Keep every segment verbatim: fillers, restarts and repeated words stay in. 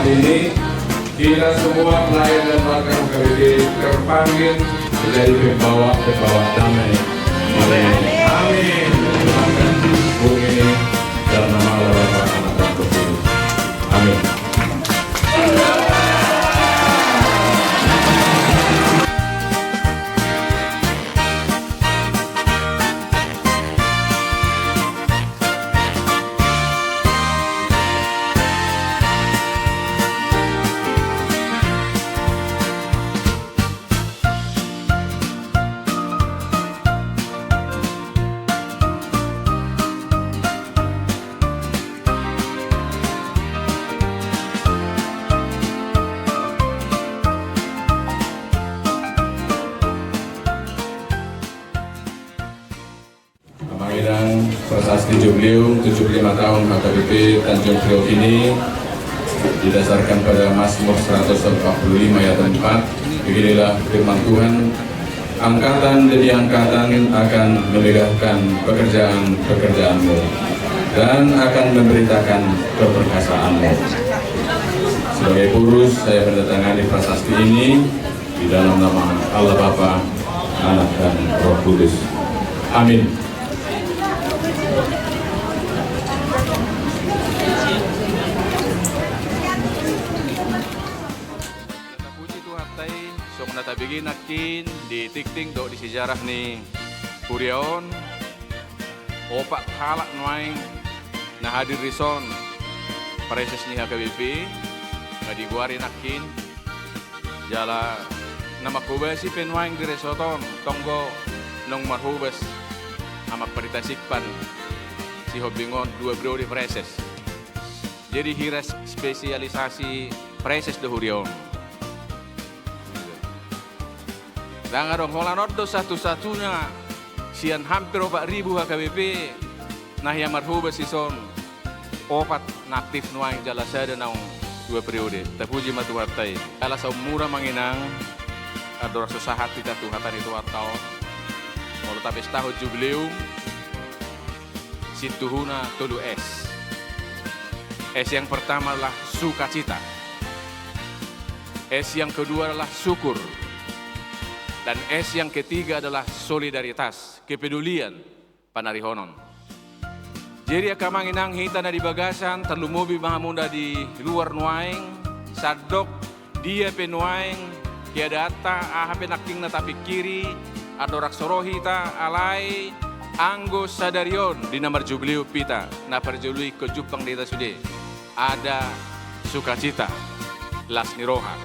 Ini kita semua pelayan dan warga H K B P terpanggil menjadi pembawa-pembawa damai. Amin. Amin. Silakan. Bung ini dalam nama Allah Bapa, Anak, dan Roh Kudus. Amin. Amang Inang, prasasti jubileum tujuh puluh lima tahun H K B P Tanjung Priok ini didasarkan pada Mazmur seratus empat puluh lima ayat empat, beginilah firman Tuhan, "Angkatan demi angkatan akan memegahkan pekerjaan-pekerjaanmu dan akan memberitakan keperkasaanmu." Sebagai purus, saya menandatangani prasasti ini di dalam nama Allah Bapa, Anak, dan Roh Kudus. Amin. Tapuji Tuhanta i, songon na tabege nangkin di tingting dohot di sejarah ni huria on, opat halak nuaeng na hadir dison, praeses ni H K B P, na digoari nangkin, jala na manghobasi pe nuaeng di resort on, tonggo naung marhobas Amang Pendeta Sikpan Sihombing on dua periode praeses. Jadi hira spesialisasi praeses do huria on. Ndang adong, holan on do satu-satunya sian hampir opat ribu H K B P na hea marhobas dison, opat na aktif nuaeng jala sada naung dua periode. Tapuji ma Tuhanta i. Jala saumur, Amang Inang, andorang so sahat hita tu hata ni Tuhanta on, molo tapestahon jubileum, sintuhuna tolu S. S yang pertama adalah sukacita. S yang kedua adalah syukur. Dan S yang ketiga adalah solidaritas, kepedulian, panarihonon. Jadi angka Amang Inang, hita na di bagasan, tarlumobi ma hamu na di luar nuaeng, sandok dia pe nuaeng keadaanta, aha pe nangkin na tapingkiri, andorang so ro hita, alai anggo sadari on di na marjubileum hita, na parjolo ingkon jumpang di hita sude, ada sukacita, las ni roha.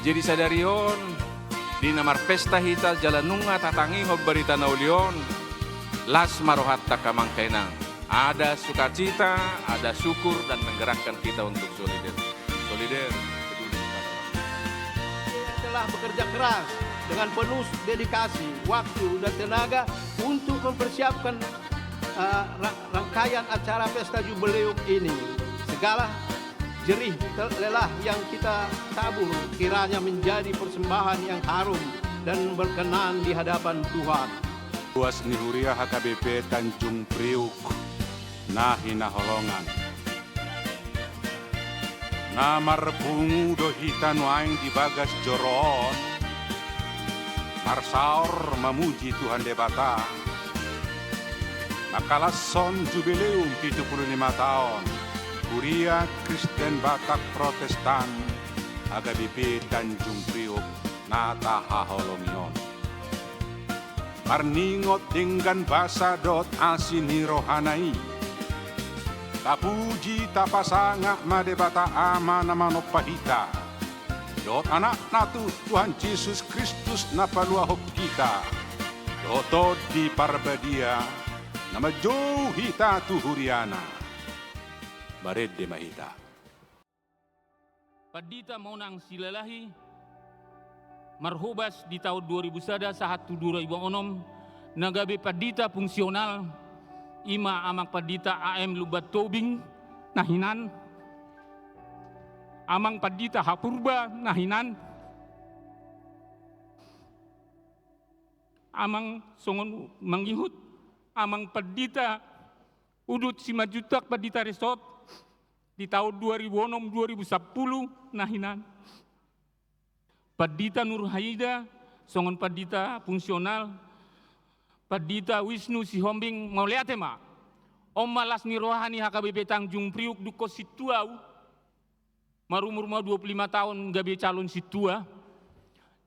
Jadi sadari on, di na marpesta hita jala nunga tatangihon barita na uli on, las ma rohanta angka Amang Inang. Ada sukacita, ada syukur, dan menggerakkan kita untuk solider. Solider, peduli kepada orang lain. Telah bekerja keras dengan penuh dedikasi, waktu, dan tenaga untuk mempersiapkan, eh, ra-, rangkaian acara Pesta Jubileum ini. Segala jerih te-, lelah yang kita tabur kiranya menjadi persembahan yang harum dan berkenan di hadapan Tuhan. Ruas ni huria H K B P Tanjung Priuk na hinaholongan. Na marpungu do hita nuaeng di bagas joro on, marsaor mamuji Tuhan Debata, mangkalashon jubileum pitu pulu lima taon Huria Kristen Batak Protestan H K B P Tanjung Priuk na tahaholongi on. Marningot denggan basa dohot asi ni rohana i, tapuji tapasangap ma Debata Ama na manompa hita, dohot Anakna tu Tuhan Jesus Kristus na paluahon hita, dohot Tondi Parbadia na manjou hita tu huriana. Marende ma hita. Pandita Monang Silalahi marhobas di taon dua ribu sada sahat tu dua ribu onom, na gabe pandita fungsional, i ma Amang Pandita A M Lumban Tobing na hinan, Amang Pandita Hapurba na hinan, Amang songon mangihut, Amang Pandita Udut Simanjuntak, Pandita Resort, di taon dua ribu onom dua ribu sapulu na hinan. Pandita Nurhaida songon pandita fungsional, Pandita Wisnu Sihombing, mauliate ma. On ma las ni roha ni H K B P Tanjung Priuk, dungkon sintua ahu. Marumur ma dua puluh lima taon gabe calon sintua.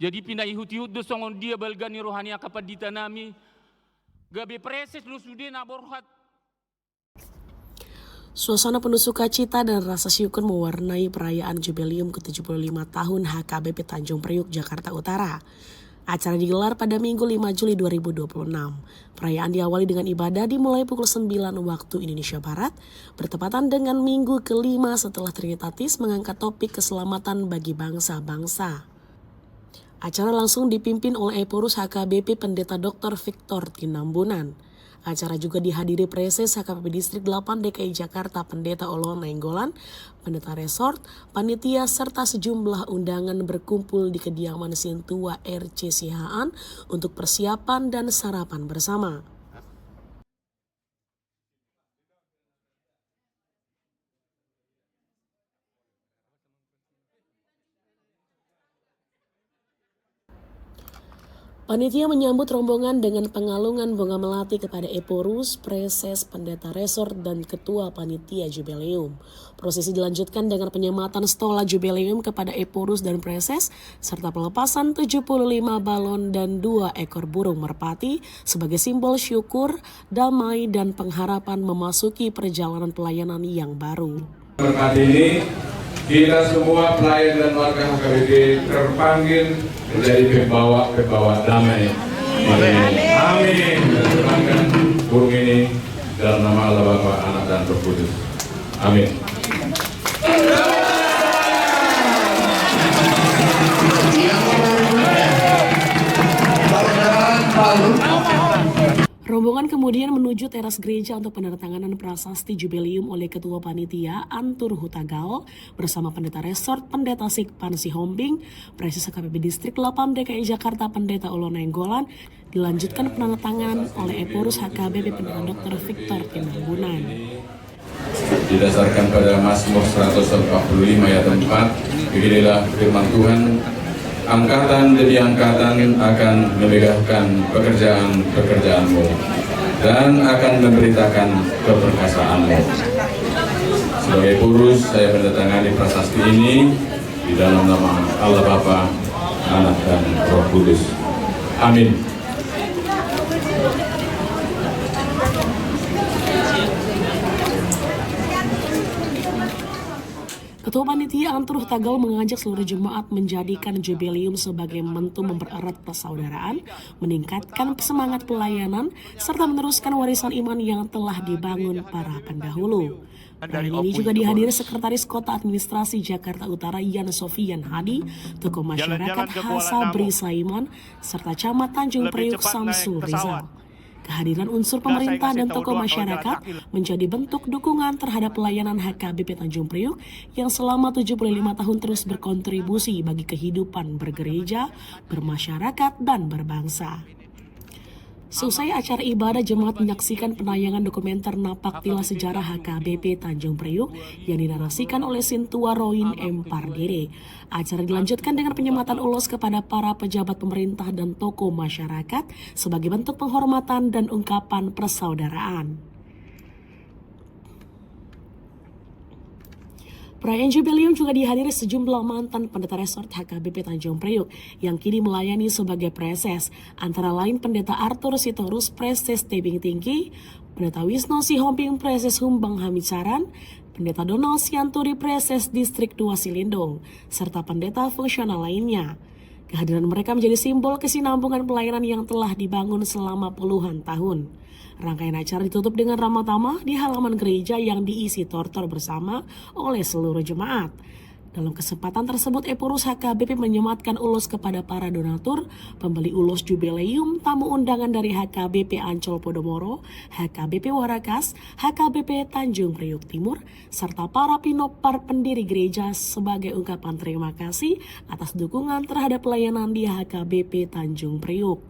Jadi pinaihut-ihut do songon dia balga ni roha ni angka pandita nami. Gabe praeses do sude na borhat. Suasana penuh sukacita dan rasa syukur mewarnai perayaan Jubileum ke tujuh puluh lima tahun H K B P Tanjung Priuk, Jakarta Utara. Acara digelar pada Minggu lima Juli dua ribu dua puluh enam. Perayaan diawali dengan ibadah dimulai pukul sembilan waktu Indonesia Barat, bertepatan dengan minggu kelima setelah Trinitatis mengangkat topik keselamatan bagi bangsa-bangsa. Acara langsung dipimpin oleh Ephorus H K B P Pendeta Doktor Victor Tinambunan. Acara juga dihadiri Praeses H K B P Distrik delapan D K I Jakarta Pendeta Olo Nainggolan, Pendeta Resort, panitia serta sejumlah undangan berkumpul di kediaman Sintua R C Siahaan untuk persiapan dan sarapan bersama. Panitia menyambut rombongan dengan pengalungan bunga melati kepada Ephorus, Praeses, Pendeta Resort, dan Ketua Panitia Jubileum. Prosesi dilanjutkan dengan penyematan stola Jubileum kepada Ephorus dan Praeses, serta pelepasan tujuh puluh lima balon dan dua ekor burung merpati sebagai simbol syukur, damai, dan pengharapan memasuki perjalanan pelayanan yang baru. Berkat ini, kita semua pelayan dan warga H K B P terpanggil menjadi pembawa-pembawa damai. Amin. Amin. Kita terbangkan burung ini dalam nama Allah Bapa, Anak, dan Roh Kudus. Amin. Rombongan kemudian menuju teras gereja untuk penandatanganan prasasti Jubileum oleh Ketua Panitia Antur Hutagal bersama Pendeta Resort, Pendeta Sikpan Sihombing, Praeses H K B P Distrik delapan D K I Jakarta Pendeta Olo Nainggolan, dilanjutkan penandatanganan oleh Ephorus H K B P Pendeta Doktor Victor Tinambunan. Didasarkan pada Mazmur seratus empat puluh lima ayat empat, beginilah firman Tuhan, "Angkatan demi angkatan akan memegahkan pekerjaan-pekerjaanmu, dan akan memberitakan keperkasaanmu." Sebagai Ephorus, saya menandatangani prasasti ini di dalam nama Allah Bapa, Anak, dan Roh Kudus. Amin. Ketua Panitia Antur Hutagal mengajak seluruh jemaat menjadikan Jubileum sebagai momentum mempererat persaudaraan, meningkatkan semangat pelayanan, serta meneruskan warisan iman yang telah dibangun para pendahulu. Perayaan ini juga dihadiri Sekretaris Kota Administrasi Jakarta Utara Yan Sofian Hadi, tokoh masyarakat Hasabri Saiman, serta Camat Tanjung Priuk Samsul Rizal. Kehadiran unsur pemerintah dan tokoh masyarakat menjadi bentuk dukungan terhadap pelayanan H K B P Tanjung Priuk yang selama tujuh puluh lima tahun terus berkontribusi bagi kehidupan bergereja, bermasyarakat, dan berbangsa. Seusai acara ibadah, jemaat menyaksikan penayangan dokumenter Napak Tilas Sejarah H K B P Tanjung Priuk yang dinarasikan oleh Sintua Roin M Pardede. Acara dilanjutkan dengan penyematan ulos kepada para pejabat pemerintah dan tokoh masyarakat sebagai bentuk penghormatan dan ungkapan persaudaraan. Perayaan Jubileum juga dihadiri sejumlah mantan pendeta resort H K B P Tanjung Priuk yang kini melayani sebagai praeses, antara lain Pendeta Arthur Sitorus, Praeses Tebing Tinggi, Pendeta Wisnu Sihombing, Praeses Humbang Hamicaran, Pendeta Donald Sianturi, Praeses Distrik dua Silindung, serta pendeta fungsional lainnya. Kehadiran mereka menjadi simbol kesinambungan pelayanan yang telah dibangun selama puluhan tahun. Rangkaian acara ditutup dengan ramah tamah di halaman gereja yang diisi tortor bersama oleh seluruh jemaat. Dalam kesempatan tersebut, Ephorus H K B P menyematkan ulos kepada para donatur, pembeli ulos Jubileum, tamu undangan dari H K B P Ancol Podomoro, H K B P Warakas, H K B P Tanjung Priuk Timur, serta para pinompar pendiri gereja sebagai ungkapan terima kasih atas dukungan terhadap pelayanan di H K B P Tanjung Priuk.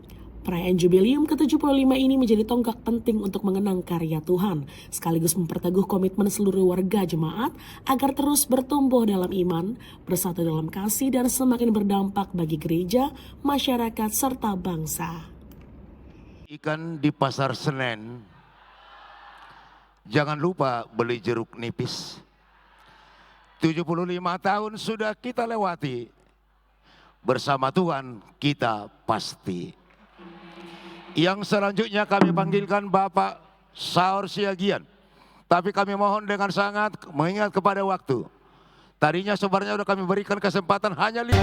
Perayaan Jubileum ketujuh puluh lima ini menjadi tonggak penting untuk mengenang karya Tuhan, sekaligus memperteguh komitmen seluruh warga jemaat agar terus bertumbuh dalam iman, bersatu dalam kasih, dan semakin berdampak bagi gereja, masyarakat, serta bangsa. Ikan di Pasar Senen. Jangan lupa beli jeruk nipis. Tujuh puluh lima tahun sudah kita lewati. Bersama Tuhan kita pasti. Yang selanjutnya kami panggilkan Bapak Saur Siagian. Tapi kami mohon dengan sangat mengingat kepada waktu. Tadinya sebenarnya sudah kami berikan kesempatan hanya lima.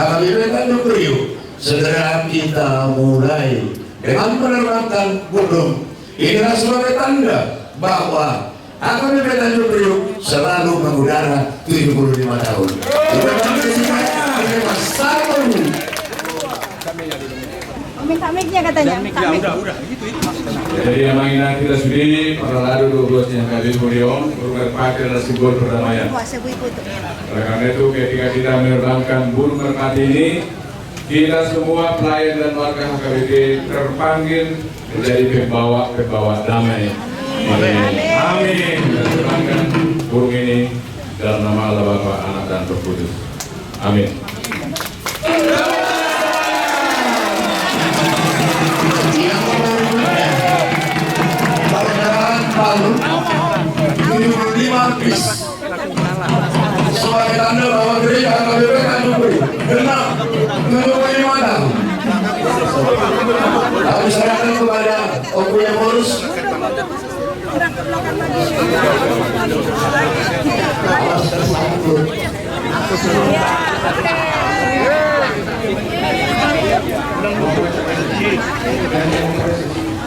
Kami Tanjung Priuk, segera kita mulai dengan menerbangkan burung. Inilah sebagai tanda bahwa H K B P Tanjung Priuk selalu mengudara tujuh puluh lima tahun. Terima kasih banyak. Terima kasih. Minta mic-nya katanya. Minta mic. Jadi, amang inang hita sude, parhalado dohot ulos ni H K B P Priuk, burung merpati adalah simbol perdamaian. Wah, sebui putu. Oleh karena itu, ketika kita menerbangkan burung merpati ini, kita semua pelayan dan warga H K B P terpanggil menjadi pembawa-pembawa damai. Amin. Amin. Kita terbangkan burung ini dalam nama Allah Bapa, Anak, dan Roh Kudus. Amin. Sebagai tanda bahwa gereja H K B P Tanjung Priuk genap tujuh puluh lima tahun. Kami serahkan kepada Ompu Ephorus.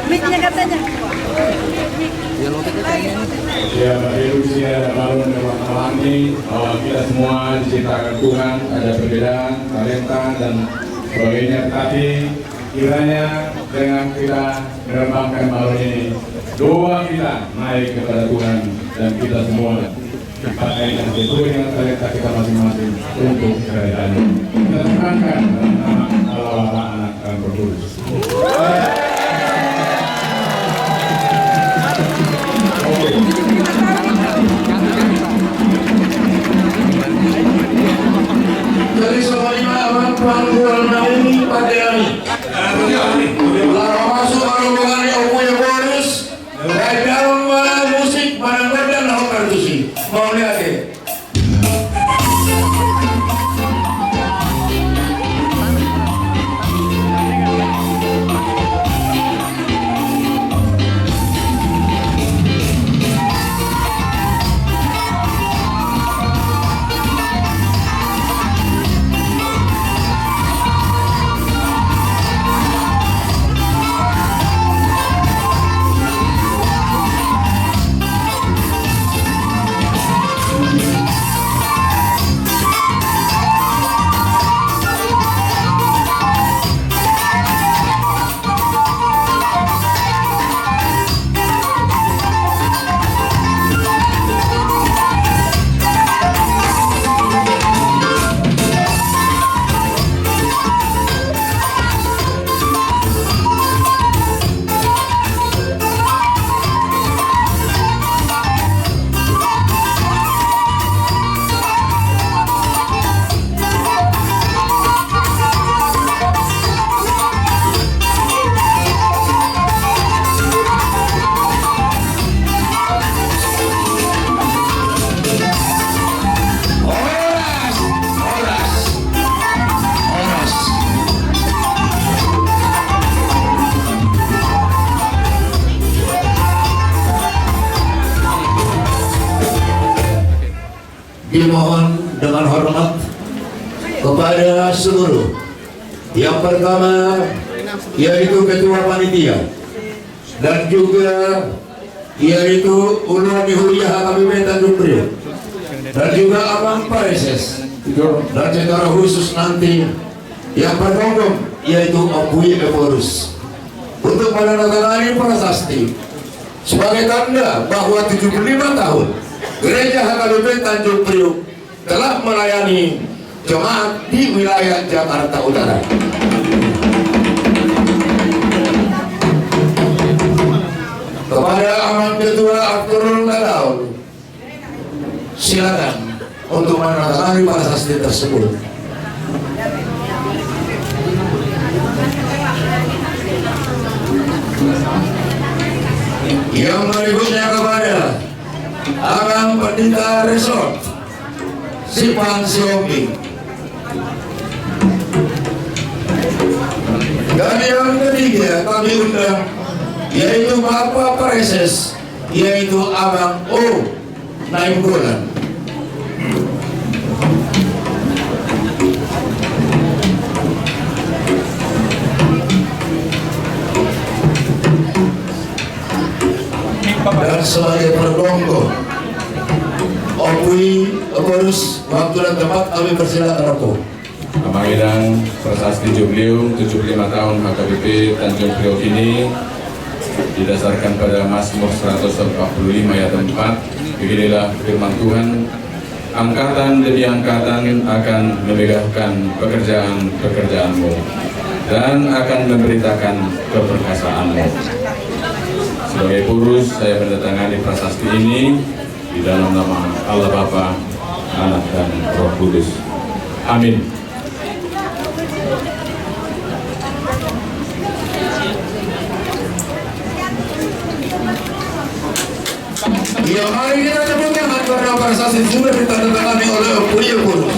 Mic-nya katanya. Ya, Bapak Ibu, saya maklum dengan alami bahwa kita semua diciptakan Tuhan, ada perbedaan, talenta, dan sebagainya. Tetapi kiranya dengan kita menerbangkan balon ini, doa kita naik kepada Tuhan dan kita semua dipakai sesuai dengan talenta kita masing-masing untuk kerajaan. Kita serahkan dalam nama Allah Bapa, Anak, dan Roh Kudus. Jadi, semuanya, abang, panggul na ini pakai ini. Lalu masuk rombongan Ompu Ephorus. Baik, dalam mana musik, mana gondang, na hongkar tusi. Mau lihat ya? Horas, horas, horas. Dimohon dengan hormat kepada seluruh, yang pertama, yaitu ketua panitia, dan juga yaitu uluan ni huria H K B P Tanjung Priuk, dan juga amang praeses, dan secara khusus nanti yang bergonggong, yaitu Ompu Ephorus, untuk menandatangani prasasti sebagai tanda bahwa tujuh puluh lima tahun Gereja H K B P Tanjung Priuk telah melayani jemaat di wilayah Jakarta Utara. Kepada Amang Ketua Afturul Galaul, silakan untuk menandatangani prasasti tersebut. Yang berikutnya kepada Amang Pendeta Resort Simpang Sihombing. Dan yang ketiga kami undang, yaitu Bapak Praeses, yaitu Amang O Nainggolan. Sebagai perdonggo. Ompu i, Ompu Rus, waktu dan tempat kami persilakan, Ompu. Amang Inang, prasasti jubileum tujuh puluh lima tahun H K B P Tanjung Priok ini didasarkan pada Mazmur seratus empat puluh lima ayat empat. Beginilah firman Tuhan. Angkatan demi angkatan akan memegahkan pekerjaan-pekerjaanmu dan akan memberitakan keperkasaanmu. Sebagai Ompu Rus, saya menandatangani prasasti ini di dalam nama Allah Bapa, Anak, dan Roh Kudus. Amin. Iya, mari kita tepuk tangan karena prasasti sudah ditandatangani oleh Ompu i, Ompu Rus.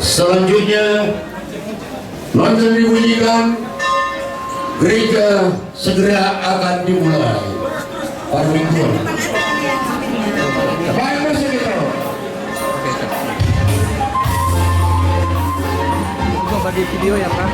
Selanjutnya, lonceng dibunyikan, gereja segera akan dimulai. Parmingguan. Baik, masuk kita. Gua bagi video ya, Bang.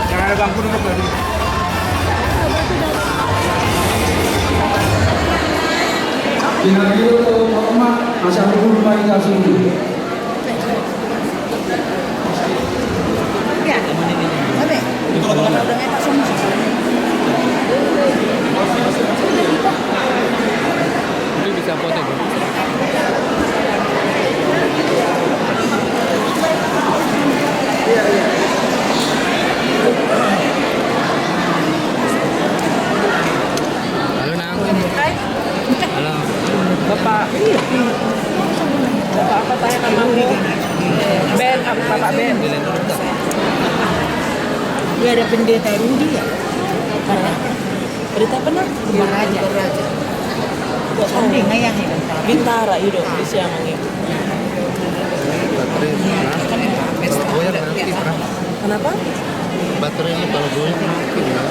Yang ada bangku duduk tadi. Dengan itu, hormat, masa dulu main kasih. Halo, Nang. Hai. Halo. Bapak. Bapak apa tanya kan, Mami? Ben, apa Bapak Ben? Dia ada pendeta Rudi ya? Pendeta apa, Nang? Pendeta Raja. Bintara. Bintara, iya dong, di siang ini. Baterai, nah. Goyang nanti, Bra. Kenapa? Baterainya kalau goyang nanti, Bra.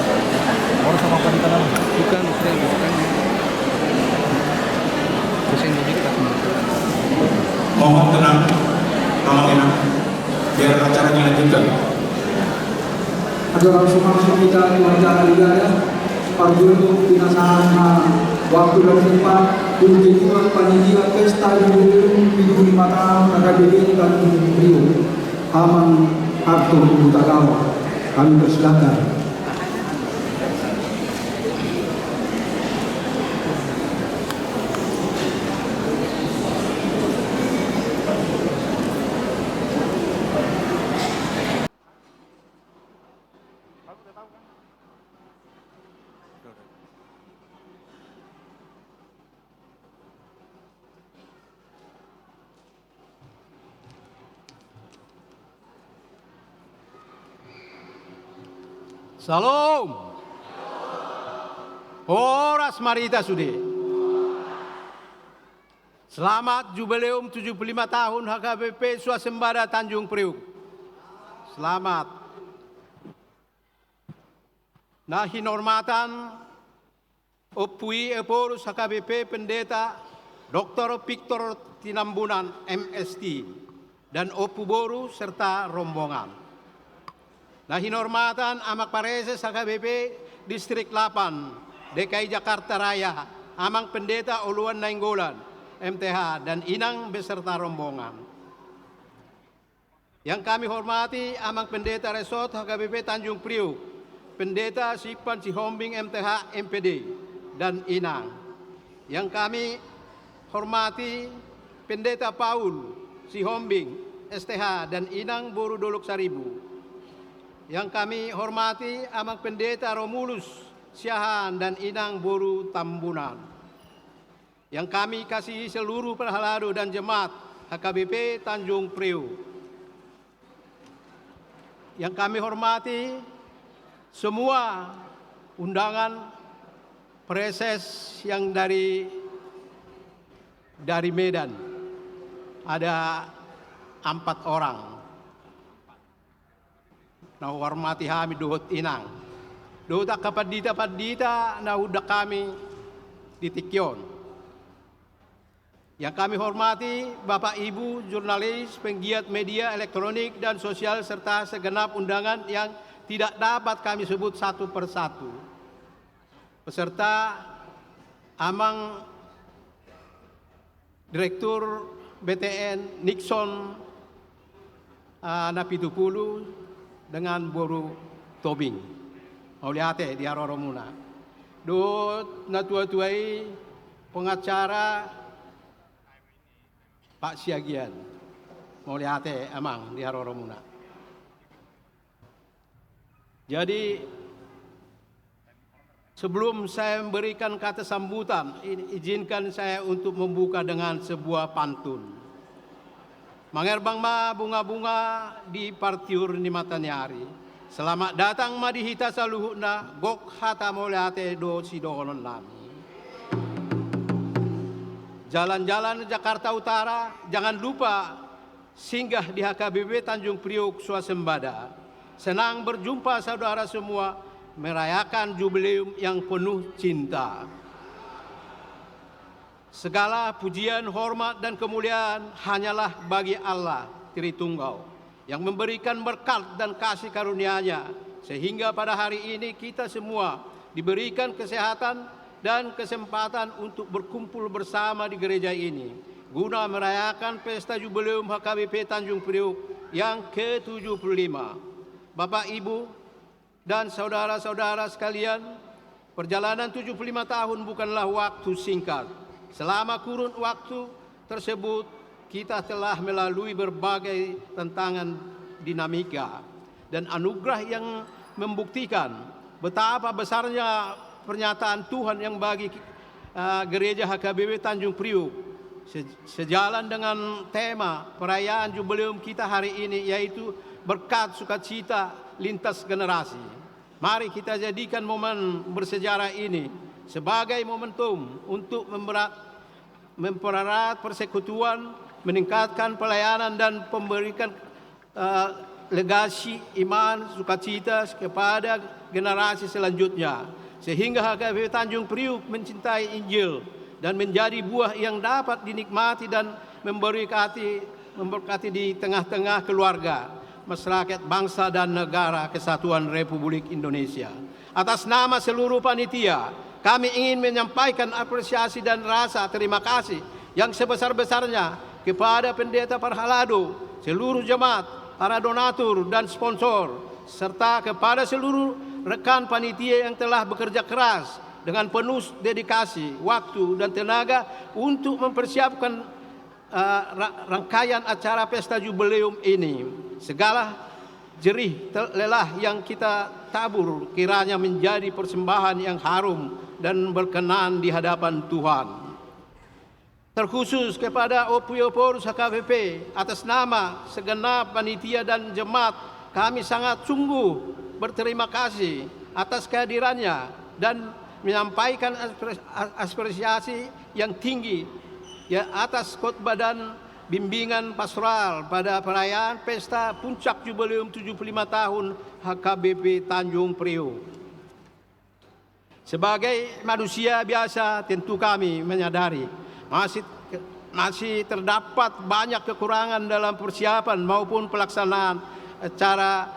Orang sama apa di kanan? Bukan, bukan, bukan. Pusing dikit aku. Mohon tenang, Mama Ina. Biar acara dilanjutkan. Acara langsung masuk kita ke acara ibadah. Parjolo pinasahat ma waktu dan tempat untuk ketua panitia pesta jubileum pitu pulu lima tahun H K B P Tanjung Priok, Amang Arthur Hutagawa. Kami persilakan. Syalom. Horas ma di hita sude. Selamat Jubileum tujuh puluh lima tahun H K B P Swasembada Tanjung Priuk. Selamat. Na hinormatan Ompu i Ephorus H K B P Pendeta Doktor Victor Tinambunan M S T, dan Ompu Boru serta rombongan. Na hinormatan Amang Praeses H K B P Distrik delapan D K I Jakarta Raya, Amang Pendeta Oloan Nainggolan M T H, dan Inang beserta rombongan. Yang kami hormati Amang Pendeta Resort H K B P Tanjung Priuk, Pendeta Sipan Sihombing M T H M P D, dan Inang. Yang kami hormati Pendeta Paul Sihombing S T H dan Inang boru Dolok Saribu. Yang kami hormati Amang Pendeta Romulus Siahaan dan Inang boru Tambunan. Yang kami kasihi seluruh parhalado dan jemaat H K B P Tanjung Priuk. Yang kami hormati semua undangan praeses yang dari, dari Medan. Ada empat orang. Na huhormati hami dohot Inang. Dohot angka pandita-pandita na huundang hami di tingki on. Yang kami hormati Bapak Ibu jurnalis, penggiat media elektronik dan sosial, serta segenap undangan yang tidak dapat kami sebut satu per satu. Beserta Amang Direktur B T N Nixon, ah, na pitu pulu dengan boru Tobing. Mauliate di haroromuna. Dohot na tua-tua i pengacara Pak Siagian. Mauliate Amang di haroromuna. Jadi, Sebelum saya memberikan kata sambutan, i-, izinkan saya untuk membuka dengan sebuah pantun. Mangerbang ma bunga-bunga di partiur ni mataniari. Selamat datang ma di hita saluhutna, gok hata mauliate do sidohonon nami. Jalan-jalan Jakarta Utara, jangan lupa singgah di H K B P Tanjung Priok Swasembada. Senang berjumpa saudara semua, merayakan jubileum yang penuh cinta. Segala pujian, hormat, dan kemuliaan hanyalah bagi Allah Tritunggal, yang memberikan berkat dan kasih karunia-Nya, sehingga pada hari ini kita semua diberikan kesehatan dan kesempatan untuk berkumpul bersama di gereja ini, guna merayakan Pesta Jubileum H K B P Tanjung Priok yang ketujuh puluh lima. Bapak, Ibu, dan saudara-saudara sekalian, perjalanan tujuh puluh lima tahun bukanlah waktu singkat. Selama kurun waktu tersebut, kita telah melalui berbagai tantangan, dinamika, dan anugerah yang membuktikan betapa besarnya pernyataan Tuhan yang bagi, eh, Gereja H K B P Tanjung Priok. Se-, sejalan dengan tema perayaan jubileum kita hari ini, yaitu berkat sukacita lintas generasi. Mari kita jadikan momen bersejarah ini sebagai momentum untuk memberat-, mempererat persekutuan, meningkatkan pelayanan, dan memberikan, eh, legasi iman, sukacita kepada generasi selanjutnya, sehingga H K B P Tanjung Priok mencintai Injil dan menjadi buah yang dapat dinikmati dan memberkati, memberkati di tengah-tengah keluarga, masyarakat, bangsa, dan negara kesatuan Republik Indonesia. Atas nama seluruh panitia, kami ingin menyampaikan apresiasi dan rasa terima kasih yang sebesar-besarnya kepada Pendeta Parhalado, seluruh jemaat, para donatur dan sponsor, serta kepada seluruh rekan panitia yang telah bekerja keras dengan penuh dedikasi, waktu, dan tenaga untuk mempersiapkan, eh, ra-, rangkaian acara Pesta Jubileum ini. Segala jerih te-, lelah yang kita tabur kiranya menjadi persembahan yang harum dan berkenan di hadapan Tuhan. Terkhusus kepada Ompu Iophorus H K B P, atas nama segenap panitia dan jemaat, kami sangat sungguh berterima kasih atas kehadirannya dan menyampaikan apres-, a-, apresiasi yang tinggi, ya, atas khotbah dan bimbingan pastoral pada perayaan pesta puncak jubileum tujuh puluh lima tahun H K B P Tanjung Priok. Sebagai manusia biasa, tentu kami menyadari masih, masih terdapat banyak kekurangan dalam persiapan maupun pelaksanaan acara.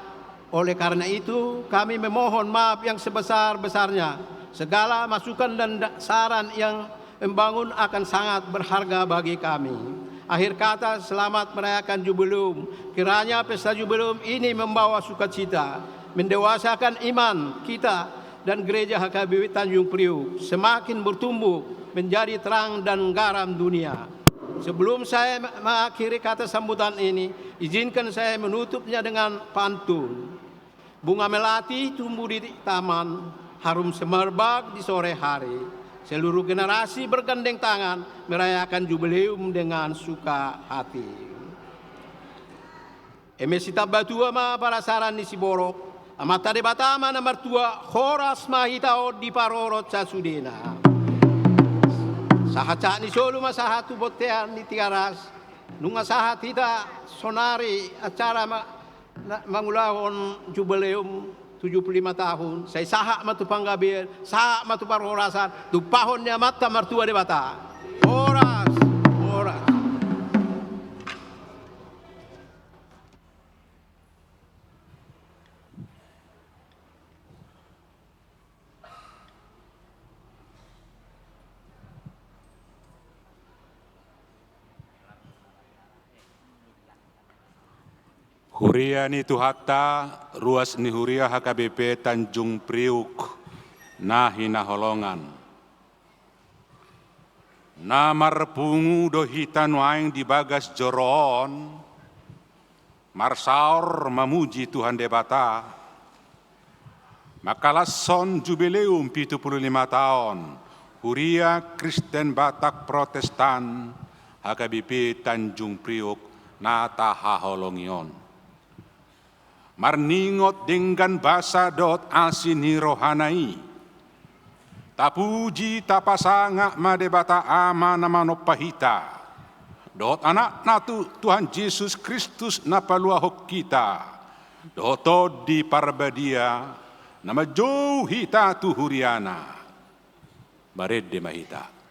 Oleh karena itu, kami memohon maaf yang sebesar-besarnya. Segala masukan dan da-, saran yang membangun akan sangat berharga bagi kami. Akhir kata, selamat merayakan Jubileum. Kiranya pesta Jubileum ini membawa sukacita, mendewasakan iman kita, dan Gereja H K B P Tanjung Priok semakin bertumbuh menjadi terang dan garam dunia. Sebelum saya me-, mengakhiri kata sambutan ini, izinkan saya menutupnya dengan pantun. Bunga melati tumbuh di taman, harum semerbak di sore hari. Seluruh generasi bergandeng tangan, merayakan jubileum dengan suka hati. Eme sitamba tua ma parasaran ni siborok, Amanta Debata ma na martua, horas ma hita on diparorot sasudena. Sahat-sahat ni solu ma sahat tu bontean ni Tigaras, nunga sahat hita sonari acara ma-, na-, mangulahon jubileum tujuh puluh lima tahun, sai sahat ma tu panggabean, sahat ma tu parhorasan, tumpahon ni Amanta martua Debata. Horas, horas. Huria ni Tuhanta, ruas ni huria H K B P Tanjung Priuk na hinaholongan. Na marpungu do hita nuaeng di bagas joro on, marsaor mamuji Tuhan Debata. Mangkalashon jubileum pitu pulu lima taon Huria Kristen Batak Protestan H K B P Tanjung Priok na tahaholongi on. Marningot denggan basa dohot asi ni rohana i, tapuji tapasangap ma Debata Ama na manompa hita, dohot Anakna tu Tuhan Jesus Kristus na paluahon hita, dohot Tondi Parbadia na manjou hita tu huriana. Marende ma hita.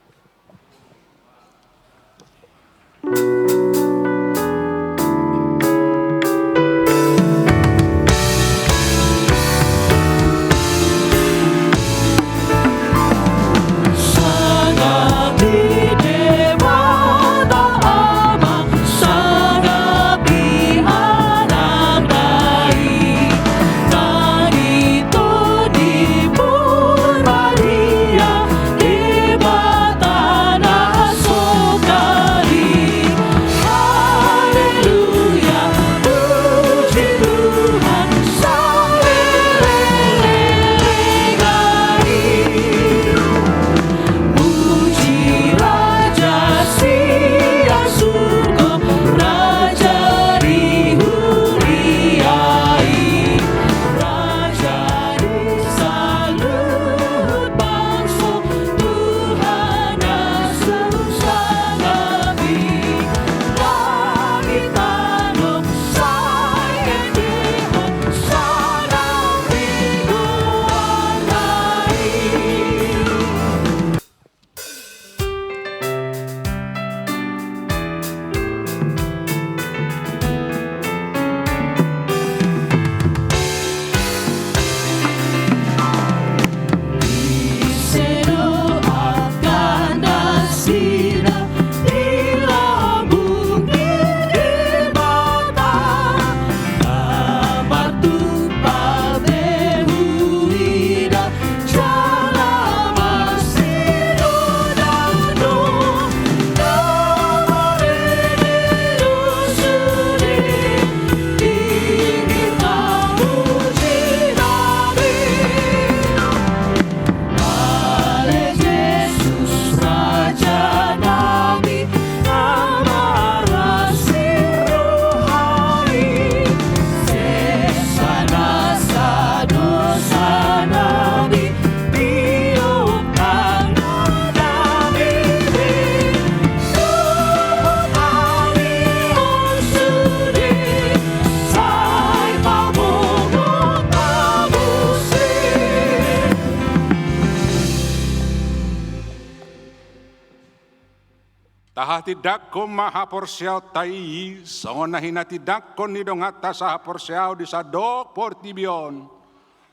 Tahatindangkon ma haporseaonta i songon na hinatindangkon ni donganta sahaporseaon di sandok portibi on.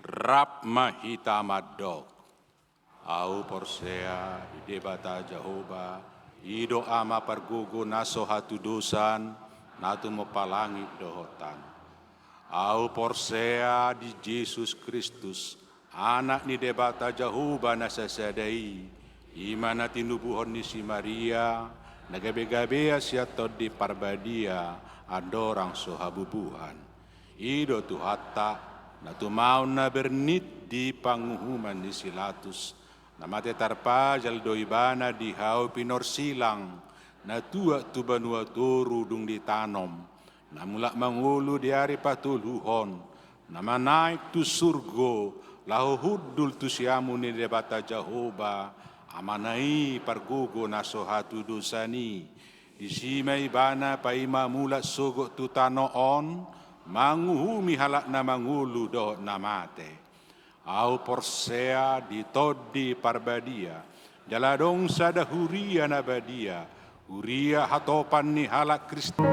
Rap ma hita mandok. Ahu porsea di Debata Jahowa, i do Ama pargogo na so hatudosan, na tumompa langit dohot tano. Ahu porsea di Jesus Kristus, Anak ni Debata Jahowa na sasada i, i ma na tinubuhon ni si Maria, na gabe-gabea sian Tondi Parbadia, andorang so habubuhan. I do Tuhanta, na tumaon na bernit di panguhuman ni si Latus, na mate tarpajal do Ibana di hau pinorsilang, na tuat tu banua toru dung ditanom, na mulak mangolu di ari patoluhon, na manaek tu surgo, laho hundul tu siamun ni Debata Jahowa, Amana i pargogo na so hatudosan i. Disi ma Ibana paima mulak sogot tu tano on, manguhumi halak na mangolu dohot na mate. Ahu porsea di Tondi Parbadia, jala adong sada huria na badia, huria hatopan ni halak Kristen.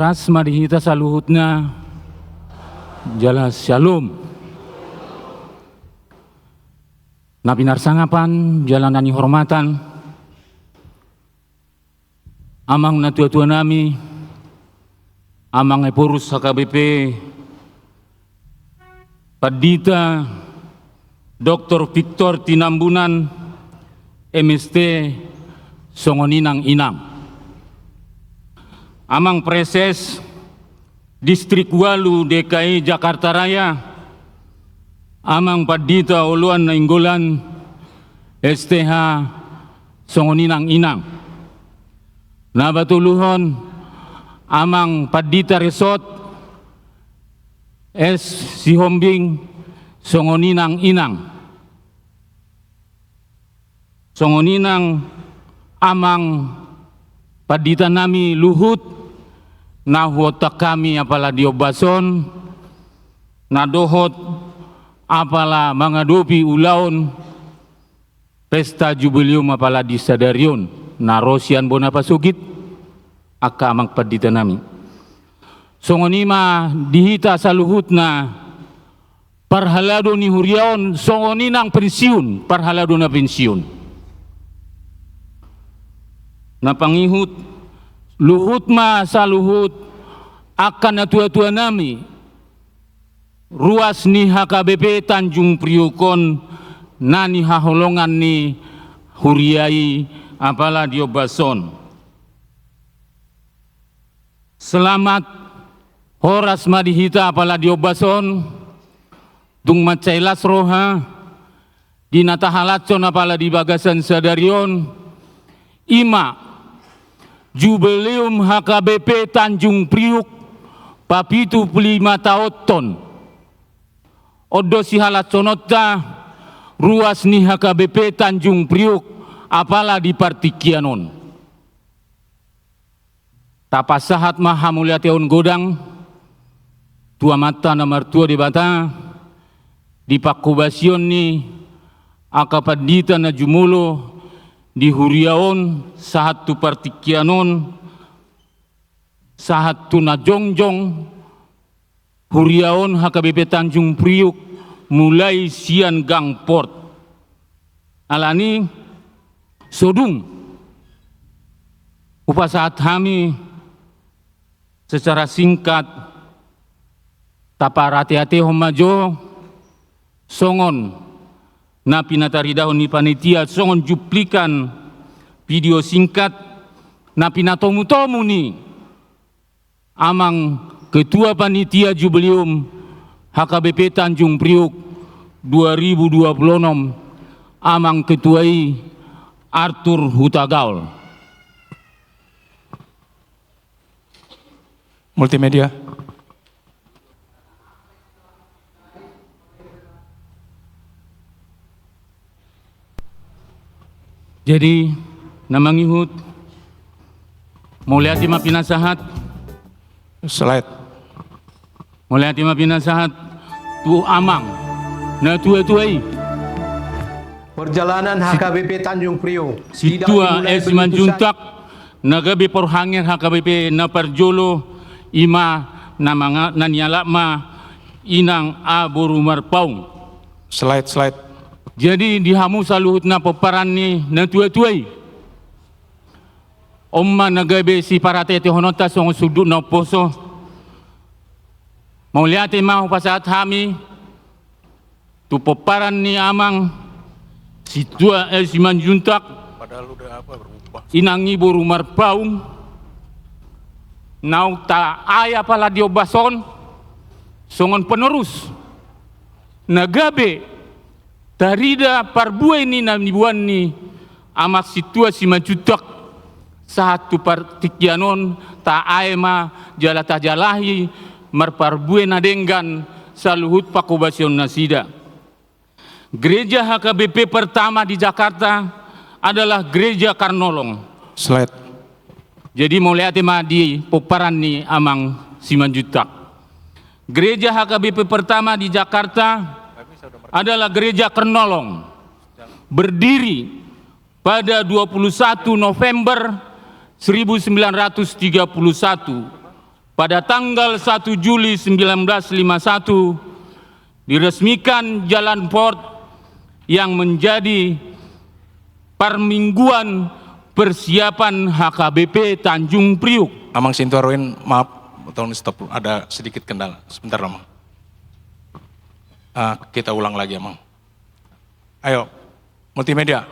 Horas ma di hita saluhutna, jala syalom. Na pinarsangapan jala na nihormatan, amang natuatuanami, amang Ephorus H K B P, Pandita Doktor Victor Tinambunan, M S T, songon i nang inang. Amang Praeses Distrik Ualu D K I Jakarta Raya, amang Pandita Oloan Nainggolan, S T H, songon i nang inang. Na patoluhon, amang Pandita Resot S Sihombing, songon i nang inang. Songon i nang amang panditanami luhut, na huontak hami apala di ombas on, na dohot apala mangadopi ulaon pesta jubileum apala di sadari on, na ro sian bona pasogit, angka amang panditanami. Songon i ma di hita saluhutna, parhalado ni huria on, songon i nang pensiun, parhalado na pensiun. Na pangihut, luhut ma saluhut angka natuatuanami, ruas ni H K B P Tanjung Priuk on, na nihaholongan ni huria i apala di ombas on. Selamat horas ma di hita apala di ombas on, tung mansai las roha, di na tahalashon apala di bagasan sadari on, i ma, Jubileum H K B P Tanjung Priuk, papitu pulu lima taonhon. On do sihalashononta, ruas ni H K B P Tanjung Priuk, apala di partingkian on. Tapasahat ma hamauliateon godang, tu Amanta na martua Debata, di panghobasion ni angka pandita na jumolo di huria on, sahat tu partingkian on, sahat tu na jongjong, huria on H K B P Tanjung Priuk, mulai sian gang port. Alani, so dung hupasahat hami secara singkat, taparateatehon ma jo, songon na pinataridahon ni panitia, songon juplikan video singkat, na pinatomutomu ni Amang Ketua Panitia Jubileum H K B P Tanjung Priuk dua ribu dua puluh enam, Amang Ketua i Arthur Hutagaol. Multimedia. Jadi, na mangihut, mauliate ma pinasahat. Slide. Mauliate ma pinasahat tu amang na tuatua i. Perjalanan H K B P Tanjung Priuk. Sintua S Simanjuntak, na gabe parhangir H K B P na parjolo, i ma na manga-, na nialap ma inang A Boru Marpaung. Slide, slide. Jadi, di hamu saluhutna pomparan ni na tuatua i, on ma na gabe siparateatehononta songon sundut na umposo. Mauliate ma hupasahat hami tu pomparan ni amang Sintua, eh, Simanjuntak, inang i Boru Marpaung, naung taae apala di ombas on songon penerus na gabe tarida parbue ni na niboan ni Amang Sintua Simanjuntak, sahat tu partingkian on, taae ma jala tajalahi marparbue na denggan saluhut panghobasion nasida. Gereja H K B P pertama di Jakarta adalah Gereja Karnolong. Slide. Jadi, mauliate ma di pomparan ni Amang Simanjuntak. Gereja H K B P pertama di Jakarta adalah Gereja Karnolong, berdiri pada dua puluh satu November seribu sembilan ratus tiga puluh satu, Pada tanggal satu Juli sembilan belas lima satu, diresmikan Jalan Port yang menjadi permingguan persiapan H K B P Tanjung Priuk. Amang Sintuaruin, maaf, tolong di stop, ada sedikit kendala. Sebentar, Amang. Ah, kita ulang lagi, Amang. Ayo, multimedia.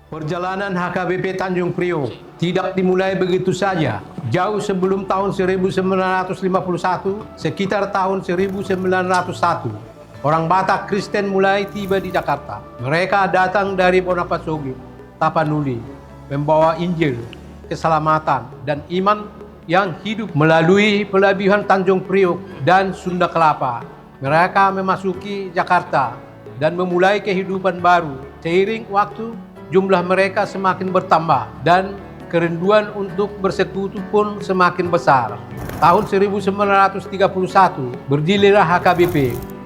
Perjalanan H K B P Tanjung Priok tidak dimulai begitu saja. Jauh sebelum tahun seribu sembilan ratus lima puluh satu, sekitar tahun seribu sembilan ratus satu, orang Batak Kristen mulai tiba di Jakarta. Mereka datang dari Monapasogi, Tapanuli, membawa Injil, keselamatan, dan iman yang hidup melalui pelabuhan Tanjung Priok dan Sunda Kelapa. Mereka memasuki Jakarta dan memulai kehidupan baru. Seiring waktu, jumlah mereka semakin bertambah dan kerinduan untuk bersekutu pun semakin besar. Tahun seribu sembilan ratus tiga puluh satu, berdirilah H K B P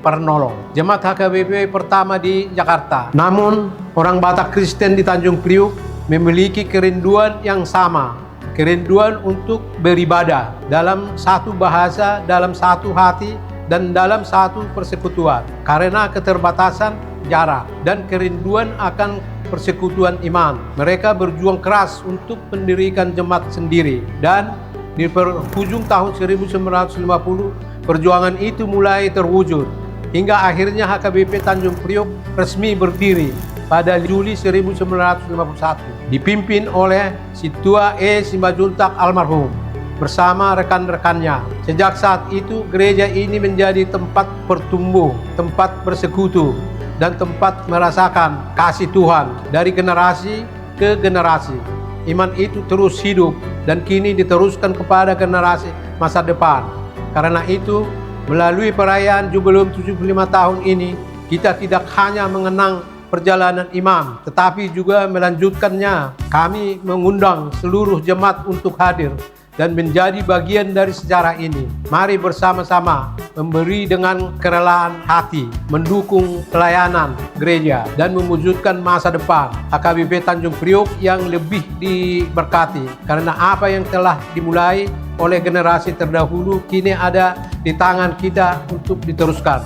Parnolong, jemaat H K B P pertama di Jakarta. Namun, orang Batak Kristen di Tanjung Priuk memiliki kerinduan yang sama, kerinduan untuk beribadah dalam satu bahasa, dalam satu hati, dan dalam satu persekutuan. Karena keterbatasan jarak dan kerinduan akan persekutuan iman, mereka berjuang keras untuk mendirikan jemaat sendiri. Dan di penghujung tahun seribu sembilan ratus lima puluh, perjuangan itu mulai terwujud, hingga akhirnya H K B P Tanjung Priok resmi berdiri pada Juli seribu sembilan ratus lima puluh satu, dipimpin oleh Sintua E. Simanjuntak almarhum bersama rekan-rekannya. Sejak saat itu, gereja ini menjadi tempat bertumbuh, tempat bersekutu, dan tempat merasakan kasih Tuhan dari generasi ke generasi. Iman itu terus hidup dan kini diteruskan kepada generasi masa depan. Karena itu, melalui perayaan Jubileum tujuh puluh lima tahun ini, kita tidak hanya mengenang perjalanan imam, tetapi juga melanjutkannya. Kami mengundang seluruh jemaat untuk hadir dan menjadi bagian dari sejarah ini. Mari bersama-sama memberi dengan kerelaan hati, mendukung pelayanan gereja, dan mewujudkan masa depan H K B P Tanjung Priok yang lebih diberkati. Karena apa yang telah dimulai oleh generasi terdahulu kini ada di tangan kita untuk diteruskan.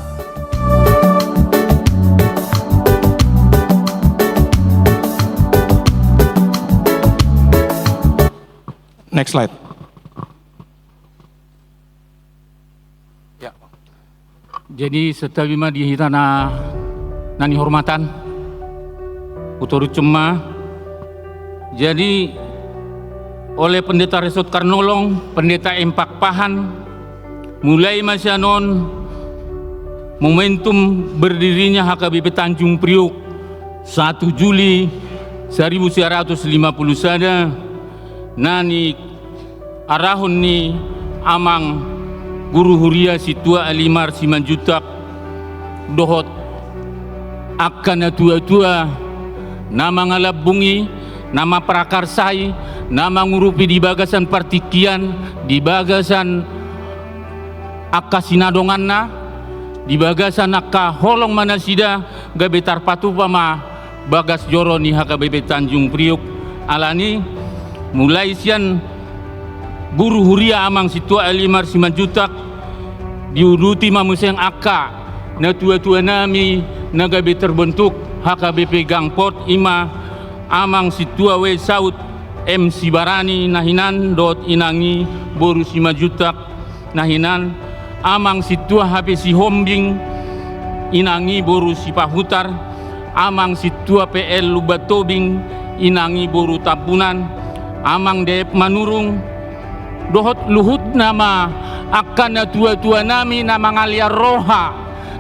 Next slide. Ya. Jadi, santabi ma di hita na, na nihormatan. Hutorushon ma. Jadi, oleh Pendeta Resort Parnolong, Pendeta M. Pakpahan, mulai ma sian on momentum berdirinya H K B P Tanjung Priok, satu Juli seribu sembilan ratus lima puluh sada, na niarahon ni Amang Guru Huria Sintua Alimar Simanjuntak dohot angka natuatua na mangalambungi, na mamprakarsai, na mangurupi di bagasan partingkian, di bagasan angka sinadonganna, di bagasan angka holong ma nasida, gabe tarpatupa ma bagas joro ni H K B P Tanjung Priok. Alani, mulai sian Guru Huria Amang Sintua Alimar Simanjuntak, diuduti ma muse angka natuatua nami na gabe terbentuk H K B P Gang Port, i ma Amang Sintua W. Saud M. Sibarani na hinan dohot inang i boru Simanjuntak na hinan, Amang Sintua H P Sihombing, inang i boru Sipahutar, Amang Sintua P L Lumban Tobing, inang i boru Tambunan, Amang Daeb Manurung, dohot luhutna ma angka natuatua nami na mangalean roha,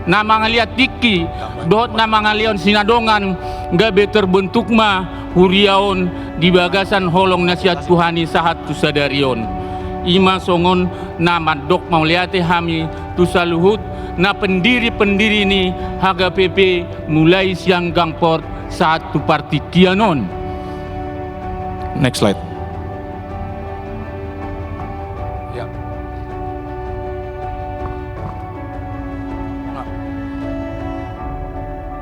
na mangalean tingki, dohot na mangalean sinadongan, gabe terbentuk ma huria on di bagasan holong na sian Tuhan i sahat tu sadari on. I ma songon na mandok mauliate hami tu saluhut na pendiri-pendiri ni H K B P mulai sian Gang Port sahat tu partingkian on. Next slide. Ya.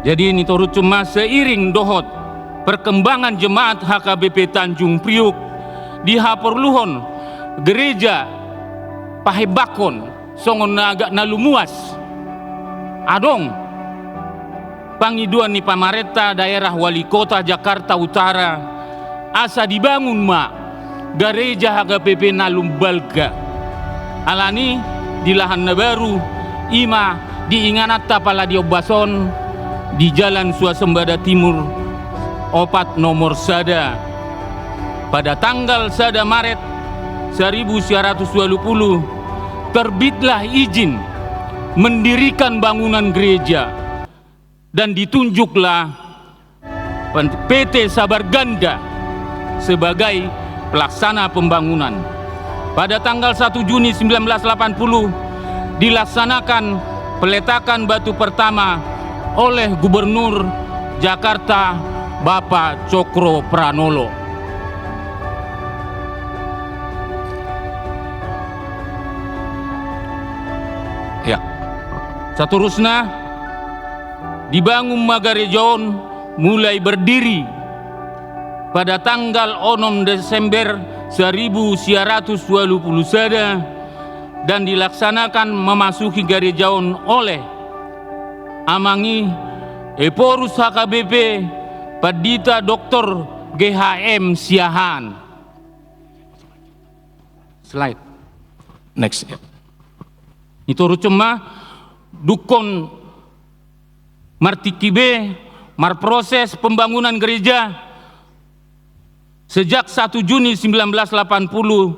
Jadi, nitorushon ma seiring dohot perkembangan jemaat H K B P Tanjung Priuk, dihaporluhon gereja pahembangkon songon na agak na lumuas. Adong pangidoan ni pamarenta daerah, wali kota Jakarta Utara, asa dibangun ma gareja H K B P na lum balga. Alani, di lahan na baru, i ma di ingananta pala di ombas on, di Jalan Suasembada Timur opat nomor sada. Pada tanggal sada Maret seribu sembilan ratus dua puluh, terbitlah izin mendirikan bangunan gereja dan ditunjuklah pen-, P T Sabar Ganda sebagai pelaksana pembangunan. Pada tanggal satu Juni sembilan belas delapan puluh, dilaksanakan peletakan batu pertama oleh Gubernur Jakarta, Bapak Cokro Pranolo. Ya. Saterusna, dibangun ma gareja on mulai berdiri pada tanggal onom Desember seribu sembilan ratus dua puluh sada dan dilaksanakan memasuki gareja on oleh Amang i, Ephorus H K B P, Pandita Doktor G H M Siahaan. Slide. Next. Ni toru cuma dungkon martingki be, marproses pembangunan gereja sejak satu Juni sembilan belas delapan puluh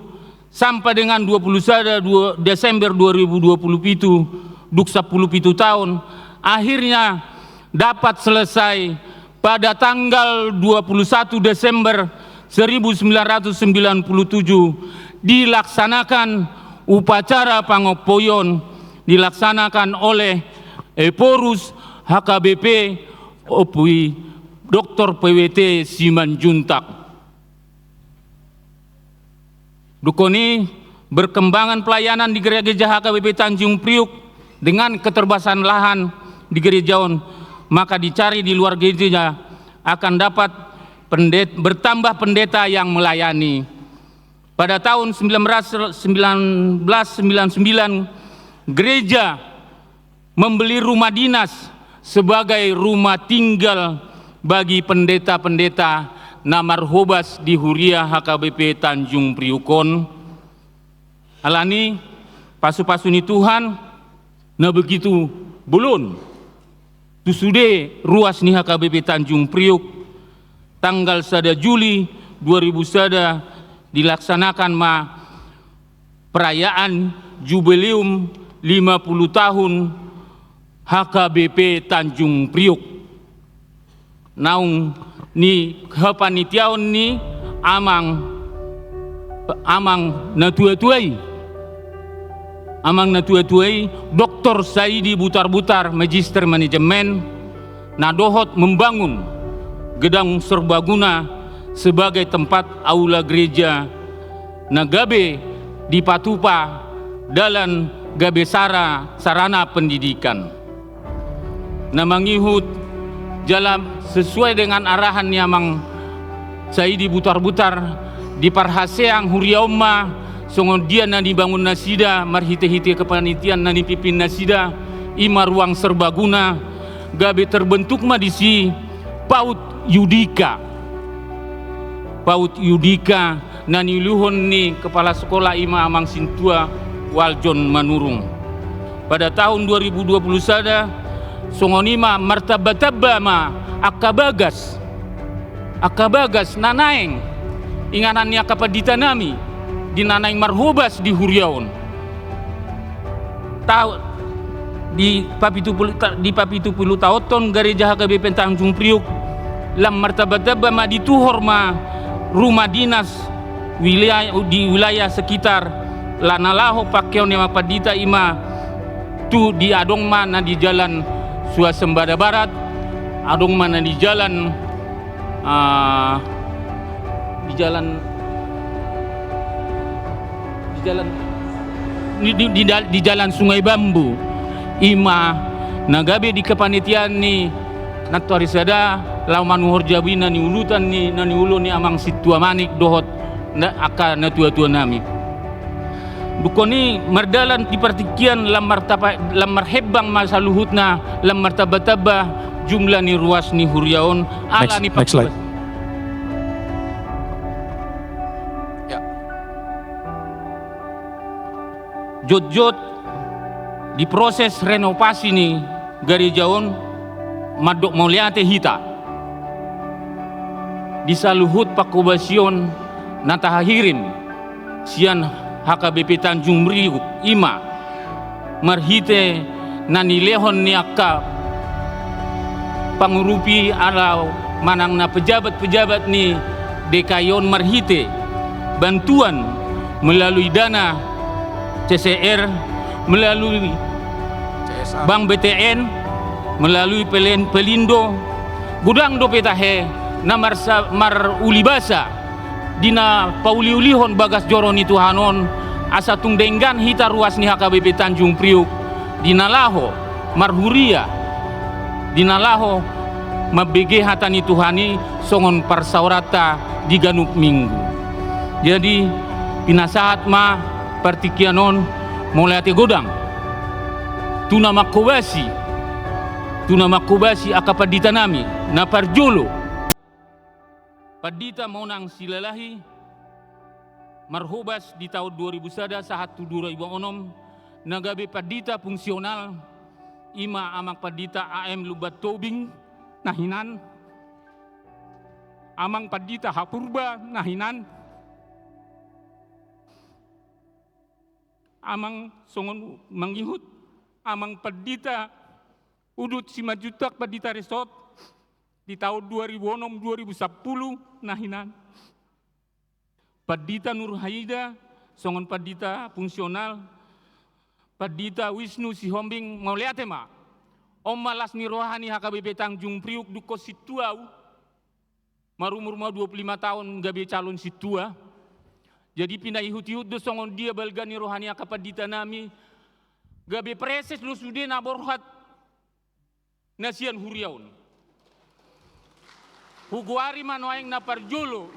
sampai dengan dua puluh sada dua-, Desember dua ribu dua puluh pitu, dung sampulu pitu taon, akhirnya dapat selesai pada tanggal dua puluh satu Desember seribu sembilan ratus sembilan puluh tujuh, dilaksanakan upacara pangompoion dilaksanakan oleh Ephorus H K B P, Ompu i Doktor P W T Simanjuntak. Dungkon i, berkembangan pelayanan di gereja H K B P Tanjung Priuk dengan keterbatasan lahan di gereja on, maka dicari di luar gereja akan dapat pendet-, bertambah pendeta yang melayani. Pada tahun sembilan belas, sembilan belas sembilan sembilan, gereja membeli rumah dinas sebagai rumah tinggal bagi pendeta-pendeta na marhobas di Huria H K B P Tanjung Priuk on. Alani pasu-pasu ni Tuhan na begitu bolon tu sude ruas ni H K B P Tanjung Priuk, tanggal sada Juli dua ribu sada dilaksanakan ma perayaan jubileum lima puluh tahun H K B P Tanjung Priuk. Naung ni hapanitiaon ni amang, amang na tua-tua i, amang na tua-tua i, Doktor Saidi Butar-Butar, Magister Manajemen, na dohot membangun gedung serbaguna sebagai tempat aula gereja na gabe dipatupa dalan gabe sara-, sarana pendidikan. Na mangihut jala sesuai dengan arahan ni amang Saidi Butar-Butar, diparhaseang huria on ma songon dia na nibangun nasida marhite-hite kepanitiaan na nipimpin nasida, i ma ruang serbaguna, gabe terbentuk ma disi PAUD Yudika. PAUD Yudika na niuluhon ni kepala sekolah i ma amang sintua Waljon Manurung. Pada tahun dua ribu dua puluh sada, songon i ma martamba-tamba ma angka bagas, angka bagas na naeng inganan ni angka pandita nami di na naeng marhobas di huria on. Tau-, di papitupulu ta-, di papitupulu taonhon gareja H K B P Tanjung Priuk, lam martamba-tamba ma, dituhor ma rumah dinas wilayah, di wilayah sekitar, la na laho pangkeon ni amang pandita i ma tu di, adong ma na di Jalan Suasembada Barat, adong ma na di jalan, ah, di jalan, di jalan, di, di, di dal-, di Jalan Sungai Bambu. I ma na gabe di kepanitiaan ni Nantoari sada laho manuhor jabu i na niulutan ni, na niulon ni amang sintua manik dohot na, angka natuatua nami. Dungkon i mardalan di partingkian lam martapa-, lam marhembang ma saluhutna, lam martambatamba jumlah ni ruas ni huria on. Next, ala ni next slide. Ya. Jotjot di proses renovasi ni gareja on mandok mauliate hita di saluhut pangkobasion na tahirim sian H K B P Tanjung Priuk, i ma marhite na nilehon ni angka pangurupi ala manang na pejabat-pejabat ni D K I on marhite bantuan melalui dana C S R, melalui C S R, Bank B T N, melalui Pelen-, Pelindo, godang dope tahe na marsa-, marulibasa di na pauliulihon bagas joro ni Tuhan on, asa tung denggan hita ruas ni H K B P Tanjung Priuk di na laho marhuria, di na laho mambege hata ni Tuhan i songon parsaoranta di ganup minggu. Jadi, pinasahat ma partingkian on mauliate godang tu na manghobasi, tu na manghobasi angka pandita nami, na parjolo Pandita Monang Silalahi, marhobas di taon dua ribu sada sahat tu dua ribu onom, na gabe pandita fungsional, i ma amang pandita A M Lumban Tobing na hinan, amang pandita Hapurba na hinan, amang songon mangihut, amang pandita Udut Simanjuntak, pandita resort, di taon dua ribu onom dua ribu sampulu na hinan. Pandita Nurhaida songon pandita fungsional, Pandita Wisnu Sihombing, mauliate ma. On ma las ni roha ni H K B P Tanjung Priuk dungkon sintua au. Marumur ma dua pulu lima taon gabe calon sintua. Jadi pinaihut-ihut do songon dia balga ni roha ni angka pandita nami. Gabe praeses do sude na borhat na sian huria on. Hugoari ma nuaeng na parjolo,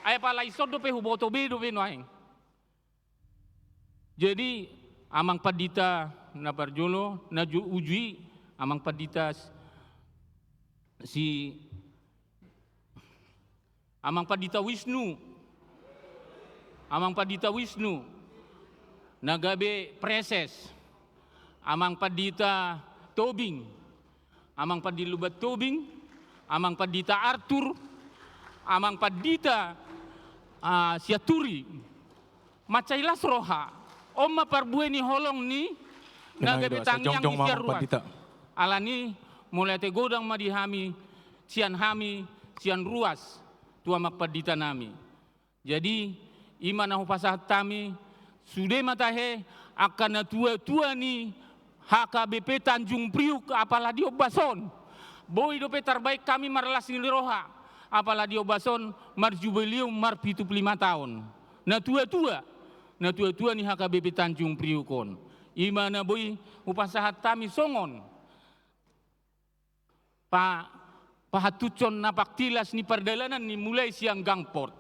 ai pala ison dope huboto be dope nuaeng. Jadi amang pandita na parjolo, na ju-, uju i amang pandita s-, si Amang Pandita Wisnu, Amang Pandita Wisnu, na gabe praeses, Amang Pandita Tobing, Amang Pandita Lumban Tobing, Amang Pandita Artur, Amang Pandita, ah, Sianturi. Mansai las roha. On ma parbue ni holong ni na gabe tangiang ni sian ruas. Alani mauliate godang ma di hami, sian hami, sian ruas, tu amang pandita nami. Jadi, i ma na hupasahat hami, sude ma tahe, angka na tua-tua ni H K B P Tanjung Priuk apala di ombas on. Boi dope tarbaen hami marlas ni roha, apala di ombas on marjubilium marpitu pulu lima taon. Na tua-tua, na tua-tua ni H K B P Tanjung Priuk on. I ma na boi hupasahat hami songon pa-, pahantuson na pangtilas ni pardalanan ni mulai sian Gangport.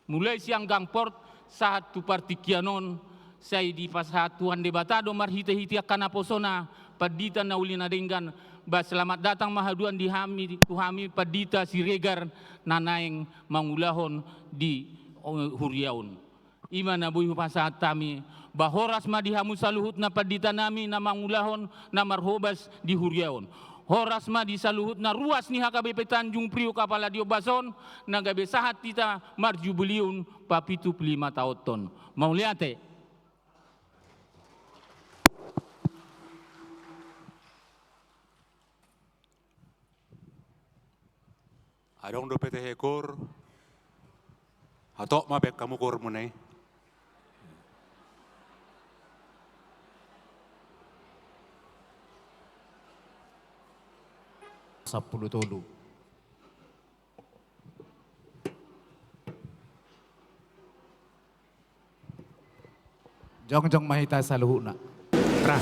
Mulai sian Gangport sahat tu partingkian on, sai dipasahat Tuhan Debata do marhite-hite angka naposona, pandita na uli na denggan, ba selamat datang ma haduan di hami, tu hami pandita Siregar na naeng mangulahon di, o, huria on. I ma na boi hupasahat hami, ba horas ma di hamu saluhutna pandita nami na mangulahon na marhobas di huria on. Horas ma di saluhutna ruas ni H K B P Tanjung Priuk apala di ombas on, na gabe sahat hita marjubilium papitu pulu lima taonton. Mauliate. Adong dope tahe koor, hatop ma baen hamu koormuna i. Sampulu tolu. Jongjong ma hita saluhutna. Ra.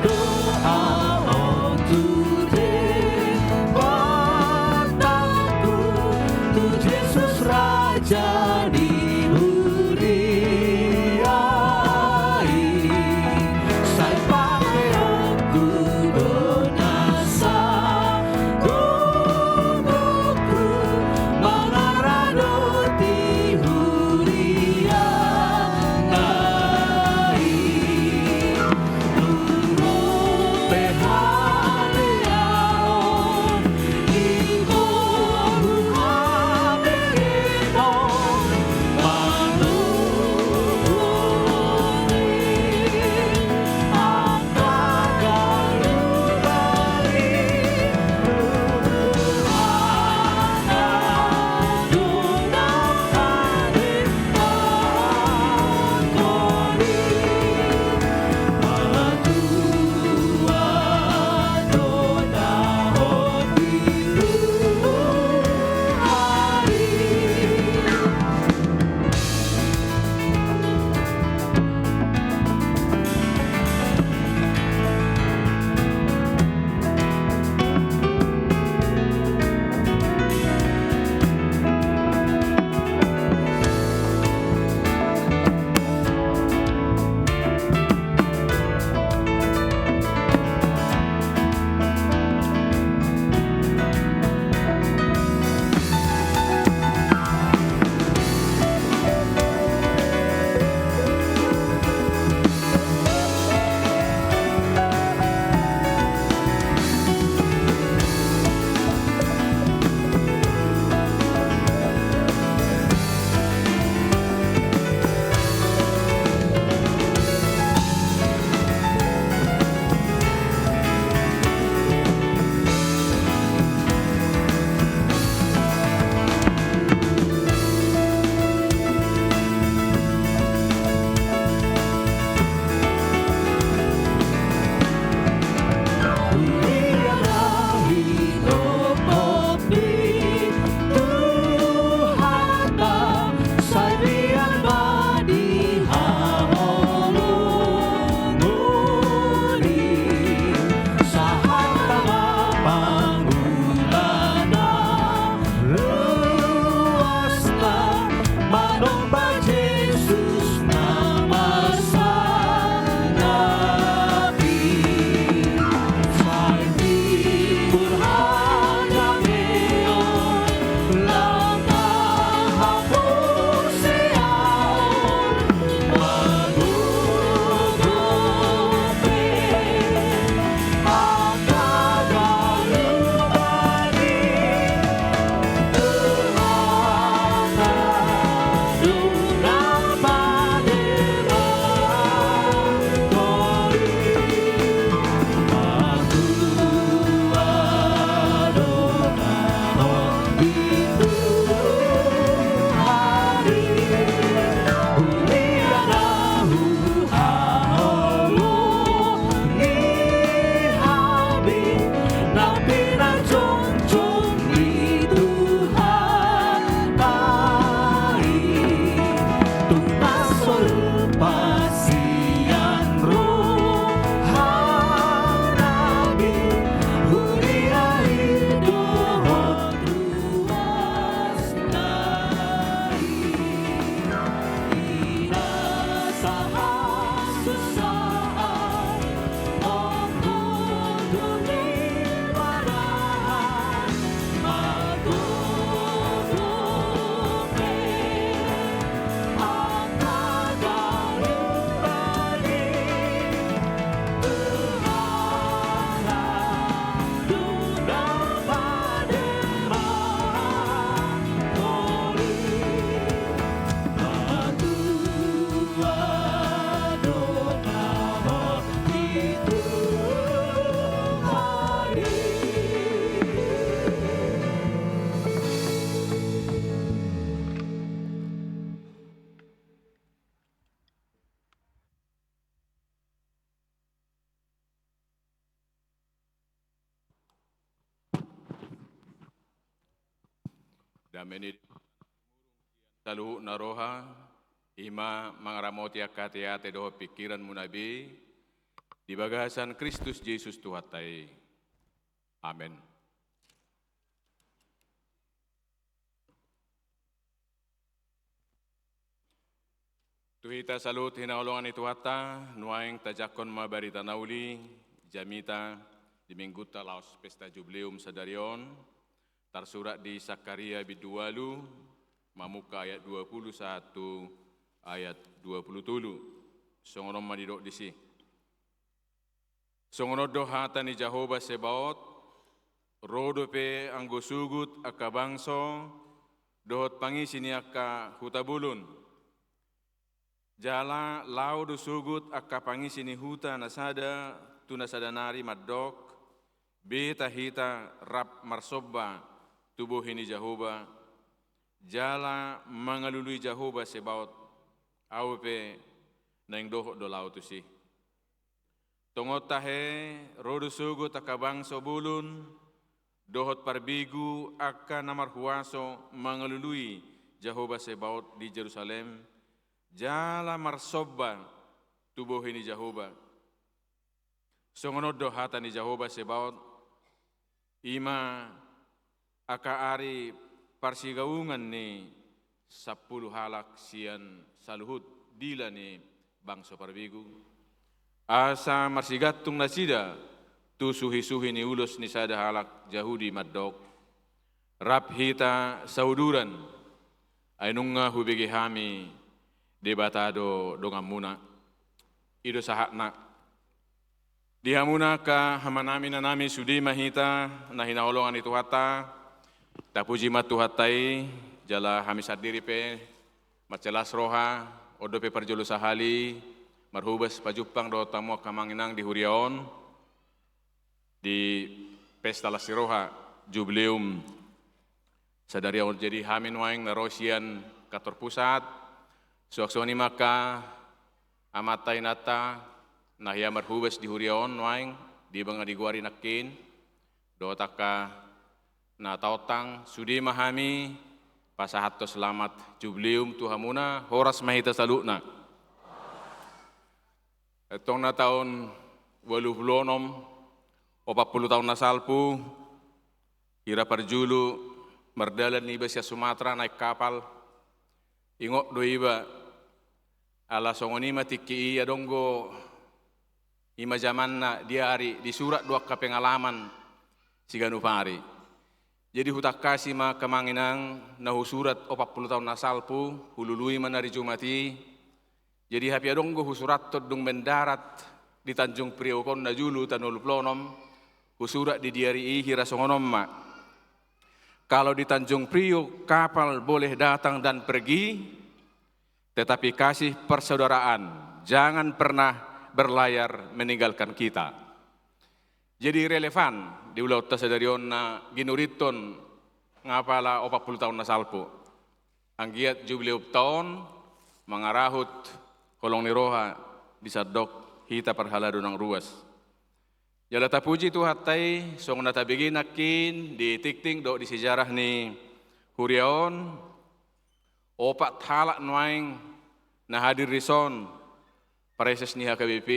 Doa on tu Debata, tu Jesus Raja di huria i, sai pangkeonku do na sagogoku mangaradoti huriana i. Dame ni saluhutna roha, i ma mangaramoti angka ateate dohot pingkiranmuna be, Di bagasan Kristus Jesus Tuhanta i. Amen. Tu hita saluhut hinaholongan ni Tuhanta, nuaeng tajangkon ma barita na uli, jamita, di minggunta laos pesta Jubileum sadari on, tarsurat di Sakaria bindu ualu, mamungka ayat dua pulu sahat tu ayat dua pulu tolu. Songon on ma didok disi. Songon on do hata ni Jahowa Sebaot, ro dope anggo sugut angka bangso, dohot pangisi ni angka huta bolon. Jala laho do sugut angka pangisi ni huta na sada, tu na sada nari mandok, beta hita rap marsomba tu bohi ni Jahowa, jala mangalului Jahowa Sebaot, ahu pe naeng dohot do laho tusi. Tongon tahe, ro do sogot angka bangso bolon, dohot parbigu angka na marhuaso mangalului Jahowa Sebaot di Jerusalem, jala marsomba tu bohi ni Jahowa. Songon on do hata ni Jahowa Sebaot, i ma angka ari parsigaungan ni sampulu halak sian saluhut dila ni bangso parbigu. Asa marsigantung nasida tu suhi-suhi ni ulos ni sada halak Jahudi mandok, rap hita sauduran, ai nunga hubege hami Debata do donganmuna. I do sahatna. Di hamuna angka amanami, inanami, sude ma hita na hinaholongan ni Tuhanta. Tapuji ma Tuhanta i, jala hami sandiri pe marlas roha, on dope parjolo sahali marhobas pajumpang dohot hamu angka amang inang di huria on, di pesta las ni roha Jubileum sadari on. Jadi hami nuaeng na ro sian kantor pusat, suang songon i ma angka amanta inanta na hea marhobas di huria on nuaeng, di banga di goari nangkin, dohot angka na taontang, sude ma hami pasahathon selamat Jubileum tu hamuna, horas ma hita saluhutna. Antong na taon ualu pulu onom, opat pulu taon na salpu, hira parjolo mardalan iba sian Sumatra naek kapal, ingot do iba, ala songon i ma tingki i, adong do i ma jamanna di ari, disurat do angka pengalaman siganup ari. Jadi hutangkasi ma angka amang inang na husurat opat pulu taon na salpu, hulului ma na ari Jumat i. Jadi hape adong do husurathon dung mendarat di Tanjung Priok on na julu tanggal ualu pulu onom, husurat di diari i hira songon on ma. Kalau di Tanjung Priok kapal boleh datang dan pergi, tetapi kasih persaudaraan jangan pernah berlayar meninggalkan kita. Jadi relevan di ulaonta sadari on na ginurithon nga pala opat pulu taon na salpu. Anggiat Jubileumta on mangarahut holong ni roha di sandok hita parhalado nang ruas. Jala tapuji Tuhanta i, songon na tabege nangkin di tingting dohot di sejarah ni huria on, opat halak nuaeng na hadir dison, praeses ni H K B P,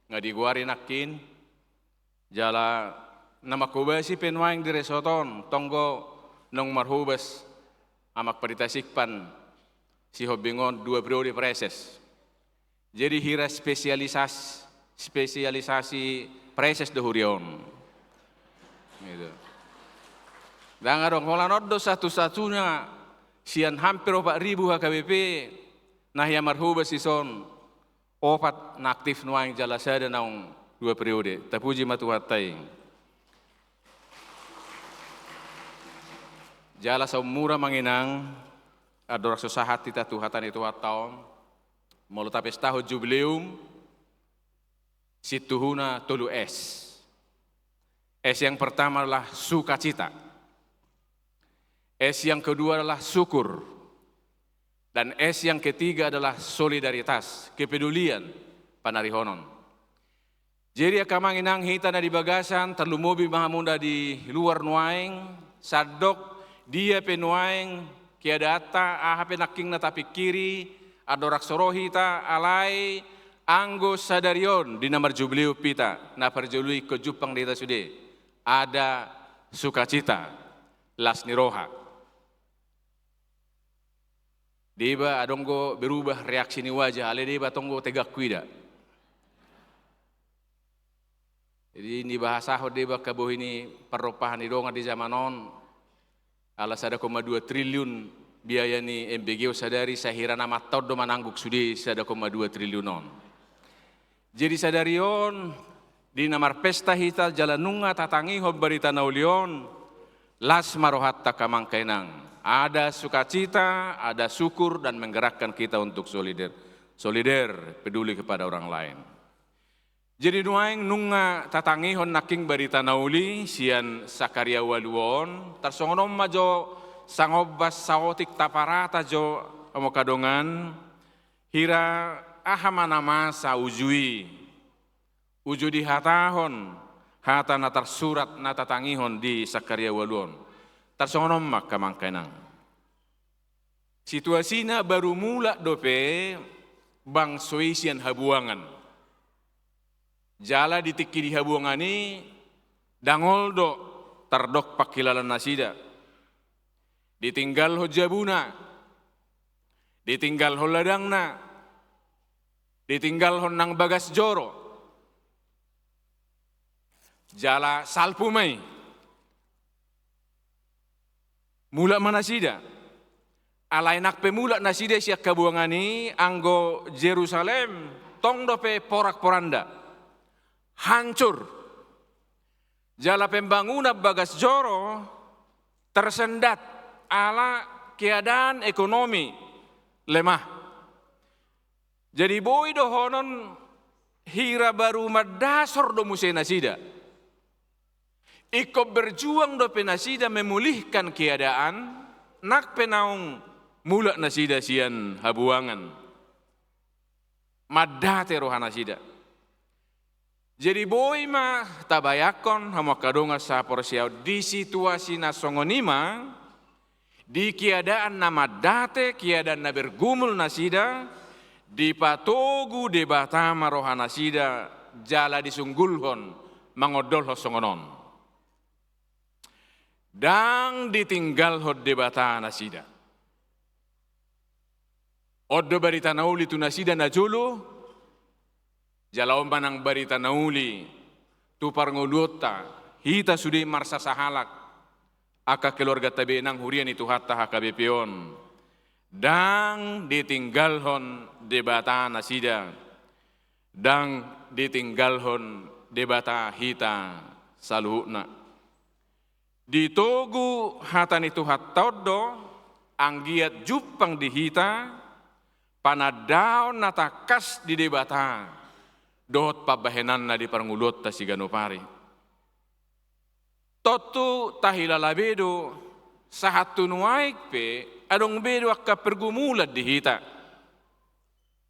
nga digoari nangkin, jala na manghobasi pe nuaeng di resort on, tong do naung marhobas Amang Pandita Sikpan Sihombing on dua periode praeses. Jadi hira spesialisas-, spesialisasi praeses do huria on. Gitu. Ndang adong, holan on do satu-satunya sian hampir opat ribu H K B P na hea marhobas dison, opat na aktif nuaeng jala sada naung dua periode. Tapuji ma Tuhanta i. Jala saumur amang inang, andorang so sahat hita tu hata ni Tuhanta on, molo tapestahon Jubileum, sintuhuna tolu S. S yang pertama adalah sukacita. S yang kedua adalah syukur. Dan S yang ketiga adalah solidaritas, kepedulian, panarihonon. Jadi angka amang inang hita na di bagasan, tarlumobi ma hamu na di luar nuaeng, sandok dia pe nuaeng keadaanta, aha pe nangkin na tapingkiri, andorang so ro hita, alai Anggo sadari on di na marjubileum hita, na parjolo ingkon jumpang di hita sude, ada sukacita, las ni roha. Deba adong do berubah reaksi ni wajah, alai deba tong do tegak huida. Jadi nibahasahon deba angka bohi ni parrompahan ni dongan di zaman on, ala sada koma dua triliun biaya ni M B G on sadari, sahira na mantau do mananggung sude sada koma dua triliun on. Jadi sadari on, di na marpesta hita jala nunga tatangihon barita na uli on, las ma rohanta angka amang inang. Ada sukacita, ada syukur dan menggerakkan kita untuk solider, solider, peduli kepada orang lain. Jadi nuaeng nunga tatangihon nangkin barita na uli sian Sakaria ualu on, tarsongon on ma jo, sangombas saotik taparata jo, hamu angka dongan, hira aha ma na masa uju i, uju dihatahon hata na tarsurat na tatangihon di Sakaria ualu on. Tarsongon on ma angka amang inang. Situasina baru mulak dope bangso i sian habuangan. Jala di tingki di habuangan i dangol do tardok pangkilalaan nasida. Ditinggalhon jabuna, ditinggalhon ladangna, ditinggalhon nang bagas joro. Jala salpu ma i. Mulak ma nasida. Alai nang pe mulak nasida sian habuangan i, anggo Jerusalem tong dope porak-poranda. Hancur. Jala pembangunan bagas joro tersendat ala keadaan ekonomi lemah. Jadi boi dohonon hira baru mandasor do muse nasida. Ingkon berjuang dope nasida memulihkan keadaan, nang pe naung mulak nasida sian habuangan. Mandate roha nasida. Jadi boi ma tabayangkon hamu angka dongan sahaporseaon, di situasi na songon i ma, di keadaan na mandate, keadaan na bergumul nasida, dipatogu Debata ma roha nasida, jala disunggulhon mangondolhon songon on. Ndang ditinggalhon Debata nasida. On do barita na uli tu nasida na jolo, jala on ma nang barita na uli tu parngoluonta, hita sude marsasahalak, angka keluarganta be nang huria ni Tuhanta H K B P on. Ndang ditinggalhon Debata nasida, ndang ditinggalhon Debata hita saluhutna. Ditogu hata ni Tuhanta on do, anggiat jumpang di hita panandaon na tangkas di Debata dohot pambahenanna di parngoluonta siganup ari. Tontu tahilala be do, sahat tu nuaeng pe adong be do angka pergumulan di hita.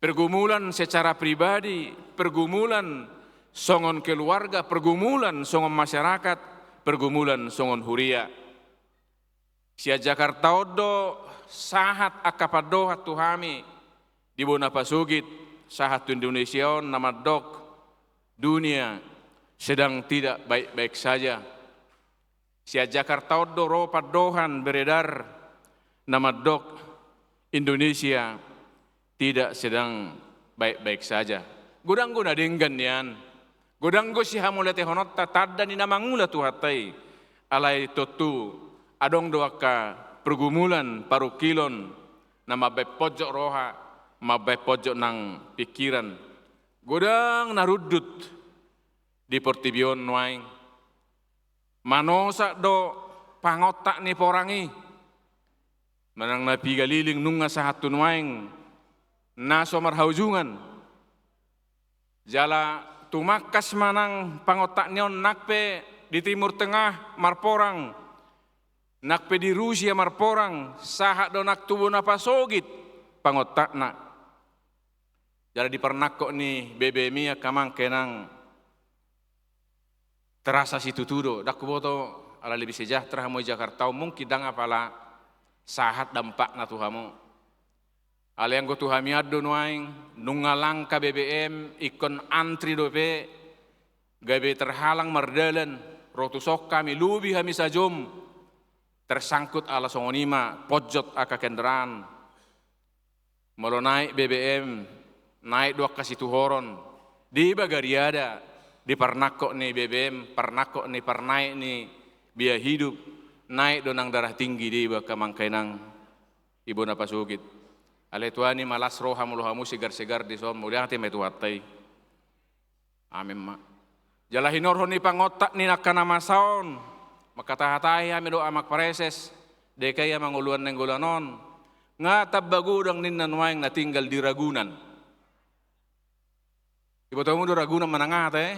Pergumulan secara pribadi, pergumulan songon keluarga, pergumulan songon masyarakat, pergumulan songon huria. Sian Jakarta on do sahat angka pandohan tu hami di bona pasogit, sahat tu Indonesia on na mandok, dunia sedang tidak baik-baik saja. Sian Jakarta on do ro pandohan beredar na mandok, Indonesia tidak sedang baik-baik saja. Godang do na denggan nian. Godang do sihamauliatehononta tanda ni na mangula Tuhanta i. Alai tontu adong do angka pergumulan, parungkilon na mambahen ponjot roha, mambahen ponjot nang pingkiran. Godang na rundut di portibi on nuaeng. Manosak do pangontak ni porang i. Manang na piga lilin nunga sahat tu nuaeng na so marhaujungan. Jala tumangkas ma nang pangontak ni on nang pe di Timur Tengah marporang, nang pe di Rusia marporang, sahat do nang tu bona pasogit pangontakna. Jala di parnangkok ni B B M i angka amang inang, terasa situtu do. Ndang huboto ala lebih sejahtera hamu di Jakarta on, mungkin ndang, apala sahat dampakna tu hamu. Alai anggo tu hami an do nuaeng, nunga langka B B M, ingkon antri dope, gabe terhalang mardalan, ro tuson hami, lobi hami sajom, tersangkut. Ala songon i ma ponjot angka kendaraan. Molo naek B B M, naek do angka situhoron. Deba gariada, di parnangkok ni B B M, parnangkok ni parnaek ni biaya hidup, naek do nang darah tinggi, deba angka amang inang, ibana pasogit. Alai tuani ma las roha molo hamu segar-segar dison, mauliate ma i tu Tuhanta i. Amen ma. Jala hinorhon ni pangontak ni angka na masa on, mangkatahatahi hami do Amang Praeses, D K I Amangoloan Nainggolan on, nga tamba godang ninna nuaeng na tinggal di Ragunan. Ibotomu do Ragunan manang aha, eh?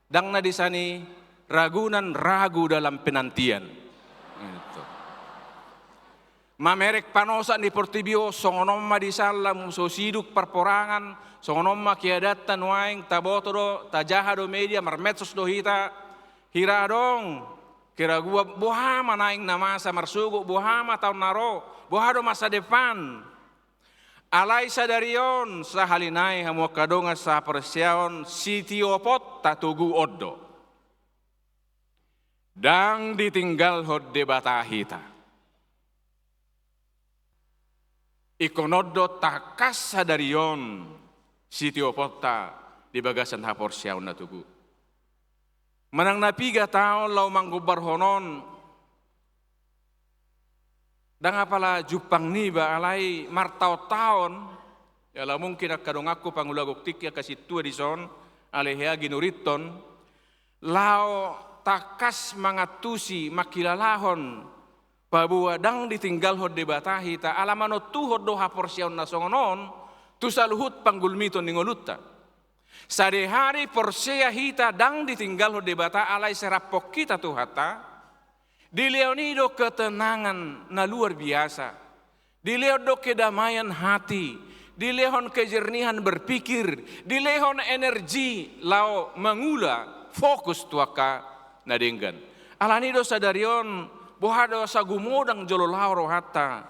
Ndang na disani Ragunan, ragu dalam penantian. Gitu. Mamereng panosak ni portibi on, songon on ma di san, lam so sidung parporangan, songon on ma keadaanta nuaeng, taboto do, tajaha do media, marmedsos do hita, hira adong, keraguan, boha ma naeng na masa marsogot, boha ma taon na ro, boha do masa depan. Alai sadari on, sahali nai hamu angka dongan sahaporseaon, sitioponta togu on do. Ndang ditinggalhon Debata hita. Ingkon on do tangkas sadari on sitioponta di bagasan haporseaon na togu. Manang na piga taon laho manggombarhon on, ndang apala jumpang niba, alai martaon-taon, jala mungkin angka donganku pangula gok tingki, angka sintua dison, alai hea ginurinta on, laho tangkas mangantusi, mangkilalahon, paboa ndang ditinggalhon Debata hita, ala manontuhon do haporseaon na songon on tu saluhut panggulmiton ni ngolunta. Sadihari porsea hita ndang ditinggalhon Debata, alai sai raphon hita Tuhanta, dilehon i do ketenangan na luar biasa. Dilehon do kedamaian hati, dilehon kejernihan berpikir, dilehon energi laho mangula, fokus tu angka na denggan. Alani do sadari on, boha do asa gumodang jolo laho rohanta,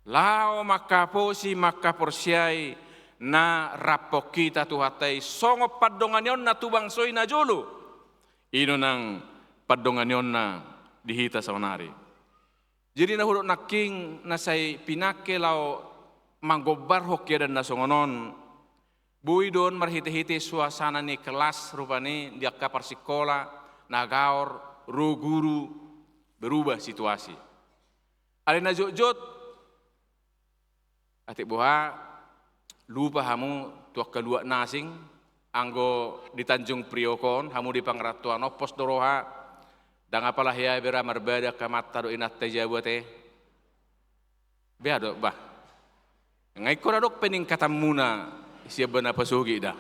laho mangkaposi, mangkaporseai na raphon hita Tuhanta i, songon pandonganionna tu bangso i na jolo. I do nang pandonganionna di hita saonari. Jadi na hudok nangkin, na sai pinangke laho manggombarhon keadaan na songon on, boi do on marhitehite suasana ni kelas rupani di angka parsikola, na gaor, ro guru, berubah situasi. Alai na jotjot, atik boha, lupa hamu tu angka luat na asing, anggo di Tanjung Priok on, hamu di Pangrantoan on pos do roha, ndang apala hea be ra marbada angka amanta dohot inanta i jabu ate. Bea do, bah. Nga ingkon adong peningkatanmuna sian ba na pasogit da.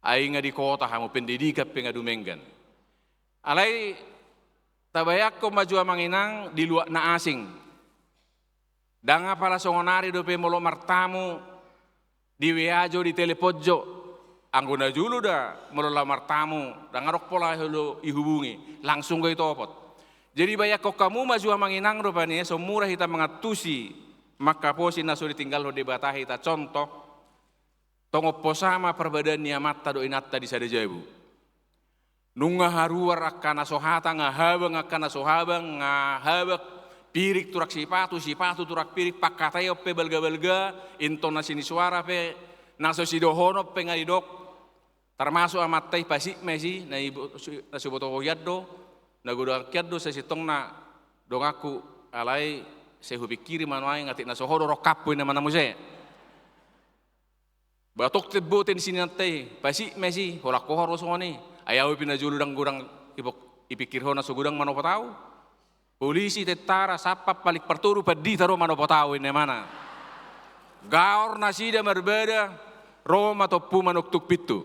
Ai nga di kota hamu, pendidikan pe nga dumenggan. Alai tabayangkon ma jo amang inang di luat na asing. Ndang apala songonari dope molo martamu, di W A jo, di telepon jo. Anggo na jolo da molo laho martamu, ndang adong pola olo ihubungi, langsung do itopot. Jadi bayangkon hamu ma jo amang inang rupani, so mura hita mangantusi, mangkaposi na so ditinggalhon Debata hita, contoh. Tong omposa ma parbadaan ni amanta dohot inanta di sada jabu. Nunga haruar angka na so hata, nga habang angka na so habang, nga habang piring turang sipatu, sipatu turang piring, pangkataion pe balga-balga, intonasi ni suara pe, na so sidohonon pe nga didok, termasuk amanta i pasik ma isi, na ibo-, na so iboto ho hian do, na godang hian do, sai sintongna donganku, alai sai hupingkiri ma nuaeng, atik na so ho do rongkapku inna ma na muse. Ba tong tembo ten sininanta i, pasik ma isi, holan ho ro songon i. Ai ahu pe na jolo ndang godang ipok-, ipikir ho na so godang manopot ahu. Polisi, tentara, satpam, paling partoru pandita do manopot ahu inna ma na. Gaor nasida marbada, ro ma tompu manuktuk pintu.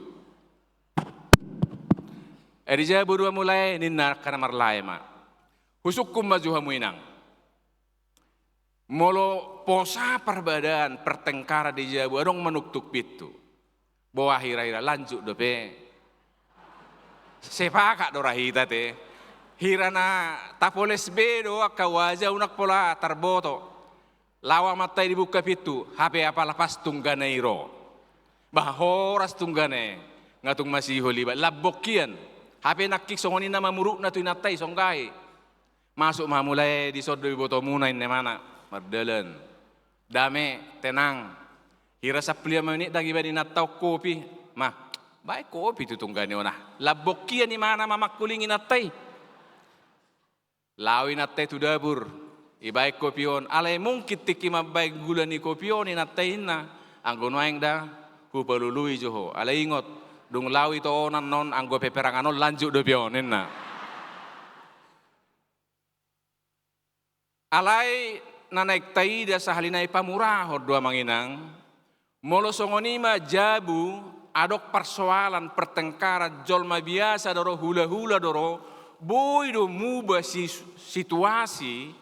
Ai di jabu do ahu mulai, ninna angka na marlae ma. Husungkun ma jo hamu inang. Molo posa parbadaan, pertengkaran di jabu adong manuktuk pintu. Boha hira-hira lanjut dope. Sepakat do ra hita te. Hira na tapoles be do angka wajah unang pola tarboto. Laho amanta i di buka pintu, hape apala pas tunggana i ro. Bah, horas tunggana i, nga tung masihol iba, lambok hian. Hape nangkin songon i na mamurukna tu inanta i, songgahi. Masuk ma hamu lae, dison do ibotomuna, inna imana. Mardalan. Dame, tenang. Hira sampulu lima menit ndang iba di inanta on kopi. Ma, baen kopi tu tunggana i on ah. Lambok hian imana mamangkuling inanta i. Laho inanta i tu dapur, ibaen kopi on, alai mungkin tingki mambaen gula ni kopi on inanta i, inna, anggo nuaeng da hupalului jo ho. Alai ingot, dung laho ito onan on, anggo peperangan on lanjut dope on, inna. Alai na naeng taida sahali nai pamurahon do, amang inang. Molo songon i ma jabu, adong parsoalan, pertengkaran, jolma biasa do ro, hulahula do ro, boi do muba si-, situasi,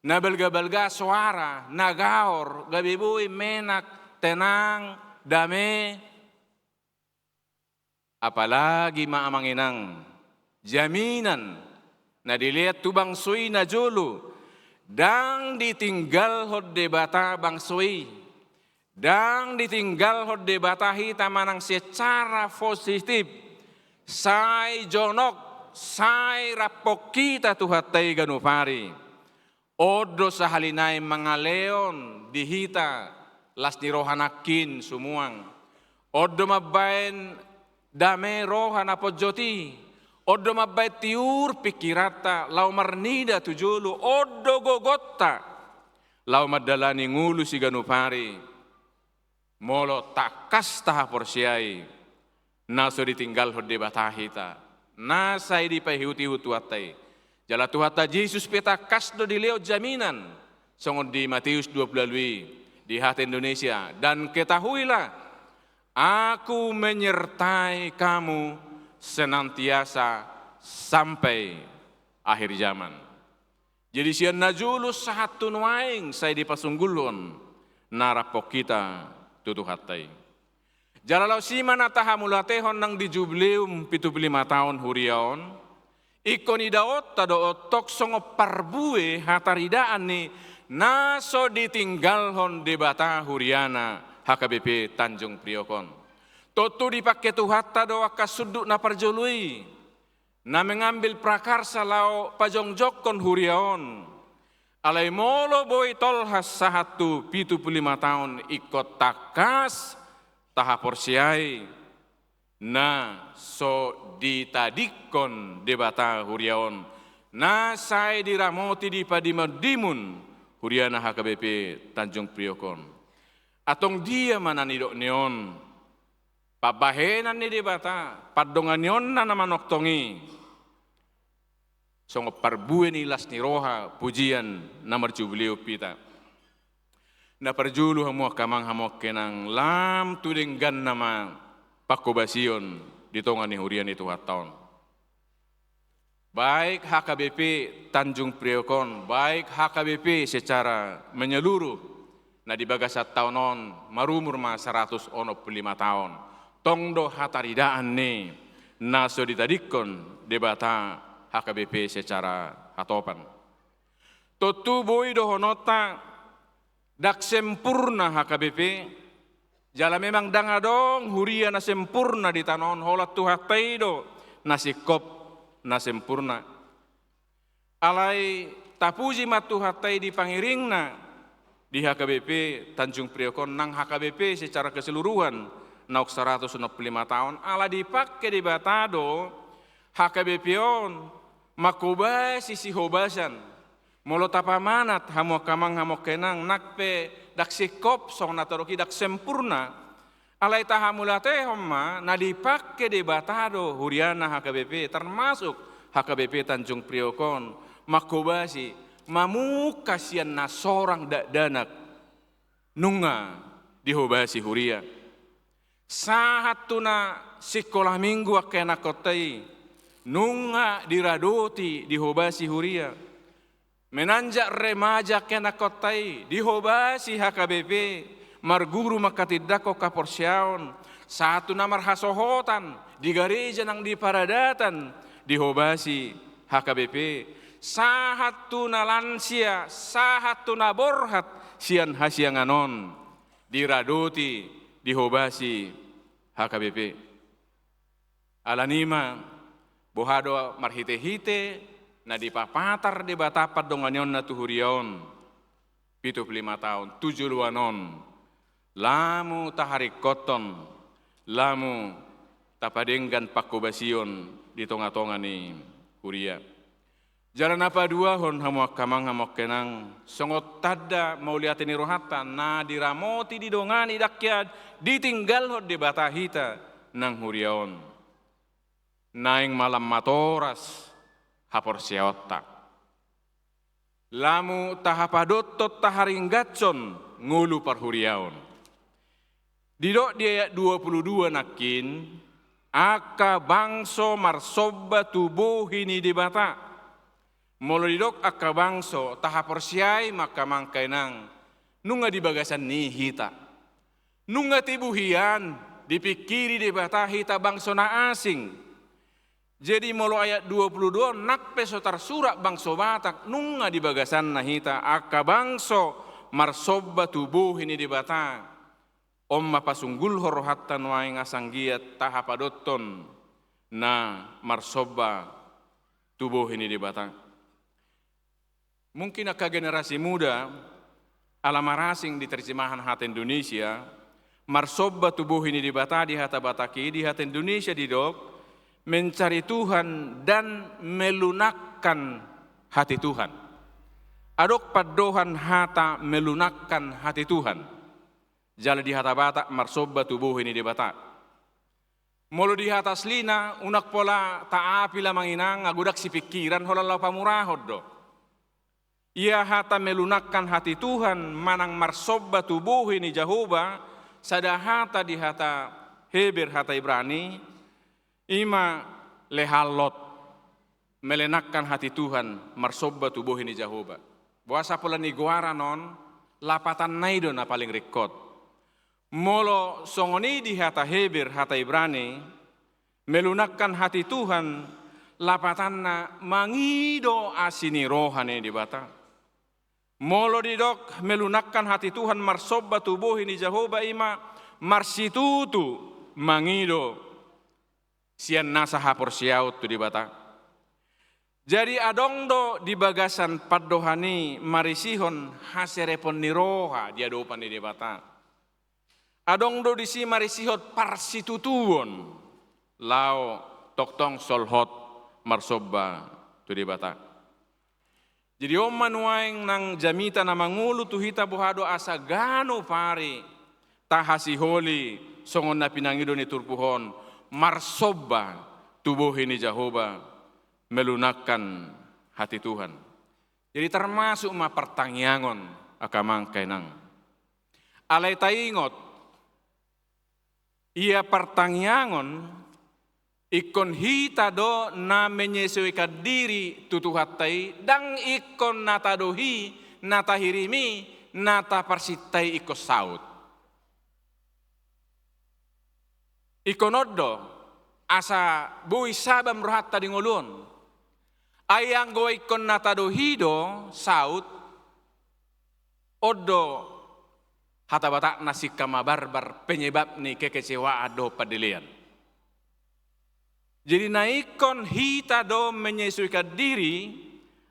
na balgabalga soara, na gaor, gabe boi menak, tenang, dame. Apalagi ma, amang inang, jaminan na dilehon tu bangso i najolo, ndang ditinggalhon Debata bangso i. Ndang ditinggalhon Debata hita manang secara positif. Sai jonok, sai rampok hita Tuhanta i ganup ari. On do sahali nai mangalehon di hita las ni roha nangkin sumuang. On do mambaen dame roha na ponjot i. On do mambaen tiur pingkiranta laho marnida tu jolo. On do gogonta laho mandalani ngolu siganup ari. Molo tangkas tahaporseai na so ditinggalhon Debata hita, na sai dipaihutihut Tuhanta i. Jala Tuhanta Jesus pe tangkas do dilehon jaminan, songon di Matius dua puluh ualu i, di hata Indonesia, "Dan ketahuilah, Aku menyertai kamu senantiasa sampai akhir zaman." Jadi sian najolo sahat tu nuaeng sai dipasunggulhon na rampok hita tu Tuhanta i. Jala laos i ma na tahamauliatehon nang di Jubileum pitu pulu lima taon huria on, ingkon idaonta do on tong songon parbue hataridaan ni na so ditinggalhon Debata huriana H K B P Tanjung Priok on. Tontu dipangke Tuhanta do angka sundut na parjolo i, na mengambil prakarsa laho pajongjongkon huria on. Alai molo boi tolhas sahat tu pitu pulu lima taon ingkon tangkas tahaporseai na so ditadingkon Debata huria on, na sai diramoti dipadimundimun huriana H K B P Tanjung Priok on. Antong dia ma na nidok ni on? Pambahenan ni Debata, pandonganionna na manongtong i, songon parbue ni las ni roha pujian na marjubileum hita. Na parjolo hamu angka amang, hamu angka inang, lam tu dengganna ma panghobasion di tonga ni huria ni Tuhanta on. Baik H K B P Tanjung Priok on, baik H K B P secara menyeluruh, na di bagasan taon on marumur ma saratus onom pulu lima taon. Tong do hataridaan ni na so ditadingkon Debata H K B P secara hatopan. Tontu boi dohononta, ndang sempurna H K B P, jala memang ndang adong huria na sempurna di tano on, holan Tuhanta i do na singkop na sempurna. Alai tapuji ma Tuhanta i di pangiringna di H K B P Tanjung Priok on, nang H K B P secara keseluruhan naung saratus onom pulu lima taon, ala dipangke Debata do H K B P on manghobasi sihobasan. Molo tapamanat hamu angka amang, hamu angka inang, nang pe ndang singkop songon na tadok i, ndang sempurna. Alai tahamauliatehon ma, na dipangke Debata do huriana H K B P, termasuk H K B P Tanjung Priok on, manghobasi, mamungka sian na sorang dakdanak nunga dihobasi huria. Sahat tu na sikola minggu angka ianakhonta i, nunga diradoti, dihobasi huria. Menanjak remaja angka ianakhonta i, dihobasi H K B P, marguru manghatindanghon haporseaon, sahat tu na marhasohotan di gareja nang di paradatan, dihobasi H K B P, sahat tu na lansia, sahat tu na borhat, sian hasiangan on diradoti, dihobasi H K B P. Alani i ma, boha do marhitehite na dipapatar Debata pandonganionna tu huria on pitu pulu lima taon, tu joloan on, lamu taharingkothon, lamu tapadenggan panghobasion di tongatonga ni huria. Jala na paduahon, hamu angka amang, hamu angka inang, songon tanda mauliate ni rohanta na diramoti, didongani, dang hea ditinggalhon Debata hita nang huria on. Naeng ma lam matoras haporseaonta, lamu tahapadothon, taharinggashon ngolu parhuriaon. Didok di ayat dua pulu dua nangkin, angka bangso marsomba tu bohi ni Debata. Molo didok angka bangso, tahaporseai ma, angka amang, angka inang, nunga di bagasan ni hita. Nunga tibu hian dipingkiri Debata hita bangso na asing. Jadi molo ayat dua pulu dua on nang pe so tarsurat bangso Batak, nunga di bagasanna hita angka bangso marsomba tu bohi ni Debata. On ma pasunggulhon rohanta nuaeng asa anggiat tahapadothon na marsomba tu bohi ni Debata. Mungkin angka generasi muda, ala marasing di terjemahan hata Indonesia, marsomba tu bohi ni Debata di hata Batak i, di hata Indonesia didok, mencari Tuhan dan melunakkan hati Tuhan. Adong pandohan hata melunakkan hati Tuhan. Jala di hata Batak marsomba tu bohi ni Debata. Molo di hata aslina, unang pola taapi, amang inang, anggo dang sipingkiran holan laho pamurahon do. Ia hata melunakkan hati Tuhan manang marsomba tu bohi ni Jahowa, sada hata di hata Heber, hata Ibrani, i ma lehallot, melenakkan hati Tuhan, marsomba tu bohi ni Jahowa. Boasa pola nigoaran on, lapatanna i do na paling ringkot. Molo songon i di hata Heber, hata Ibrani, melunakkan hati Tuhan, lapatanna mangido asi ni roha ni Debata. Molo didok melunakkan hati Tuhan, marsomba tu bohi ni Jahowa, i ma marsitutu mangido sian nasa haporseaon tu Debata. Jadi adong do di bagasan pandohan i marisihon haserepon ni roha di adopan ni Debata. Adong do disi marisihon parsitutuon laho tongtong solhot marsomba tu Debata. Jadi on ma nuaeng nang jamita na mangolu tu hita, boha do asa ganup ari tahasiholi songon na pinangido ni turpuk on, marsomba tu bohi ni Jahowa, melunakkan hati Tuhan. Jadi termasuk ma partangiangon, angka amang, angka inang. Alai taingot, ia partangiangon ingkon hita do na menyesuaikan diri tu Tuhanta i, dang ingkon na tadok i, na tahirim i, na taparsinta i ingkon saut. Ingkon on do asa boi sabam rohanta di ngolu on. Ai anggo ingkon na tadok i do saut, on do hata Batakna, singkama barbar penyebab ni kekecewaan dohot pandelean. Jadi na ingkon hita do menyesuaikan diri,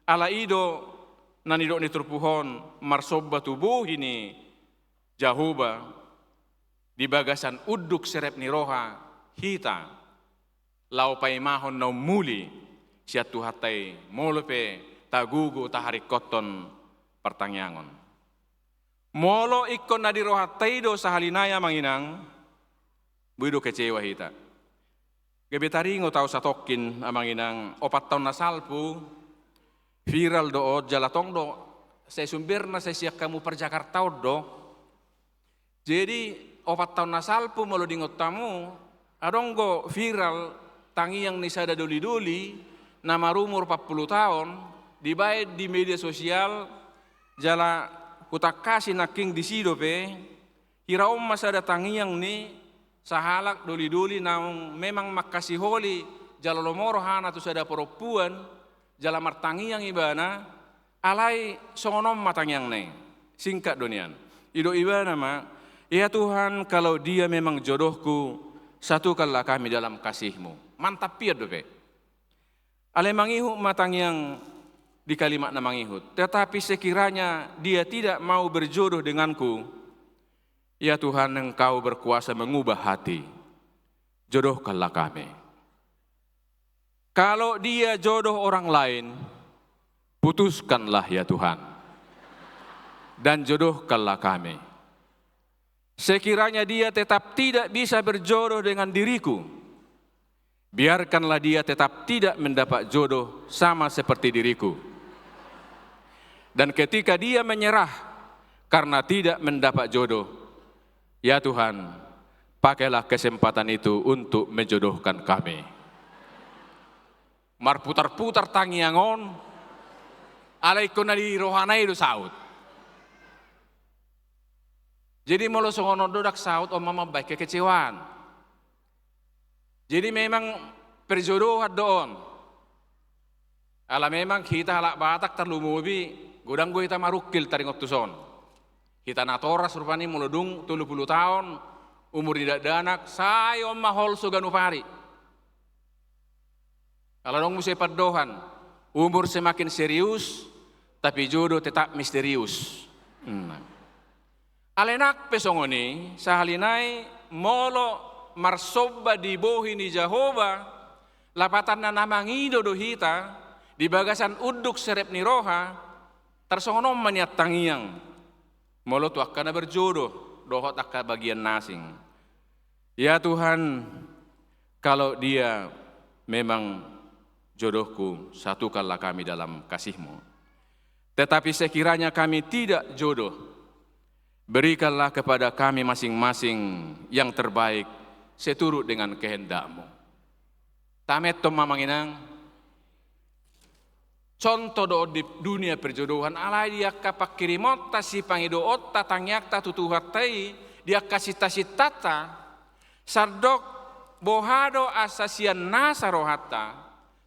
ala i do na nidok ni turpuk on, marsomba tu bohi ni Jahowa di bagasan unduk serep ni roha hita, laho paimahon na ummuli sian Tuhanta i, molo pe tagogo taharingkothon partangiangon. Molo ingkon na di rohanta i do sahali nai, amang inang, boi do kecewa hita. Gabe taringot ahu satongkin, amang inang, opat taon na salpu, viral do on, jala tong do sai sumberna sai sian hamu parjakartaon do. Jadi opat taon na salpu, molo diingot hamu, adong do viral tangiang ni sada dolidoli na marumur opat pulu taon, dibaen di media sosial, jala hutangkasi nangkin disi dope, hira on ma sada tangiang ni sahalak dolidoli naung memang mangkasiholi jala lomo rohana tu sada parompuan, jala martangiang ibana, alai songon on ma tangiangna i. Singkat do nian. Didok ibana ma, "Ya Tuhan, kalau dia memang jodohku, satukanlah kami dalam kasih-Mu." Mantap pian dope. Alai mangihut ma tangiang di kalimat na mangihut. "Tetapi sekiranya dia tidak mau berjodoh denganku, ya Tuhan, Engkau berkuasa mengubah hati. Jodohkanlah kami. Kalau dia jodoh orang lain, putuskanlah ya Tuhan. Dan jodohkanlah kami. Sekiranya dia tetap tidak bisa berjodoh dengan diriku, biarkanlah dia tetap tidak mendapat jodoh sama seperti diriku. Dan ketika dia menyerah karena tidak mendapat jodoh, ya Tuhan, pakailah kesempatan itu untuk menjodohkan kami." Marputar-putar tangiang on, alai ingkon na di rohana i do saut. Jadi molo songon on do, ndang saut on ma mambahen kekecewaan. Jadi memang perjodohan do on. Ala memang hita halak Batak tarlumobi, godang do hita marungkil taringot tu son. Hita natoras rupani molo dung tolu pulu taon umur ni dakdanak, sai on ma holso ganup ari. Ala adong muse pandohan, umur semakin serius, tapi jodoh tetap misterius. Hmm. Alai nang pe songon i, sahali nai molo marsomba di bohi ni Jahowa, lapatanna na mangido do hita di bagasan unduk serep ni roha, tarsongon on ma nian tangiang molo tu angka na berjodoh dohot angka bagian na asing. Ya Tuhan, kalau dia memang jodohku, satukanlah kami dalam kasih-Mu. Tetapi sekiranya kami tidak jodoh, berikanlah kepada kami masing-masing yang terbaik seturut dengan kehendak-Mu. Tamet on ma amang inang. Contoh do on di dunia perjodohan, alai di angka pangkirimonta, sipangidoonta, tangiangta tu Tuhanta i, di angka sinta-sintanta, sandok boha do asa sian nasa rohanta,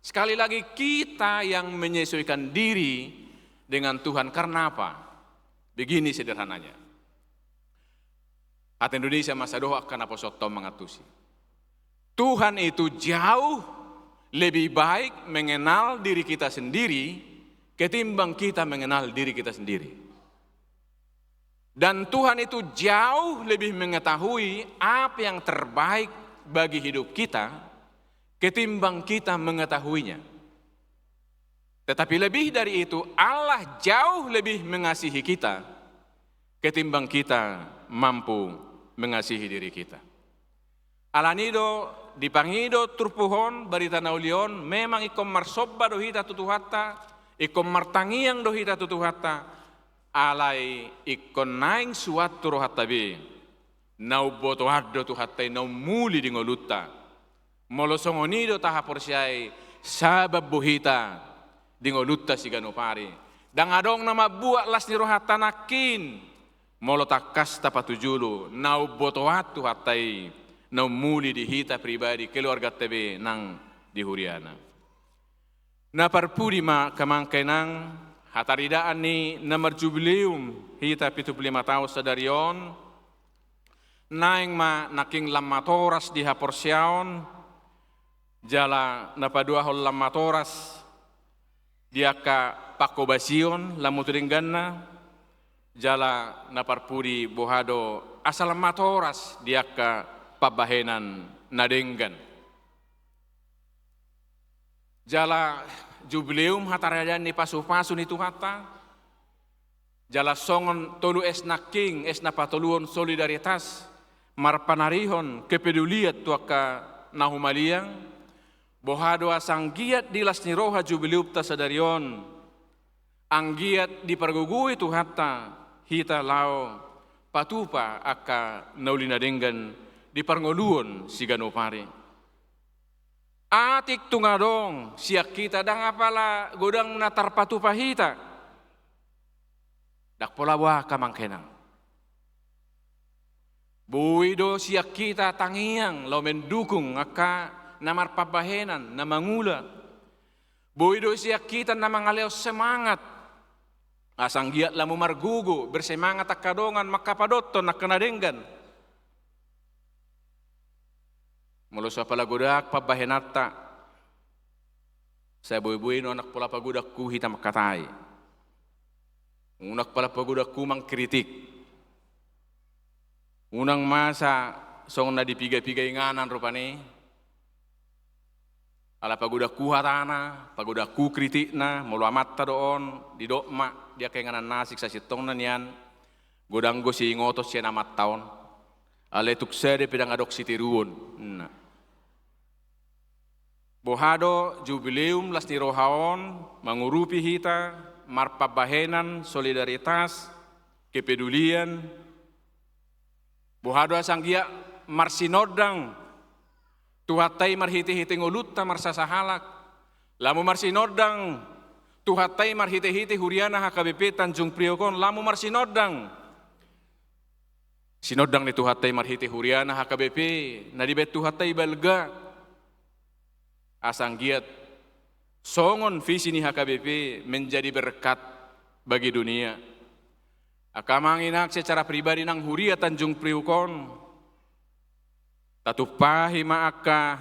sekali lagi kita yang menyesuaikan diri dengan Tuhan. Karena apa? Begini sederhananya. Hata Indonesia masa dohot angka naposo-Tonga mangantusi. Tuhan itu jauh lebih baik mengenal diri kita sendiri ketimbang kita mengenal diri kita sendiri. Dan Tuhan itu jauh lebih mengetahui apa yang terbaik bagi hidup kita ketimbang kita mengetahuinya. Tetapi lebih dari itu, Allah jauh lebih mengasihi kita ketimbang kita mampu mengasihi diri kita. Alani do dipangido turpuk on, barita na uli on, memang ingkon marsomba do hita tu Tuhanta, ingkon martangiang do hita tu Tuhanta, alai ingkon naeng suan tu rohanta be, na umboto an do Tuhanta i na ummuli di ngolunta. Molo songon i do tahaporseai, sabar do hita di ngolunta siganup ari. Ndang adong na mambuat las ni rohanta nangkin molo tangkas tapatujolo na umboto an Tuhanta i na ummuli di hita pribadi, keluarganta be nang di huriana. Na parpudi ma angka amang inang, hataridaan ni na marjubileum hita pitu pulu lima taon sadari on, naeng ma nangkin lam matoras di haporseaon, jala na paduahon lam matoras di angka pangkobasion lam utu dengganna, jala na parpudi boha do asa lam matoras di angka pambahenan na denggan. Jala jubileum hataridaan ni pasu-pasu ni Tuhanta, jala songon tolu S nangkin, S na patoluhon solidaritas, marpanarihon kepedulian tu angka na humaliang, boha do asa anggiat di las ni roha jubileumta sadari on, anggiat dipargogoi Tuhanta hita laho patupa angka na uli na denggan di parngoluon siganup ari. Atik tung adong sian hita ndang apala godang na tarpatupa hita, ndang pola boha angka amang inang. Boi do sian hita tangiang laho mendukung angka na marpambahenan, na mangula. Boi do sian hita na mangalehon semangat. Asa anggiat lamu margogo, bersemangat angka dongan, mangkapadothon angka na denggan. Molo so apala godang pambahenanta, sai boi-boi do unang pola pagodanghu hita mangkatai. Unang pola pagodanghu mangkritik. Unang masa songon na dipiga-piga inganan rupani. Ala pagodanghu hatana, pagodanghu kritikna, molo amanta do on, didok ma di angka inganan na asing, sasintongna nian, godang do siingoton sian amanta on. Alai tung sada pe ndang adong sitiruon. Nah. Boha do jubileum las ni roha on mangurupi hita marpambahenan solidaritas, kepedulian. Boha do asa anggiat marsinondang Tuhanta i marhite-hite ngolunta marsasahalak. Lamu marsinondang Tuhanta i marhite-hite huriana H K B P Tanjung Priok on. Lamu marsinondang sinondang ni Tuhanta i marhite huriana H K B P na dibahen Tuhanta i balga. Asa anggiat songon visi ni H K B P menjadi berkat bagi dunia. Angka amang inang secara pribadi nang huria Tanjung Priok on, tatumpahi ma angka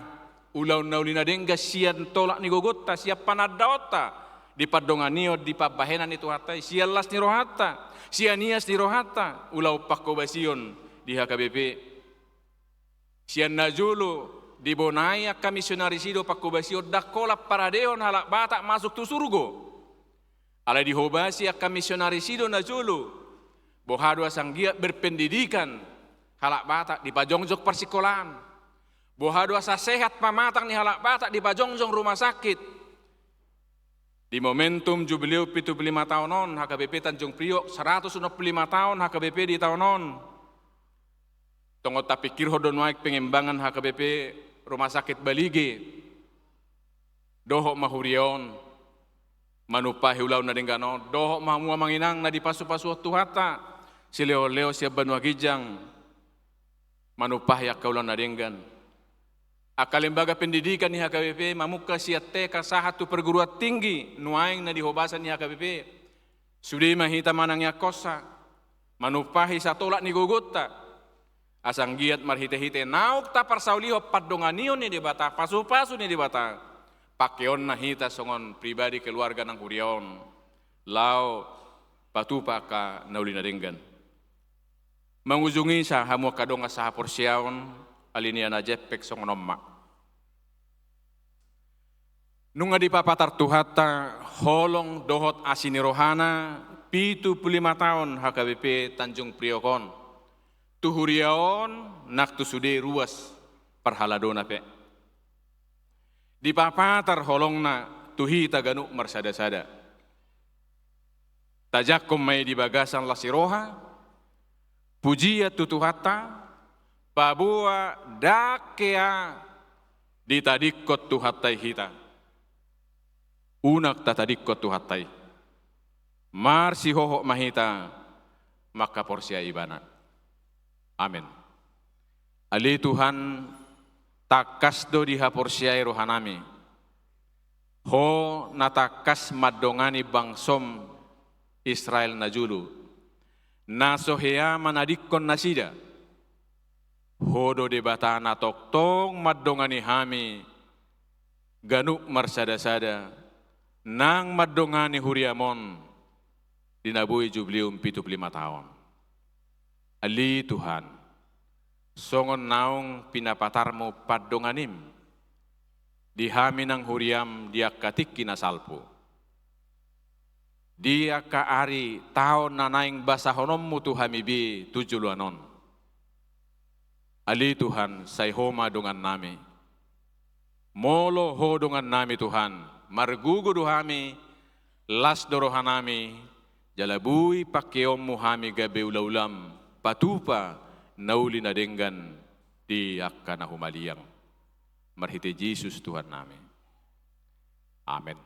ulaon na uli na denggan sian tolap ni gogonta, sian panandaonta di pandonganion, di pambahenan ni Tuhanta i, sian las ni rohanta, sian ias ni rohanta, ulaon pangkobasion di H K B P. Sian na jolo dibonai angka misionaris i do pangkobasion, ndang holan paradehon halak Batak masuk tu surgo. Alai dihobasi angka misionaris i do na jolo. Boha do asa anggiat berpendidikan halak Batak, dipajongjong parsikolaan. Boha do asa sehat pamatang ni halak Batak, dipajongjong rumah sakit. Di momentum jubileum pitu pulu lima taon on H K B P Tanjung Priok, saratus onom pulu lima taon H K B P di taon on. Tongon tapikirhon do nuaeng pengembangan H K B P Rumah Sakit Balige. Dohot ma huria on manumpahi ulaon na denggan on, dohot ma hamu amang inang na dipasupasuhon Tuhanta silehon-lehon sian banua ginjang manumpahi angka ulaon na denggan. Angka lembaga pendidikan ni H K B P mamungka sian T K sahat tu perguruan tinggi nuaeng na dihobasan ni H K B P. Sude ma hita manangiangkonsa manumpahi satolap ni gogonta. Asa anggiat marhite-hite naung taparsaulihon pandonganion ni Debata, pasupasu ni Debata, pangkeonna hita songon pribadi keluarga nang huria on laho patupa angka na uli na denggan. Mangujungi sa hamu angka dongan sahaporseaon, ale nian na jempek songon on ma. Nunga dipapatar Tuhanta holong dohot asi ni rohana pitu pulu lima taon H K B P Tanjung Priok on. Tu huria on nang tu sude ruas parhaladona pe. Dipapatar holongna tu hita ganup marsada-sada. Tajangkon ma i di bagasan las ni roha, pujian tu Tuhanta, paboa ndang hea ditadingkon Tuhanta i hita. Unang tatadingkon Tuhanta i. Marsihohot ma hita mangkaporseai Ibana. Amen. Ale Tuhan, tangkas do dihaporseai rohanami. Ho na tangkas mandongani bangsom Israel na jolo, na so hea manadingkon nasida. Ho do Debata na tongtong mandongani hami ganup marsada-sada, nang mandongani huriam on di na boi jubileum pitu pulu lima taon. Ale Tuhan, songon naung pinapatarmu pandonganim di hami nang huriam di angka tingki na salpu, di angka ari taon na naeng basahononmu tu hami be tu joloan on. Ale Tuhan, sai Ho ma dongannami. Molo Ho dongannami Tuhan, margogo do hami, las do rohanami, jala boi pangkeonmu hami gabe ula-ulam patupa na uli na denggan di angka na humaliang. Marhite Jesus Tuhannami. Amen.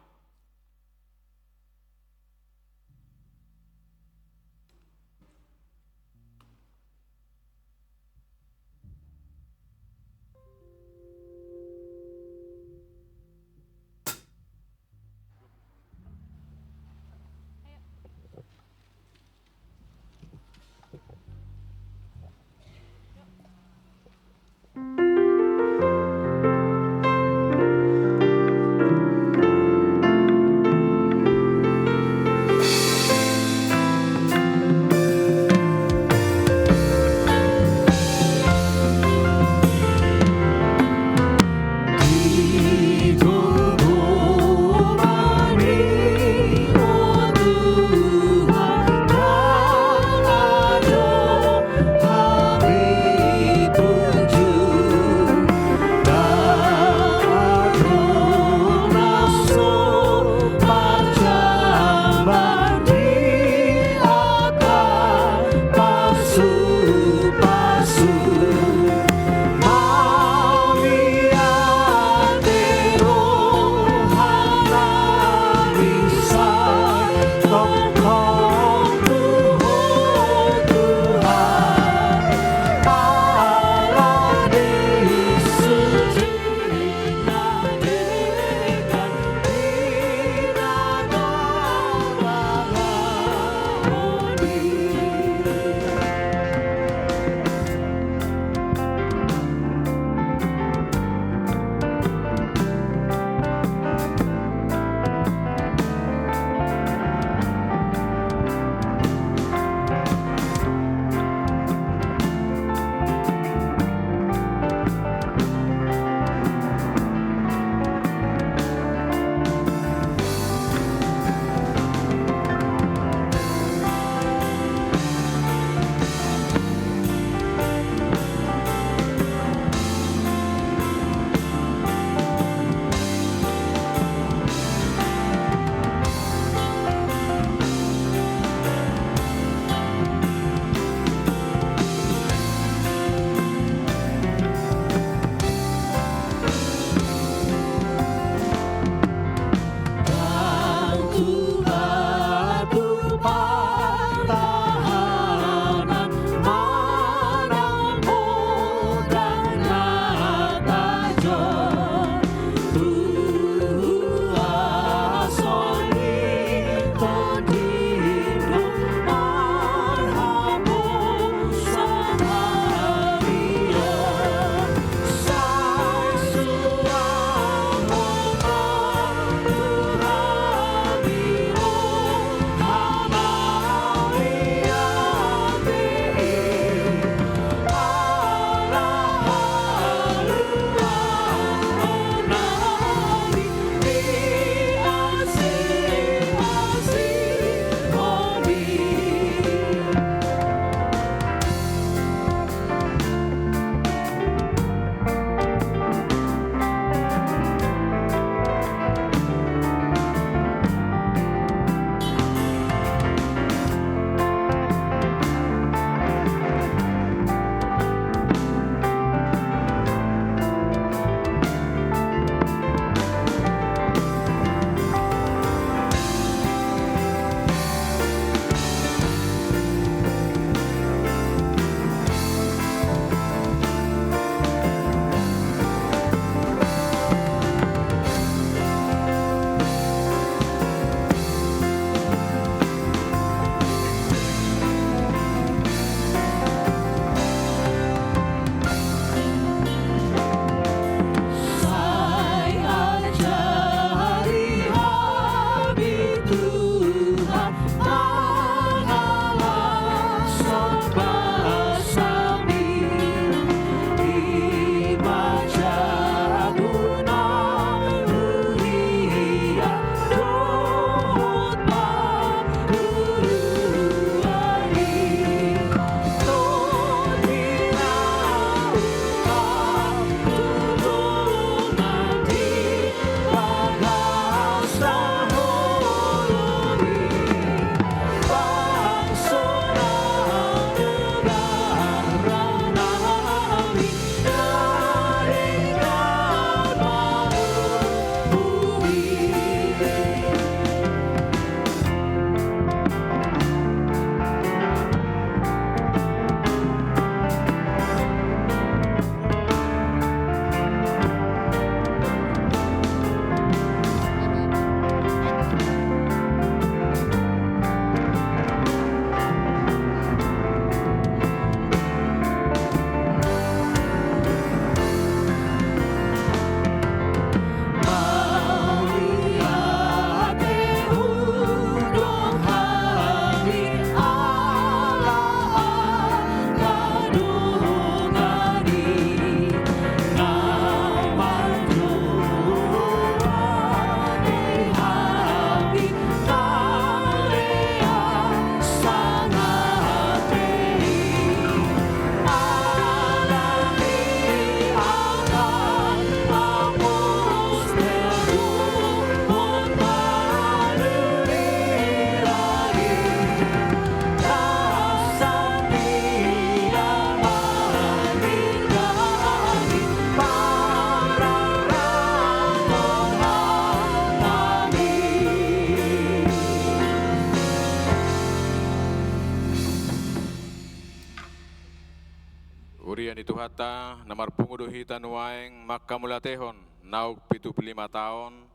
Hita na marpungu do hita nuaeng manghamauliatehon naung pitu pulu lima taon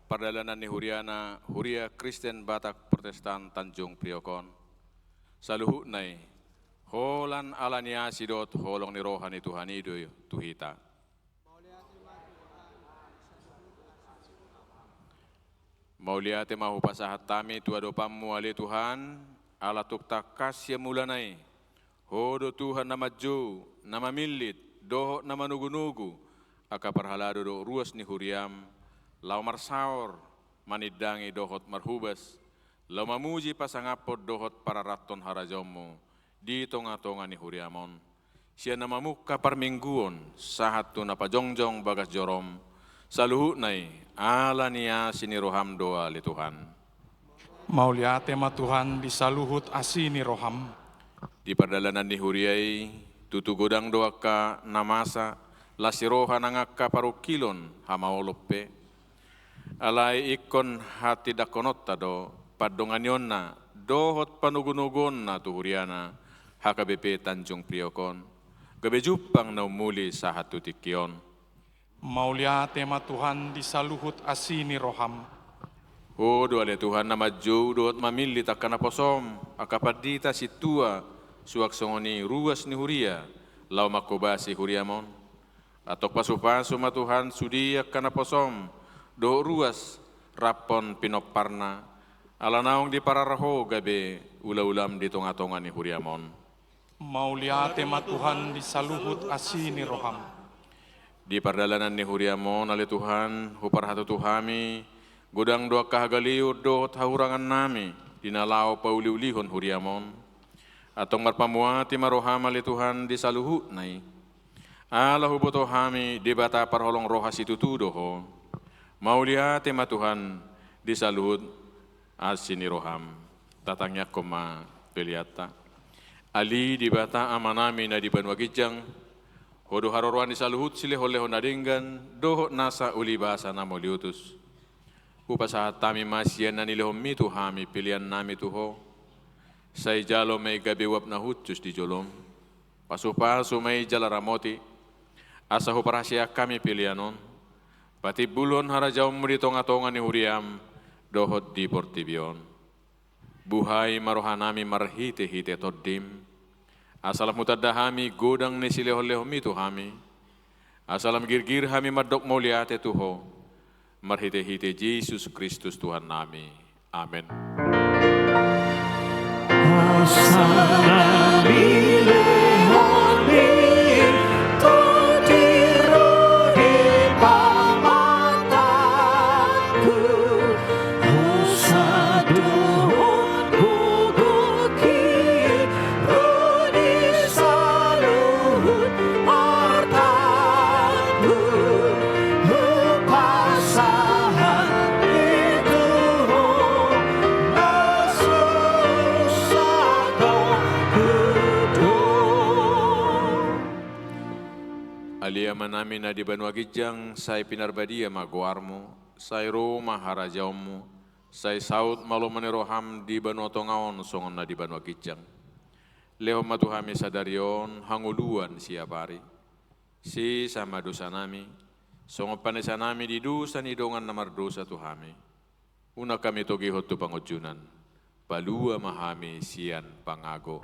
pardalanan ni huriana, Huria Kristen Batak Protestan Tanjung Priok on. Saluhutna i, holan ala ni asi dohot holong ni roha ni Tuhan i do tu hita. Mauliate ma hupasahat hami tu adopanmu ale Tuhan, ala tung tangkas sian mulana i. Ho do Tuhan na manjou, na mamillit, dohot na manogunogu angka parhalado dohot ruas ni huriam, laho marsaor, manindangi dohot marhobas, laho mamuji pasangaphon dohot pararathon harajaonmu di tongatonga ni huriam on. Sian na mamungka parmingguon, sahat tu na pajongjong bagas jorom, saluhutna i, ala ni asi ni roham do ale Tuhan. Mauliate ma Tuhan di saluhut asi ni roham. Di pardalanan ni huria i, tutu godang do angka na masa, las ni roha nang angka parungkilon, hamaolon pe. Alai ingkon hatindangkononta do, pandonganionna, dohot panogunoguonna tu huriana, H K B P Tanjung Priok on. Gabe jumpang na ummuli sahat tu tingki on. Mauliate ma Tuhan di saluhut asi ni roham. Ho do ale Tuhan na manjou dohot mamillit angka naposom, angka pandita sintua, suang songon i ruas ni huria, laho manghobasi huriam on. Antong pasupasu ma Tuhan sude angka naposom, dohot ruas, rap dohot pinomparna, ala naung diparara Ho gabe ulaulam di tongatonga ni huriam on. Mauliate ma Tuhan di saluhut asi ni roham. Di pardalanan ni huriam on ale Tuhan, huparhatutu hami, godang do angka hagaleon dohot hahurangannami, di na laho pauliulihon huriam on. Antong marpamuati ma roham ale Tuhan di saluhutna i. Ala huboto hami Debata parholong roha situtu do Ho. Mauliate ma Tuhan di saluhut asi ni roham. Tatangiangkon ma peleanta. Ale Debata Amanami na di banua ginjang, Ho do haroroan ni saluhut silehonlehon na denggan, dohot nasa ulibasa na mauliutus. Hupasahat hami ma sian na nilehonmi tu hami peleannami tu Ho. Sai jalo ma i gabe uap na hushus di jolom. Pasupasu ma i jala ramoti. Asa huparhaseang hami pelean on patimbulhon harajaonmu di tongatonga ni huriam, dohot di portibi on. Buhai ma rohanami marhitehite Tondim. Asa lam hutanda hami godang ni silehonlehonmi tu hami. Asa lam girgir hami mandok mauliate tu Ho. Marhitehite Jesus Kristus Tuhannami. Amen. Ale Amanami na di banua ginjang, sai pinarbadia ma goarmu, sai ro ma harajaonmu, sai saut ma lomo ni roham di banua tonga on songon na di banua ginjang. Lehon ma tu hami sadari on hangoluan siapari. Sesa ma dosanami, songon panesanami di dosa ni dongan na mardosa tu hami. Unang hami togihon tu pangunjunan, palua ma hami sian pangago.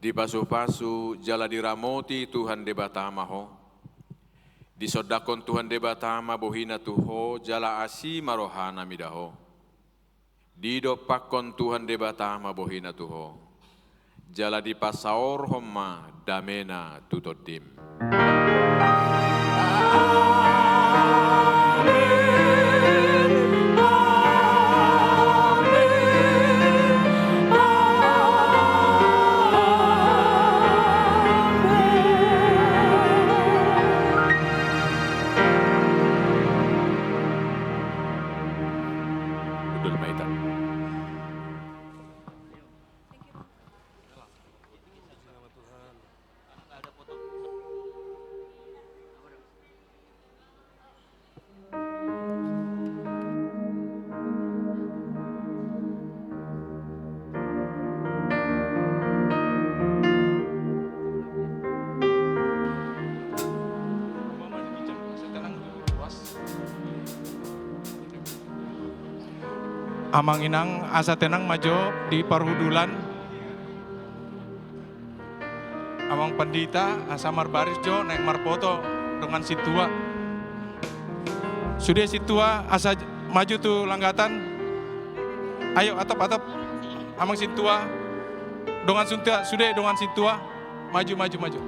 Dipasupasu jala diramoti Tuhan Debata ma ho. Disondangkon Tuhan Debata ma bohina tu ho jala asi ma rohana mida ho. Didompakkon Tuhan Debata ma bohina tu ho. Jala dipasaorhon ma damena tu tondim. Hundul ma hita. Amang inang, asa tenang ma jo di parhundulan. Amang pandita, asa marbaris jo naeng marpoto dongan sintua. Sude sintua, asa maju tu langgatan. Ayo, atop, atop. Amang sintua. Dongan sintua, sude dongan sintua. Maju, maju, maju.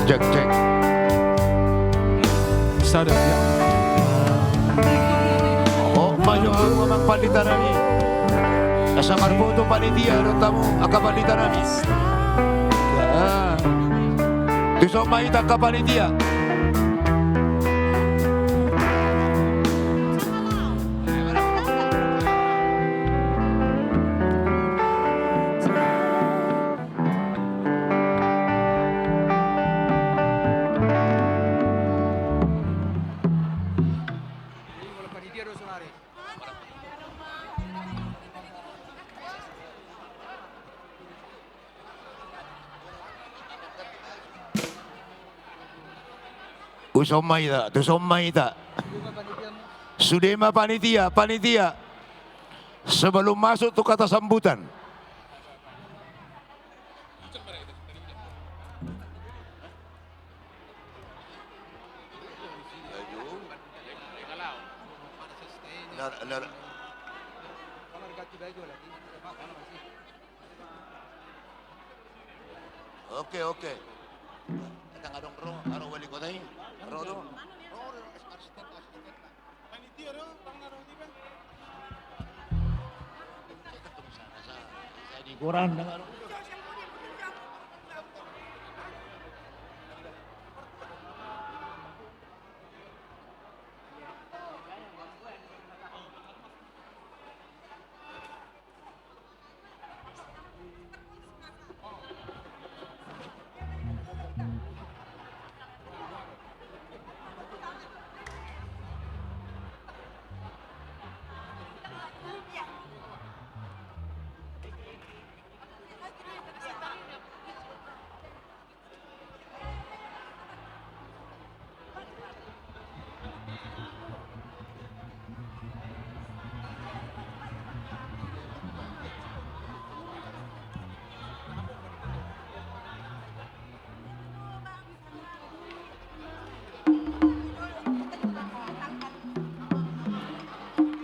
Cek, cek. Sada, ya. Oh, maju hamu amang pandita nami. Asa marpoto panitia dohot hamu angka pandita nami. Ah. Tuson ma hita angka panitia. Tuson ma hita, tuson ma hita. Sude ma panitia, panitia. Sebelum masuk tu kata sambutan. Nar-, nar-, Oke, oke. Ndang adong ro, ro wali kota i. Ro do. Ro, ro, ro, asisten, asisten. Panitia do, bang, ro di bang. Saya di koran, ndang adong.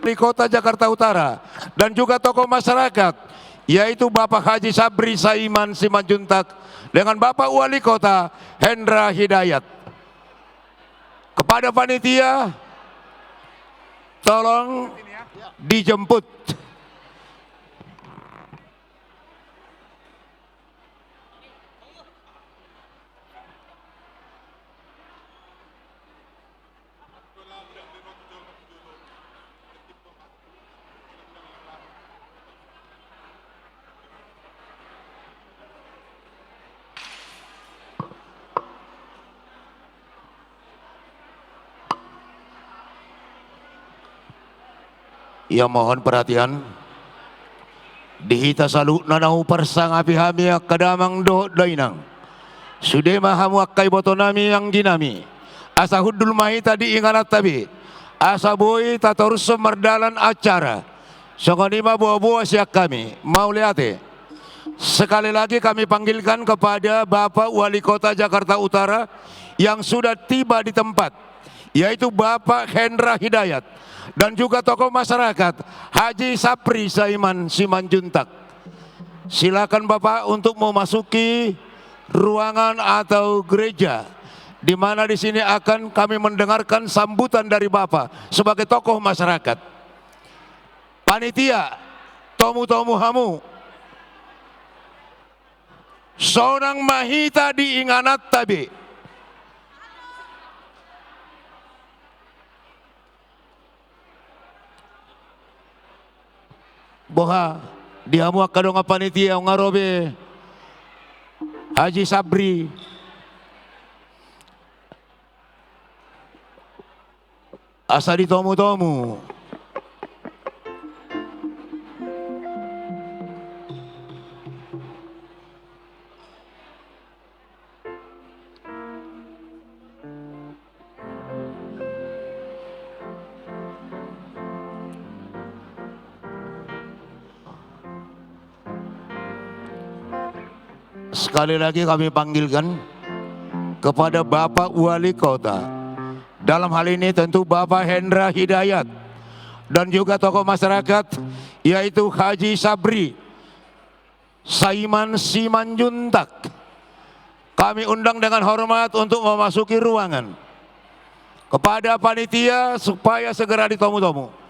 Wali Kota Jakarta Utara dan juga tokoh masyarakat, yaitu Bapak Haji Sabri Saiman Simanjuntak dengan Bapak Wali Kota Hendra Hidayat. Kepada panitia, tolong dijemput. Ia mohon perhatian. Di hita saluhutna na huparsangapi hami angka damang dohot dainang. Sude ma hamu angka ibotonami angginami. Asa hundul ma hita di ingananta be. Asa boi tatorushon mardalan acara. Songon i ma boa-boa sian hami. Mauliate. Sekali lagi kami panggilkan kepada Bapak Wali Kota Jakarta Utara yang sudah tiba di tempat, yaitu Bapak Hendra Hidayat, dan juga tokoh masyarakat Haji Sapri Saiman Simanjuntak. Silakan Bapak untuk memasuki ruangan atau gereja, di mana di sini akan kami mendengarkan sambutan dari Bapak sebagai tokoh masyarakat. Panitia, tomu-tomu hamu. Sonang ma hita di ingananta be. Boha, di hamu angka dongan panitia, nunga ro be Haji Sabri. Asa ditomu-tomu. Sekali lagi kami panggilkan kepada Bapak Wali Kota. Dalam hal ini tentu Bapak Hendra Hidayat dan juga tokoh masyarakat, yaitu Haji Sabri Saiman Simanjuntak. Kami undang dengan hormat untuk memasuki ruangan. Kepada panitia supaya segera ditomu-tomu.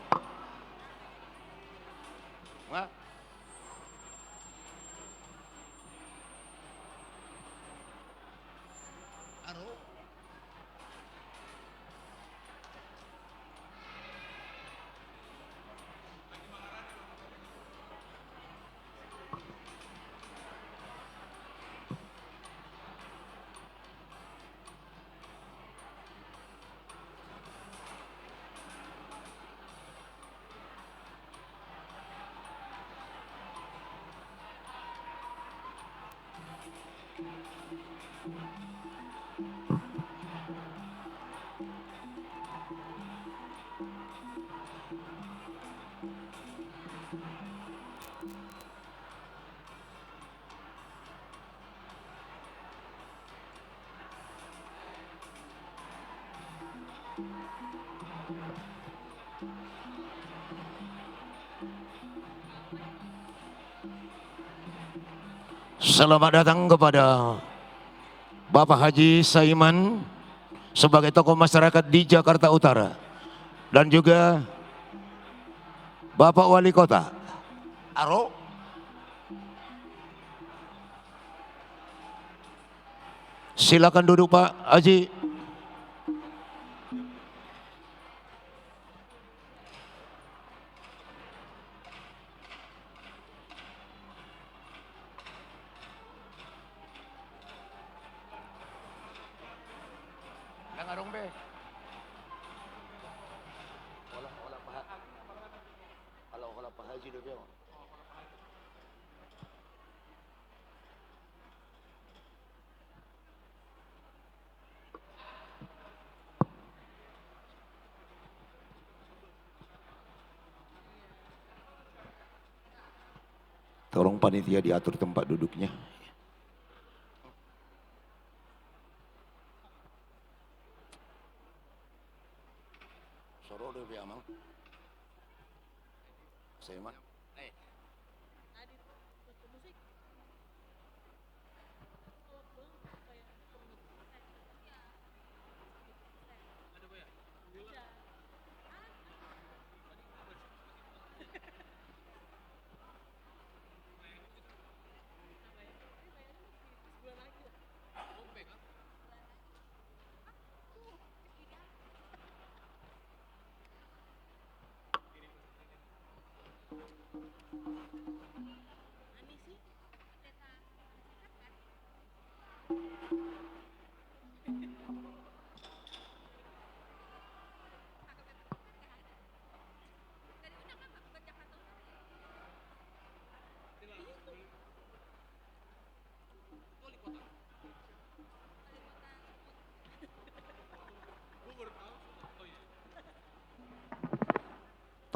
Selamat datang kepada Bapak Haji Saiman sebagai tokoh masyarakat di Jakarta Utara dan juga Bapak Wali Kota. Aro. Silakan duduk, Pak Haji. Ndang adong be. Olah, olah paha-, olah, olah pahaji do be. Tolong panitia diatur tempat duduknya. Soro do be, Amang. Saya mah.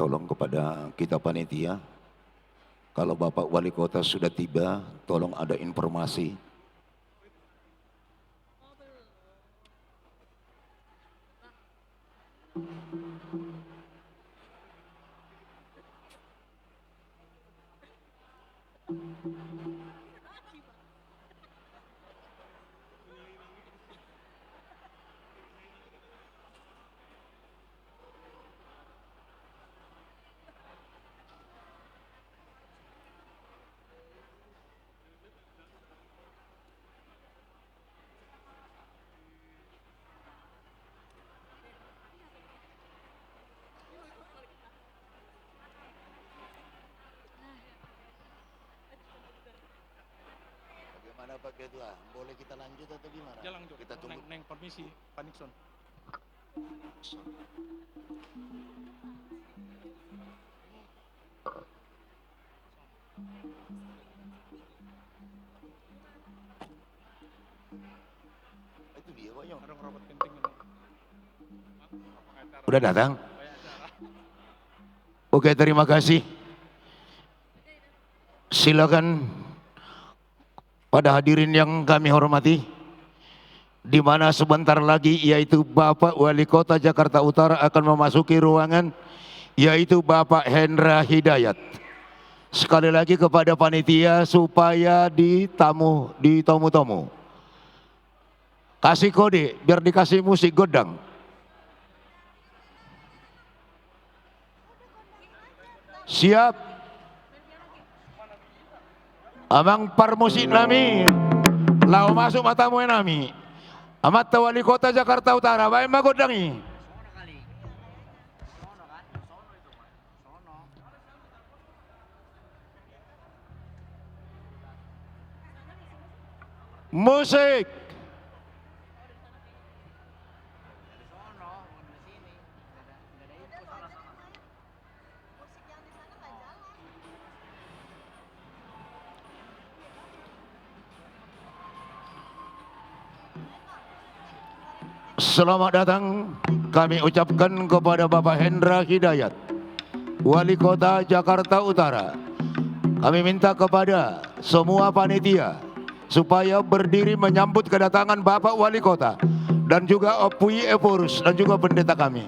Tolong kepada kita panitia, kalau Bapak Wali Kota sudah tiba, tolong ada informasi. Bagaimana Pak Ketua? Boleh kita lanjut atau gimana? Jalan, Jo. Kita tunggu. Neng, neng, permisi, Pak Nixon. Udah datang? Oke, terima kasih. Silakan pada hadirin yang kami hormati, di mana sebentar lagi yaitu Bapak Wali Kota Jakarta Utara akan memasuki ruangan, yaitu Bapak Hendra Hidayat. Sekali lagi kepada panitia supaya ditamu, ditomu-tomu. Kasih kode, biar dikasih musik gondang. Siap. Amang parmusik nami, laho masuk ma tamu nami. Amanta Wali Kota Jakarta Utara, baen ma gondang i. Musik. Selamat datang kami ucapkan kepada Bapak Hendra Hidayat, Wali Kota Jakarta Utara. Kami minta kepada semua panitia supaya berdiri menyambut kedatangan Bapak Wali Kota dan juga Ompui Ephorus dan juga pendeta kami.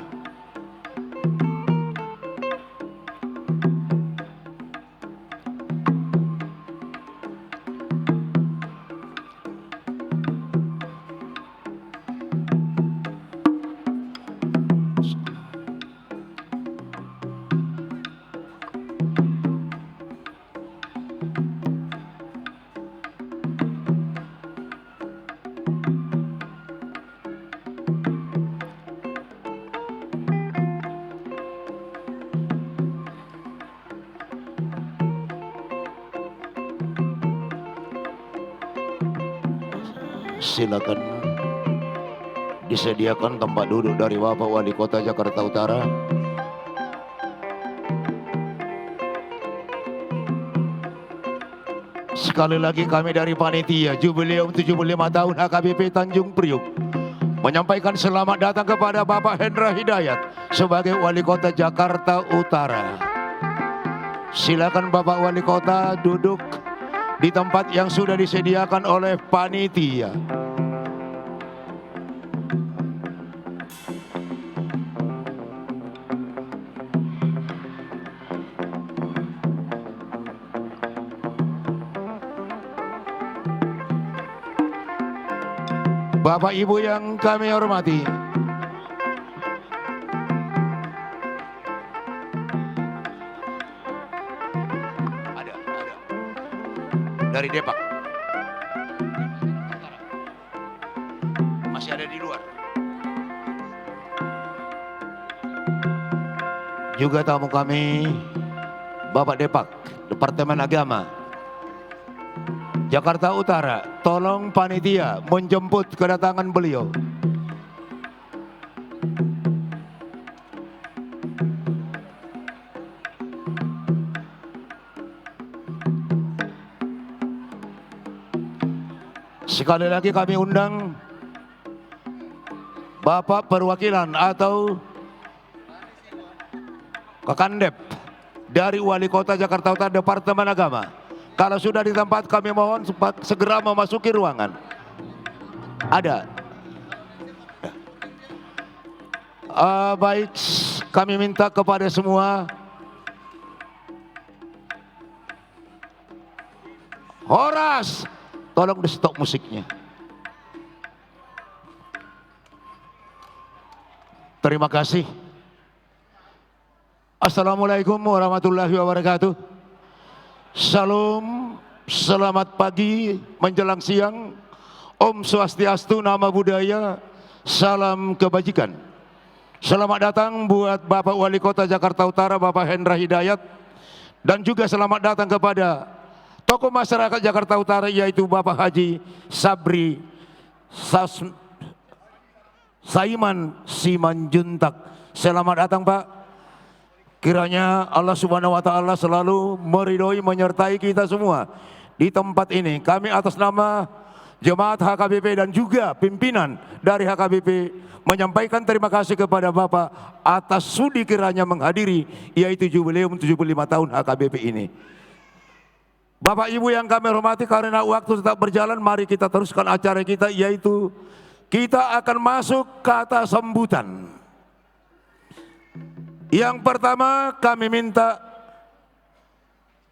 Silakan disediakan tempat duduk dari Bapak Wali Kota Jakarta Utara. Sekali lagi kami dari panitia Jubileum tujuh puluh lima tahun H K B P Tanjung Priuk menyampaikan selamat datang kepada Bapak Hendra Hidayat sebagai Wali Kota Jakarta Utara. Silakan Bapak Wali Kota duduk di tempat yang sudah disediakan oleh panitia. Bapak Ibu yang kami hormati. Ada, ada. Dari Depak. Masih ada di luar. Juga tamu kami, Bapak Depak, Departemen Agama, Jakarta Utara, tolong panitia menjemput kedatangan beliau. Sekali lagi kami undang Bapak perwakilan atau Kakandep dari Wali Kota Jakarta Utara, Departemen Agama. Kalau sudah di tempat, kami mohon sempat segera memasuki ruangan. Ada. Eh, baik, kami minta kepada semua. Horas, tolong di-stop musiknya. Terima kasih. Assalamualaikum warahmatullahi wabarakatuh. Shalom, selamat pagi menjelang siang. Om Swastiastu, Namo Buddhaya, salam kebajikan. Selamat datang buat Bapak Wali Kota Jakarta Utara, Bapak Hendra Hidayat, dan juga selamat datang kepada tokoh masyarakat Jakarta Utara, yaitu Bapak Haji Sabri Sas-, Saiman Simanjuntak. Selamat datang, Pak. Kiranya Allah Subhanahu wa Ta'ala selalu meridhoi, menyertai kita semua di tempat ini. Kami atas nama jemaat H K B P dan juga pimpinan dari H K B P menyampaikan terima kasih kepada Bapak atas sudi kiranya menghadiri, yaitu jubileum tujuh puluh lima tahun H K B P ini. Bapak Ibu yang kami hormati, karena waktu tetap berjalan, mari kita teruskan acara kita, yaitu kita akan masuk kata sambutan. Yang pertama, kami minta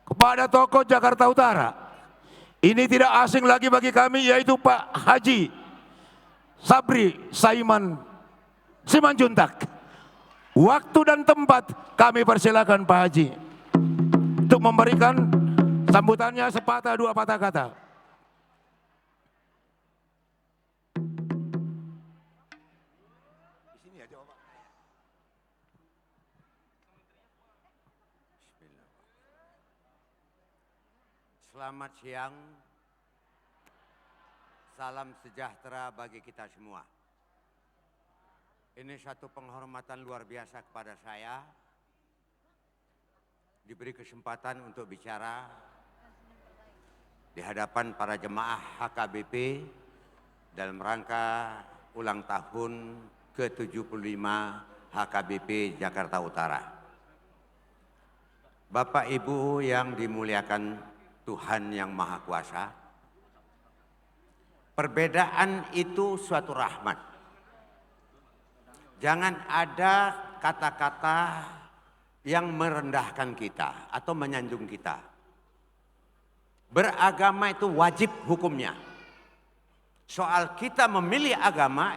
kepada tokoh Jakarta Utara. Ini tidak asing lagi bagi kami, yaitu Pak Haji Sabri Saiman Simanjuntak. Waktu dan tempat kami persilakan Pak Haji untuk memberikan sambutannya sepatah dua patah kata. Bismillah. Selamat siang. Salam sejahtera bagi kita semua. Ini satu penghormatan luar biasa kepada saya, diberi kesempatan untuk bicara di hadapan para jemaah H K B P dalam rangka ulang tahun ke tujuh puluh lima H K B P Jakarta Utara. Bapak Ibu yang dimuliakan Tuhan Yang Maha Kuasa, perbedaan itu suatu rahmat. Jangan ada kata-kata yang merendahkan kita atau menyanjung kita. Beragama itu wajib hukumnya. Soal kita memilih agama,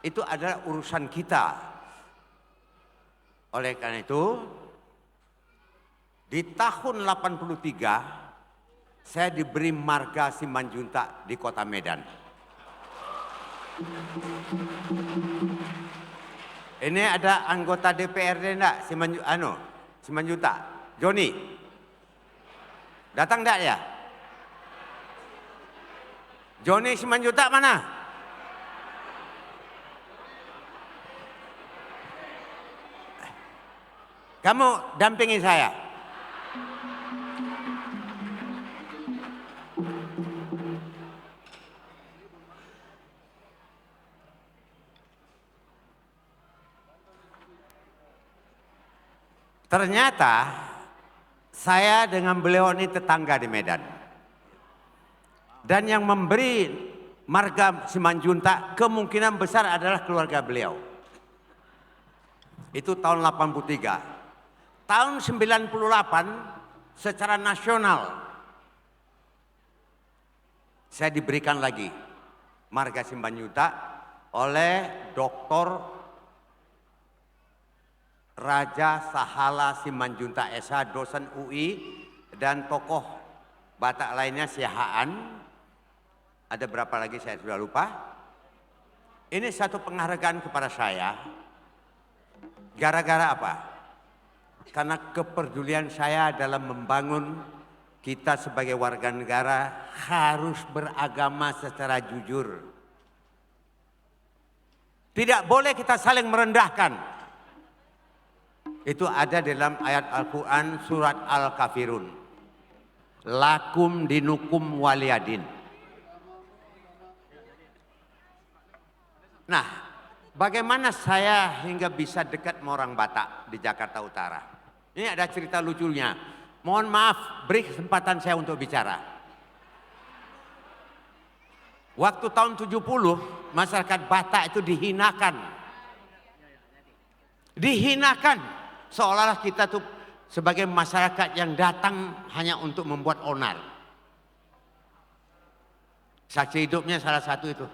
itu adalah urusan kita. Oleh karena itu, di tahun delapan puluh tiga, saya diberi marga Simanjuntak di Kota Medan. Ini ada anggota D P R D ndak? Simanju-, anu, Simanjuntak. Joni. Datang ndak dia? Joni Simanjuntak mana? Kamu dampingi saya. Ternyata saya dengan beliau ini tetangga di Medan. Dan yang memberi marga Simanjuntak kemungkinan besar adalah keluarga beliau. Itu tahun delapan puluh tiga. Tahun sembilan puluh delapan, secara nasional, saya diberikan lagi marga Simanjuntak oleh Doktor Raja Sahala Simanjuntak S H, dosen U I dan tokoh Batak lainnya, Siahaan. Ada berapa lagi, saya sudah lupa. Ini satu penghargaan kepada saya. Gara-gara apa? Karena kepedulian saya dalam membangun kita sebagai warga negara harus beragama secara jujur. Tidak boleh kita saling merendahkan. Itu ada dalam ayat Al-Quran, surat Al-Kafirun. Lakum dinukum waliyadin. Nah, bagaimana saya hingga bisa dekat sama orang Batak di Jakarta Utara? Ini ada cerita lucunya. Mohon maaf, beri kesempatan saya untuk bicara. Waktu tahun tujuh puluh, masyarakat Batak itu dihinakan. Dihinakan. Seolah-olah kita tuh sebagai masyarakat yang datang hanya untuk membuat onar. Saksi hidupnya salah satu itu.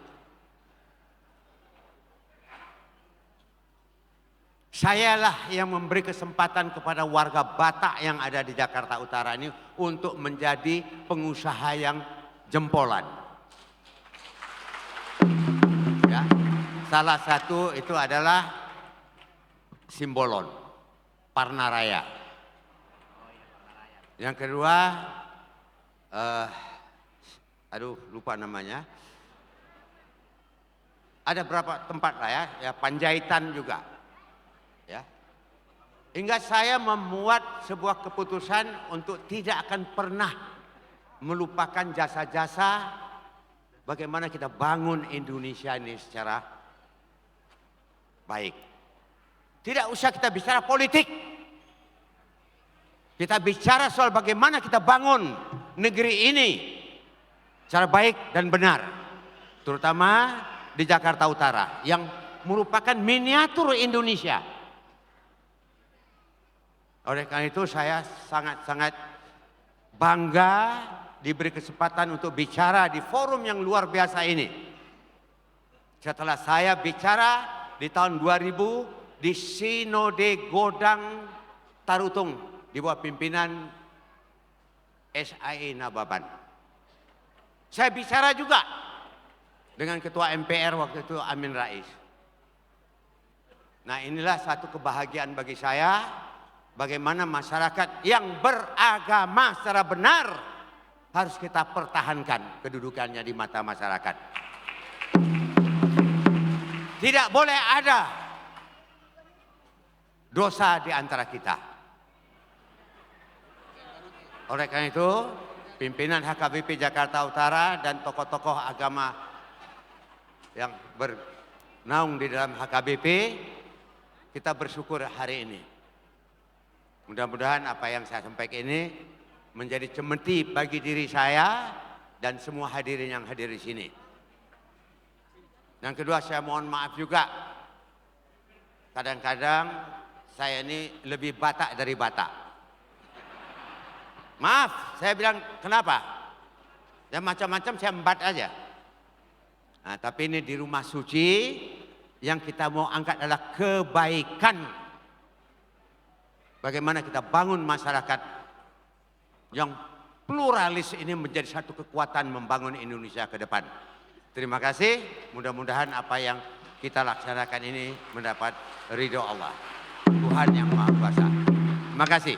Sayalah yang memberi kesempatan kepada warga Batak yang ada di Jakarta Utara ini untuk menjadi pengusaha yang jempolan. Ya, salah satu itu adalah Simbolon, Parnaraya. Yang kedua, eh, aduh, lupa namanya. Ada berapa tempat lah ya, ya, Panjaitan juga. Ya. Hingga saya membuat sebuah keputusan untuk tidak akan pernah melupakan jasa-jasa bagaimana kita bangun Indonesia ini secara baik. Tidak usah kita bicara politik. Kita bicara soal bagaimana kita bangun negeri ini secara baik dan benar, terutama di Jakarta Utara yang merupakan miniatur Indonesia. Oleh karena itu, saya sangat-sangat bangga diberi kesempatan untuk bicara di forum yang luar biasa ini. Setelah saya bicara di tahun dua ribu di Sinode Godang Tarutung di bawah pimpinan S A I Nababan. Saya bicara juga dengan Ketua M P R waktu itu, Amin Rais. Nah, inilah satu kebahagiaan bagi saya, bagaimana masyarakat yang beragama secara benar harus kita pertahankan kedudukannya di mata masyarakat. Tidak boleh ada dosa di antara kita. Oleh karena itu, pimpinan H K B P Jakarta Utara dan tokoh-tokoh agama yang bernaung di dalam H K B P, kita bersyukur hari ini. Mudah-mudahan apa yang saya sampaikan ini menjadi cemeti bagi diri saya dan semua hadirin yang hadir di sini. Yang kedua, saya mohon maaf juga. Kadang-kadang saya ini lebih Batak dari Batak. Maaf, saya bilang, "Kenapa?" Ya, macam-macam saya embat aja. Nah, tapi ini di rumah suci, yang kita mau angkat adalah kebaikan. Bagaimana kita bangun masyarakat yang pluralis ini menjadi satu kekuatan membangun Indonesia ke depan. Terima kasih, mudah-mudahan apa yang kita laksanakan ini mendapat ridho Allah, Tuhan Yang Maha Kuasa. Terima kasih.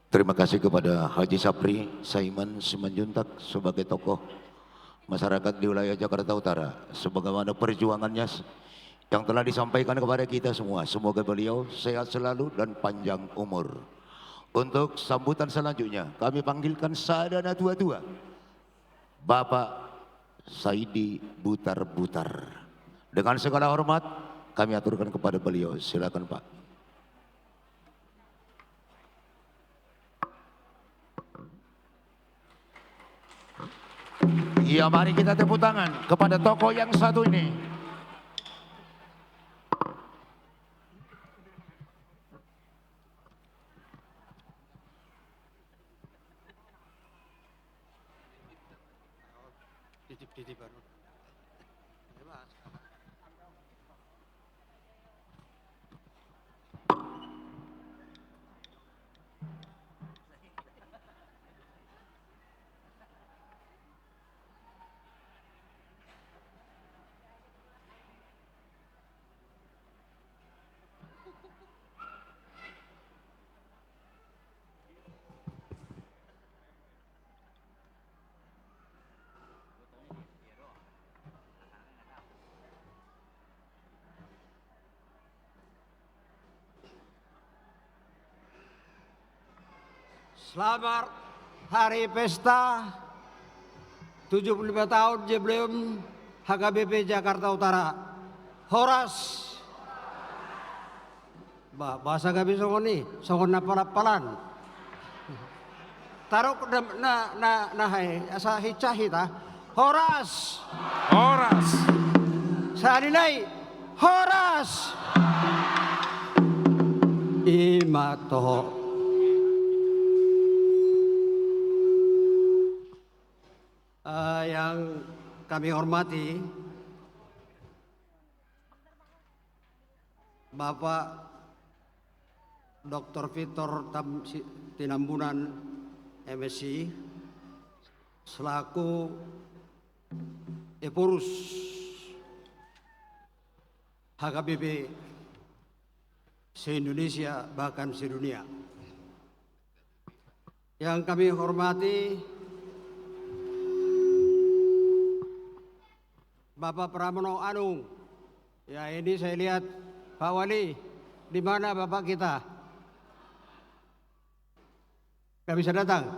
Terima kasih kepada Haji Sapri Saiman Simanjuntak sebagai tokoh masyarakat di wilayah Jakarta Utara, sebagaimana perjuangannya s-, yang telah disampaikan kepada kita semua. Semoga beliau sehat selalu dan panjang umur. Untuk sambutan selanjutnya, kami panggilkan sada natua-tua, Bapak Saidi Butar-Butar. Dengan segala hormat, kami aturkan kepada beliau. Silakan, Pak. Iya, mari kita tepuk tangan kepada tokoh yang satu ini. Titipan. Selamat hari pesta tujuh puluh lima tahun Jubileum H K B P Jakarta Utara. Horas. Ba, bahasa gabe songon i, songon na palan-palan. Taruk na, na, na, na hai, asa hinsa hita. Horas. Horas. Sahali nai. Horas. I ma toho. Eh, yang kami hormati, Bapak Doktor Victor Tam-, Si-, Tinambunan, M Si, selaku Ephorus H K B P se-Indonesia, bahkan sedunia. Yang kami hormati Bapak Pramono Anung. Ya, ini saya lihat Pak Wali, di mana Bapak kita? Nggak bisa datang.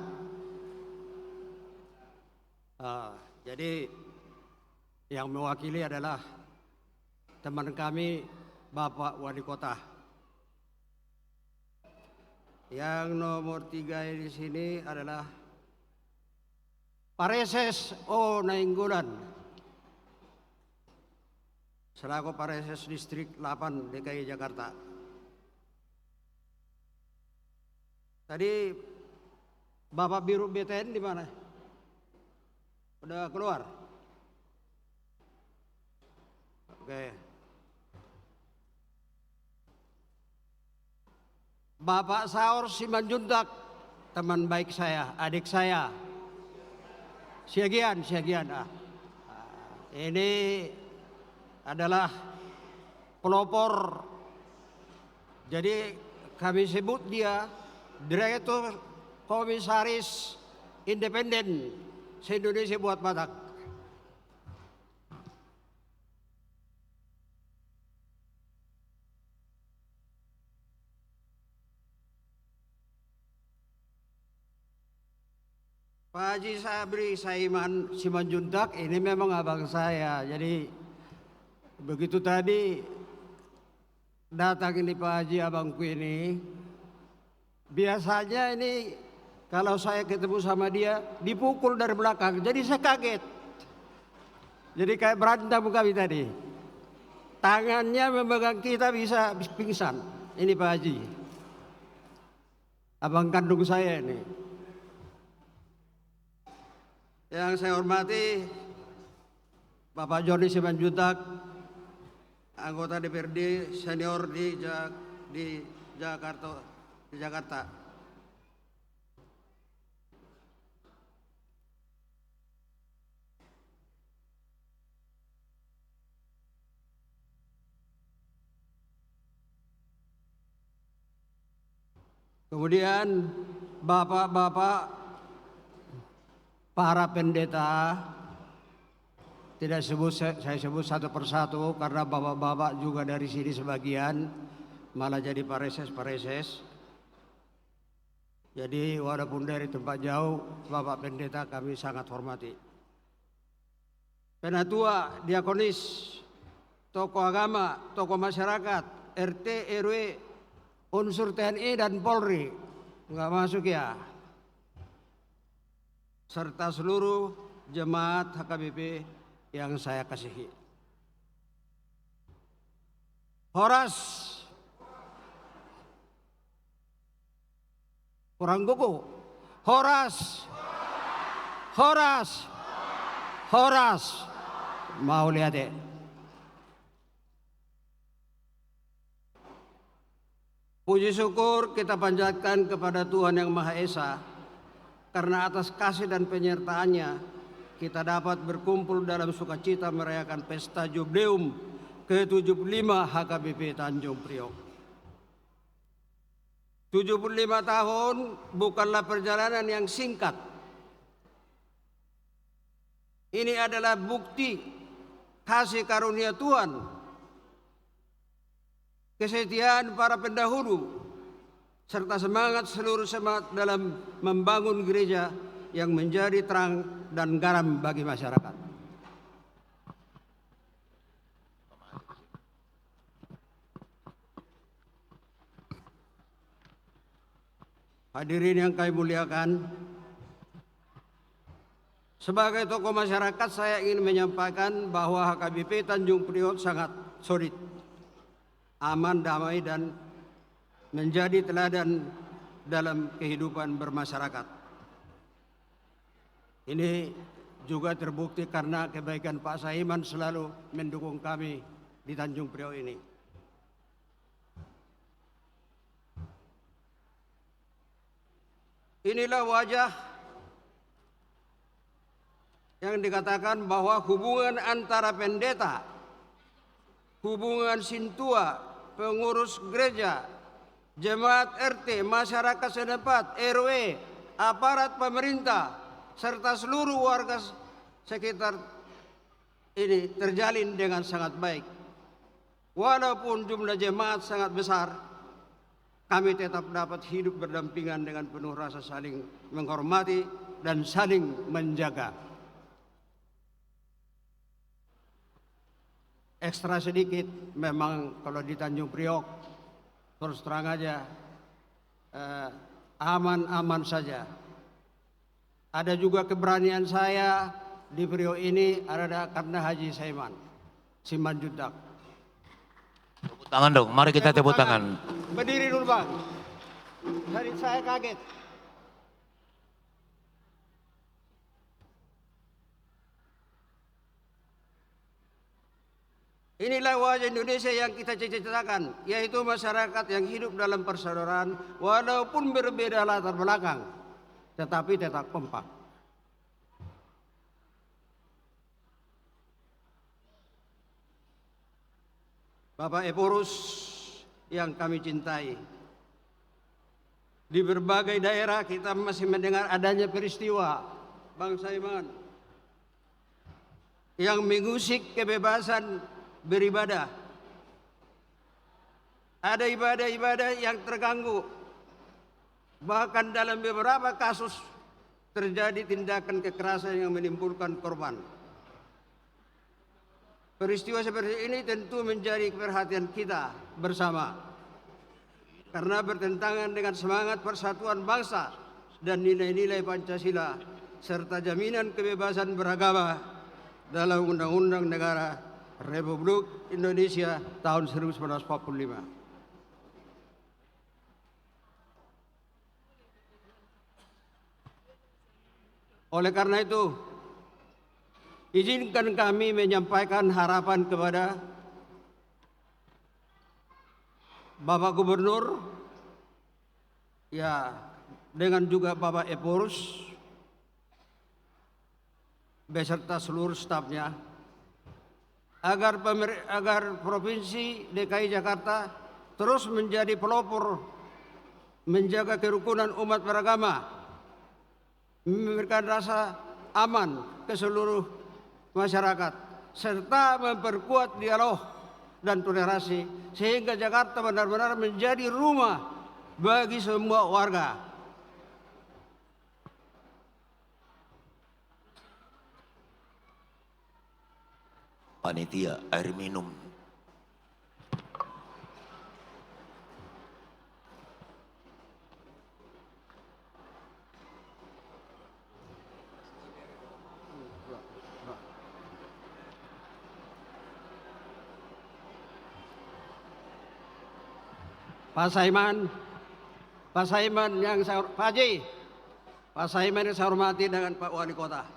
Ah, jadi yang mewakili adalah teman kami, Bapak Wali Kota. Yang nomor tiga di sini adalah Pareses O Nainggolan, selaku Pareses Distrik delapan D K I Jakarta. Tadi Bapak Biro B T N di mana? Udah keluar? Oke. Bapak Saur Simanjuntak, teman baik saya, adik saya. Siagian, Siagian, ah. Ini adalah pelopor. Jadi, kami sebut dia Direktur Komisaris Independen se-Indonesia buat Batak. Pak Haji Sabri Saiman Simanjuntak, ini memang abang saya. Jadi, begitu tadi datang ini Pak Haji, abangku ini, biasanya ini kalau saya ketemu sama dia, dipukul dari belakang. Jadi saya kaget. Jadi kayak berantem kami tadi. Tangannya memegang kita bisa pingsan. Ini Pak Haji. Abang kandung saya ini. Yang saya hormati Bapak Joni Simanjuntak, anggota D P R D senior di Ja-, di Jakarta, di Jakarta. Kemudian bapak-bapak para pendeta, tidak sebut, saya, saya sebut satu persatu karena bapak-bapak juga dari sini sebagian, malah jadi pareses-pareses. Jadi, walaupun dari tempat jauh, Bapak Pendeta kami sangat hormati. Penatua, diakonis, tokoh agama, tokoh masyarakat, R T, R W, unsur T N I dan Polri, nggak masuk ya, serta seluruh jemaat H K B P yang saya kasihi. Horas. Kurang gogo. Horas. Horas. Horas. Mauliate. Puji syukur kita panjatkan kepada Tuhan Yang Maha Esa, karena atas kasih dan penyertaan-Nya, kita dapat berkumpul dalam sukacita merayakan pesta jubileum ke tujuh puluh lima H K B P Tanjung Priok. Tujuh puluh lima tahun bukanlah perjalanan yang singkat. Ini adalah bukti kasih karunia Tuhan, kesetiaan para pendahulu, serta semangat seluruh jemaat dalam membangun gereja yang menjadi terang dan garam bagi masyarakat. Hadirin yang kami muliakan, sebagai tokoh masyarakat, saya ingin menyampaikan bahwa H K B P Tanjung Priok sangat solid, aman, damai, dan menjadi teladan dalam kehidupan bermasyarakat. Ini juga terbukti karena kebaikan Pak Saiman selalu mendukung kami di Tanjung Priok ini. Inilah wajah yang dikatakan bahwa hubungan antara pendeta, hubungan sintua, pengurus gereja, jemaat R T, masyarakat setempat, R W, aparat pemerintah, serta seluruh warga sekitar ini terjalin dengan sangat baik. Walaupun jumlah jemaat sangat besar, kami tetap dapat hidup berdampingan dengan penuh rasa saling menghormati dan saling menjaga. Ekstra sedikit, memang kalau di Tanjung Priok, terus terang aja, eh, aman-aman saja. Ada juga keberanian saya di Priok ini ada karena Haji Saiman Simanjuntak. Tepuk tangan dong, mari kita tepuk tangan. Berdiri dulu, Bang. Tadi saya kaget. Inilah wajah Indonesia yang kita cita-citakan, yaitu masyarakat yang hidup dalam persaudaraan, walaupun berbeda latar belakang, tetapi tetap kompak. Bapak Ephorus yang kami cintai, di berbagai daerah kita masih mendengar adanya peristiwa, Bang Saiman, yang mengusik kebebasan beribadah. Ada ibadah-ibadah yang terganggu. Bahkan dalam beberapa kasus terjadi tindakan kekerasan yang menimbulkan korban. Peristiwa seperti ini tentu menjadi perhatian kita bersama. Karena bertentangan dengan semangat persatuan bangsa dan nilai-nilai Pancasila, serta jaminan kebebasan beragama dalam Undang-Undang Negara Republik Indonesia tahun seribu sembilan ratus empat puluh lima. Oleh karena itu, izinkan kami menyampaikan harapan kepada Bapak Gubernur, ya, dengan juga Bapak Ephorus, beserta seluruh stafnya, agar pemer-, agar Provinsi D K I Jakarta terus menjadi pelopor menjaga kerukunan umat beragama, memberikan rasa aman ke seluruh masyarakat, serta memperkuat dialog dan toleransi, sehingga Jakarta benar-benar menjadi rumah bagi semua warga. Panitia, air minum. Pak Saiman, Pak Saiman yang saya hor-, Pak Haji, Pak Saiman yang saya hormati dengan Pak Wali Kota.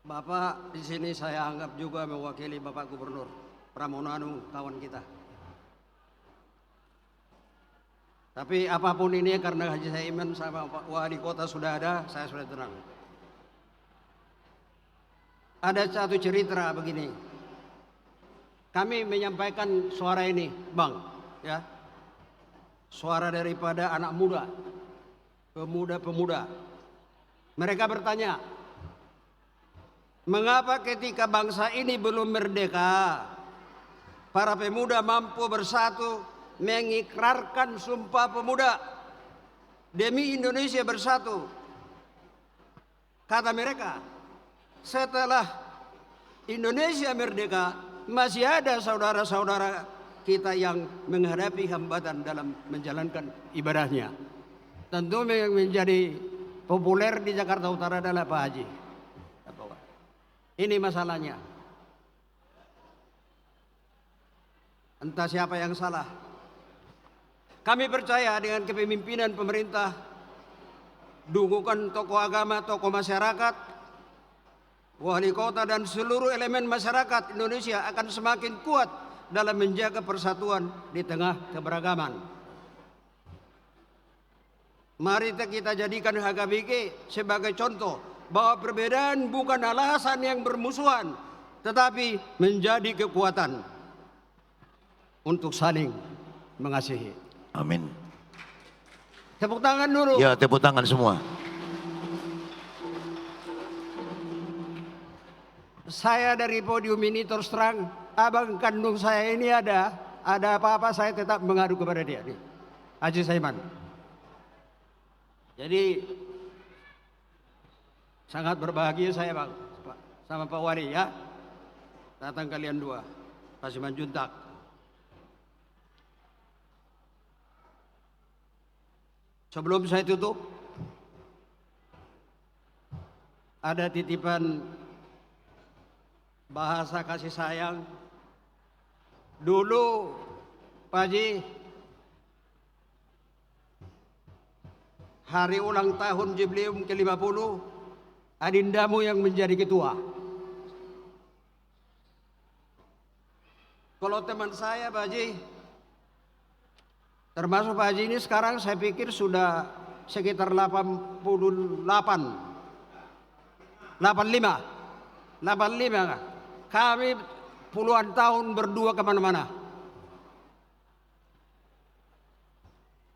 Bapak di sini saya anggap juga mewakili Bapak Gubernur Pramono Anung, kawan kita. Tapi apapun ini, karena Haji Saiman sama Pak Wali Kota sudah ada, saya sudah tenang. Ada satu cerita begini. Kami menyampaikan suara ini, Bang, ya. Suara daripada anak muda, pemuda-pemuda. Mereka bertanya, mengapa ketika bangsa ini belum merdeka, para pemuda mampu bersatu mengikrarkan Sumpah Pemuda demi Indonesia bersatu? Kata mereka, setelah Indonesia merdeka, masih ada saudara-saudara kita yang menghadapi hambatan dalam menjalankan ibadahnya. Tentu yang menjadi populer di Jakarta Utara adalah Pak Haji. Ini masalahnya. Entah siapa yang salah. Kami percaya dengan kepemimpinan pemerintah, dukungan tokoh agama, tokoh masyarakat, wali kota, dan seluruh elemen masyarakat Indonesia akan semakin kuat dalam menjaga persatuan di tengah keberagaman. Mari te-, kita jadikan H K B P sebagai contoh bahwa perbedaan bukan alasan yang bermusuhan, tetapi menjadi kekuatan untuk saling mengasihi. Amin. Tepuk tangan dulu. Ya, tepuk tangan semua. Saya dari podium ini terus terang, abang kandung saya ini ada, ada apa-apa saya tetap mengadu kepada dia, nih. Haji Saiman. Jadi, sangat berbahagia saya, Bang, Pak, sama Pak Wali, ya. Datang kalian dua, Pak Simanjuntak. Sebelum saya tutup, ada titipan bahasa kasih sayang. Dulu, Pak Haji, hari ulang tahun jubileum ke lima puluh, adindamu yang menjadi ketua. Kalau teman saya, Pak Haji, termasuk Pak Haji ini sekarang saya pikir sudah sekitar delapan puluh delapan. Delapan lima. Delapan lima. Kami puluhan tahun berdua kemana-mana.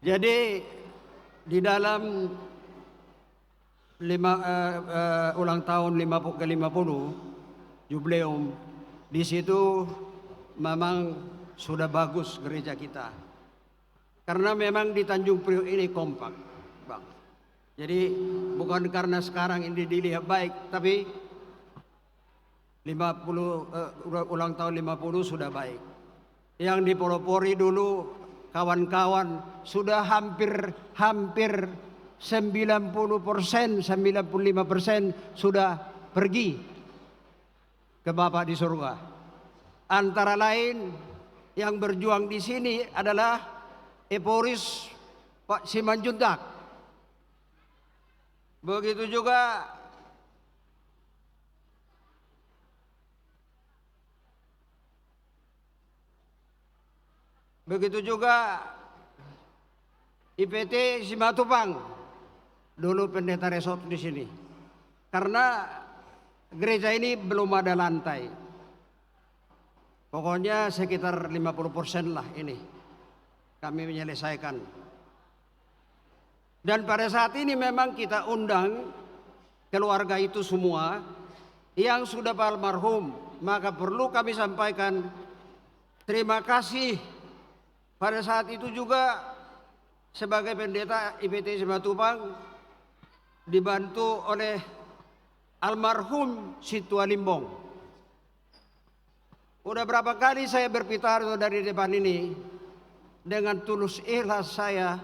Jadi, di dalam lima, eh, eh, ulang tahun lima puluh, ke lima puluh, jubileum, di situ memang sudah bagus gereja kita. Karena memang di Tanjung Priok ini kompak, Bang. Jadi, bukan karena sekarang ini dilihat baik, tapi lima puluh, eh, ula-, ulang tahun lima puluh sudah baik. Yang dipelopori dulu kawan-kawan sudah hampir, hampir sembilan puluh persen, sembilan puluh lima persen sudah pergi ke Bapa di surga. Antara lain yang berjuang di sini adalah Eporis Pak Simanjuntak. Begitu juga Begitu juga I P T Simatupang, dulu pendeta resort di sini. Karena gereja ini belum ada lantai. Pokoknya sekitar lima puluh persen lah ini kami menyelesaikan. Dan pada saat ini memang kita undang keluarga itu semua yang sudah almarhum, maka perlu kami sampaikan terima kasih. Pada saat itu juga sebagai pendeta I P T Simatupang dibantu oleh almarhum Situa Limbong. Udah berapa kali saya berpidato dari depan ini, dengan tulus ikhlas saya,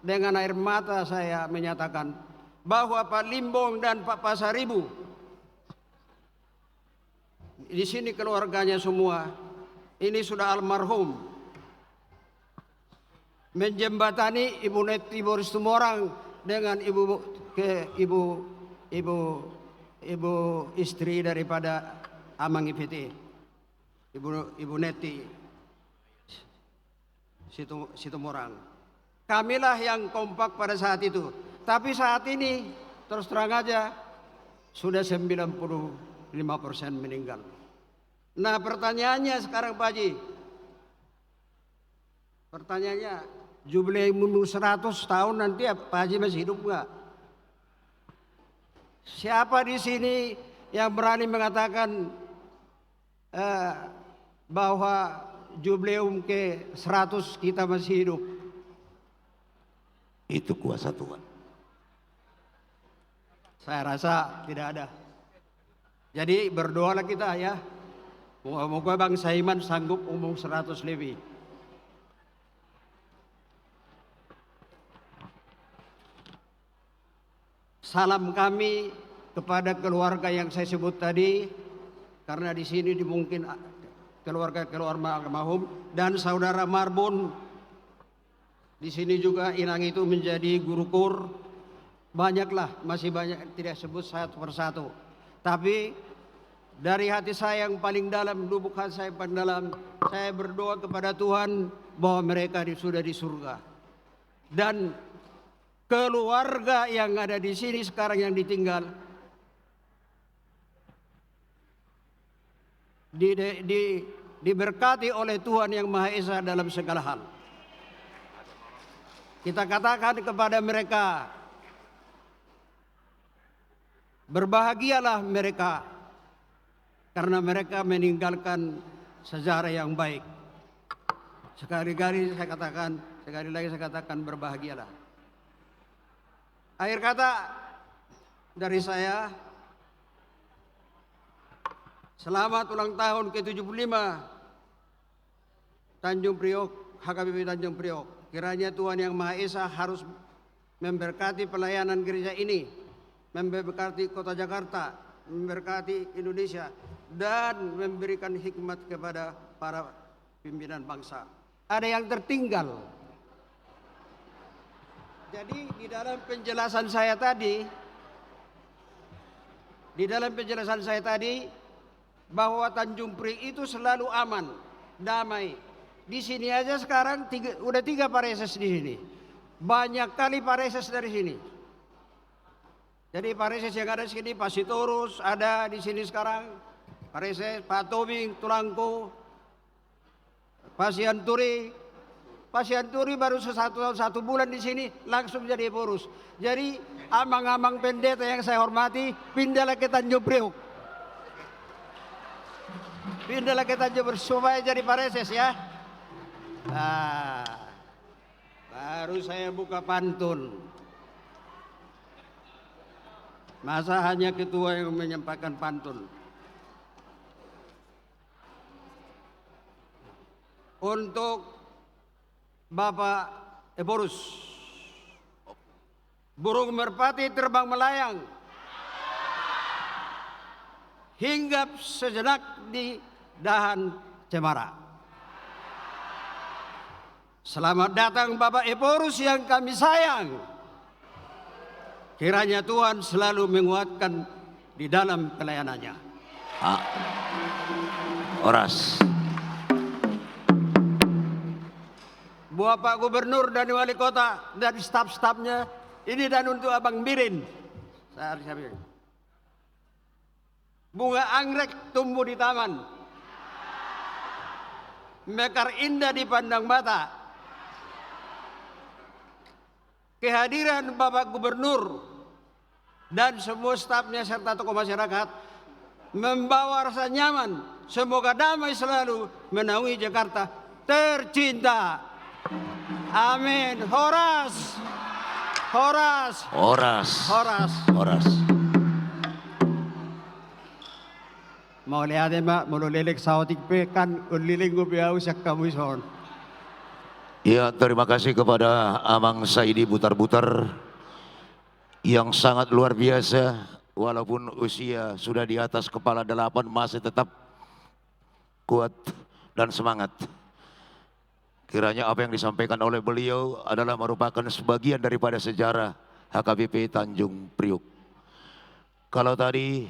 dengan air mata saya menyatakan bahwa Pak Limbong dan Pak Pasaribu, di sini keluarganya semua, ini sudah almarhum, menjembatani Ibu Netiboris Tumorang dengan Ibu, ke Ibu, Ibu ibu istri daripada Amang Ipiti, Ibu, Ibu Neti Situ-, Situmorang. Kamilah yang kompak pada saat itu. Tapi saat ini, terus terang aja, sudah sembilan puluh lima persen meninggal. Nah, pertanyaannya sekarang, Pak Haji, pertanyaannya, jubileum seratus tahun nanti, Pak Haji masih hidup nggak? Siapa di sini yang berani mengatakan, eh, bahwa jubileum ke seratus kita masih hidup? Itu kuasa Tuhan. Saya rasa tidak ada. Jadi, berdoalah kita, ya. Moga-moga Bang Saiman sanggup umur seratus lebih. Salam kami kepada keluarga yang saya sebut tadi, karena di sini di mungkin, ah, keluarga-keluarga almarhum dan saudara Marbun. Di sini juga Inang itu menjadi guru kur. Banyaklah, masih banyak tidak sebut satu persatu. Tapi dari hati saya yang paling dalam, lubuk hati saya yang paling dalam, saya berdoa kepada Tuhan bahwa mereka di, sudah di surga. Dan keluarga yang ada di sini sekarang yang ditinggal, di, di, di, diberkati oleh Tuhan Yang Maha Esa dalam segala hal. Kita katakan kepada mereka, berbahagialah mereka, karena mereka meninggalkan sejarah yang baik. Sekali-kali saya katakan, sekali lagi saya katakan, berbahagialah. Akhir kata dari saya, selamat ulang tahun ke tujuh puluh lima Tanjung Priok, H K B P Tanjung Priok. Kiranya Tuhan Yang Maha Esa harus memberkati pelayanan gereja ini, memberkati kota Jakarta, memberkati Indonesia, dan memberikan hikmat kepada para pimpinan bangsa. Ada yang tertinggal. Jadi, di dalam penjelasan saya tadi, di dalam penjelasan saya tadi, bahwa Tanjung Priok itu selalu aman, damai. Di sini aja sekarang tiga, udah tiga pareses di sini. Banyak kali pareses dari sini. Jadi, pareses yang ada di sini, Pak Sitorus ada di sini sekarang, pareses, Pak Tobing, tulangku, Pak Sianturi, Pak Sianturi baru satu, satu bulan di sini, langsung jadi Ephorus. Jadi, amang-amang pendeta yang saya hormati, pindahlah ke Tanjung Priok. Pindahlah ke Tanjung Priok, supaya jadi pareses, ya. Nah, baru saya buka pantun. Masa hanya ketua yang menyampaikan pantun? Untuk Bapak Ephorus. Burung merpati terbang melayang, hinggap sejenak di dahan cemara. Selamat datang, Bapak Ephorus yang kami sayang. Kiranya Tuhan selalu menguatkan di dalam pelayanannya. Ah. Horas. Buat Pak Gubernur dan Wali Kota dan staf-stafnya, ini dan untuk Abang Birin. Saya harus habis. Bunga anggrek tumbuh di taman, mekar indah dipandang mata. Kehadiran Bapak Gubernur dan semua stafnya serta tokoh masyarakat membawa rasa nyaman. Semoga damai selalu menaungi Jakarta tercinta. Amin. Horas. Horas. Horas. Horas. Horas. Mauliate ma, molo leleng saotik pe kan, ulileng dope au sian hamu ison. Ya, terima kasih kepada Amang Saidi Butar-Butar yang sangat luar biasa, walaupun usia sudah di atas kepala delapan, masih tetap kuat dan semangat. Kiranya apa yang disampaikan oleh beliau adalah merupakan sebagian daripada sejarah H K B P Tanjung Priuk. Kalau tadi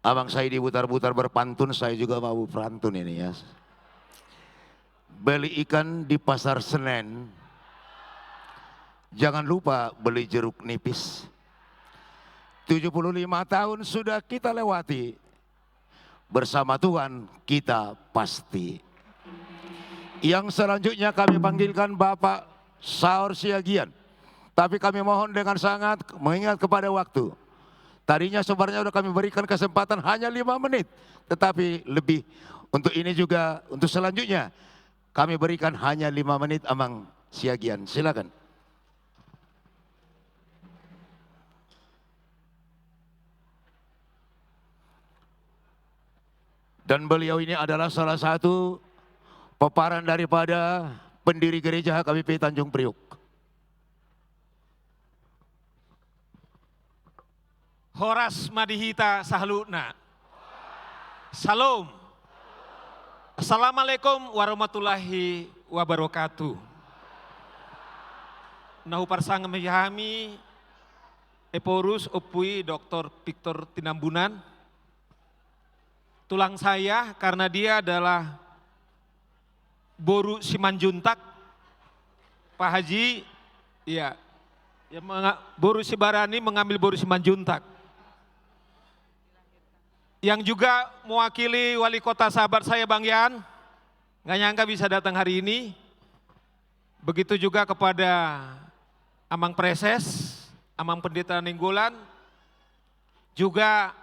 Abang Saidi butar-butar berpantun, saya juga mau berpantun ini ya. Beli ikan di Pasar Senen, jangan lupa beli jeruk nipis. Tujuh puluh lima tahun sudah kita lewati, bersama Tuhan kita pasti. Yang selanjutnya kami panggilkan Bapak Saur Siagian. Tapi kami mohon dengan sangat mengingat kepada waktu. Tadinya sebenarnya sudah kami berikan kesempatan hanya lima menit, tetapi lebih. Untuk ini juga, untuk selanjutnya, kami berikan hanya lima menit, Amang Siagian. Silakan. Dan beliau ini adalah salah satu peparan daripada pendiri gereja H K B P Tanjung Priok. Horas ma di hita saluhutna. Syalom. Assalamualaikum warahmatullahi wabarakatuh. Na huparsangap hami, Ephorus, Ompu i, Doktor Victor Tinambunan. Tulang saya, karena dia adalah boru Simanjuntak, Pak Haji, iya. Ya, menga-, boru Sibarani mengambil boru Simanjuntak. Yang juga mewakili wali kota sahabat saya, Bang Yan, nggak nyangka bisa datang hari ini. Begitu juga kepada Amang Preses, Amang Pendeta Nainggolan, juga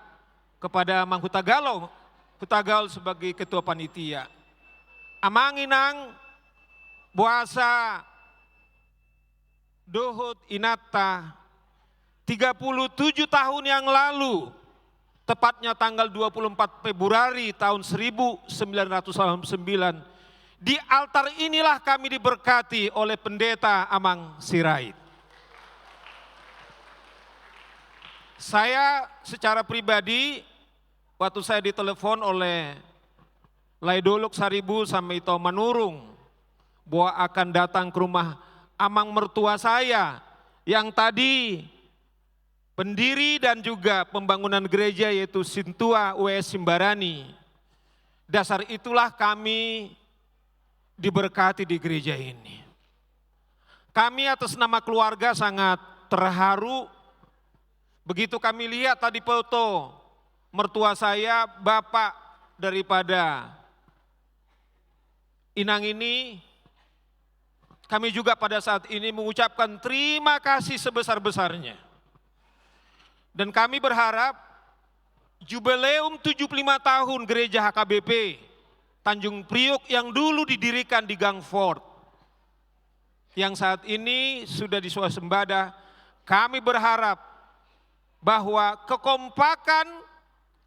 kepada Amang Hutagaol, Hutagaol sebagai ketua panitia. Amang inang, boasa dohot inanta, tiga puluh tujuh tahun yang lalu, tepatnya tanggal dua puluh empat Februari tahun seribu sembilan ratus sembilan puluh sembilan, di altar inilah kami diberkati oleh Pendeta Amang Sirait. Saya secara pribadi, waktu saya ditelepon oleh Lae Dolok Saribu sama Ito Manurung, bahwa akan datang ke rumah amang mertua saya yang tadi pendiri dan juga pembangunan gereja, yaitu Sintua W S Simbarani. Dasar itulah kami diberkati di gereja ini. Kami atas nama keluarga sangat terharu. Begitu kami lihat tadi foto mertua saya, bapak daripada inang ini, kami juga pada saat ini mengucapkan terima kasih sebesar-besarnya. Dan kami berharap jubileum tujuh puluh lima tahun Gereja H K B P Tanjung Priok yang dulu didirikan di Gang Ford, yang saat ini sudah disuasembada, kami berharap bahwa kekompakan,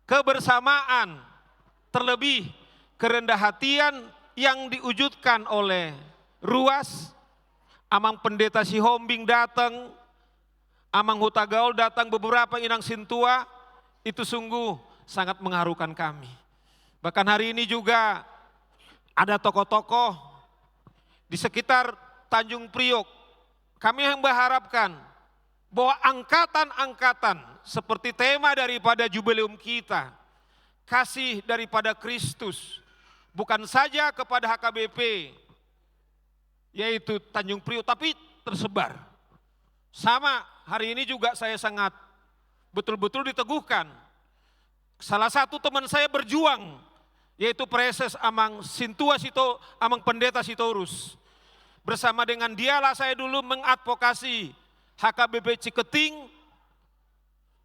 kebersamaan, terlebih kerendahan hati yang diwujudkan oleh Ruas, Amang Pendeta Sihombing datang, Amang Hutagaol datang, beberapa inang sintua, itu sungguh sangat mengharukan kami. Bahkan hari ini juga ada tokoh-tokoh di sekitar Tanjung Priok. Kami yang berharapkan bahwa angkatan-angkatan seperti tema daripada jubileum kita, kasih daripada Kristus, bukan saja kepada H K B P, yaitu Tanjung Priok, tapi tersebar. Sama, hari ini juga saya sangat betul-betul diteguhkan. Salah satu teman saya berjuang, yaitu Preses Amang Sintua Sito-, Amang Pendeta Sitorus. Bersama dengan dialah saya dulu mengadvokasi H K B P Ciketing,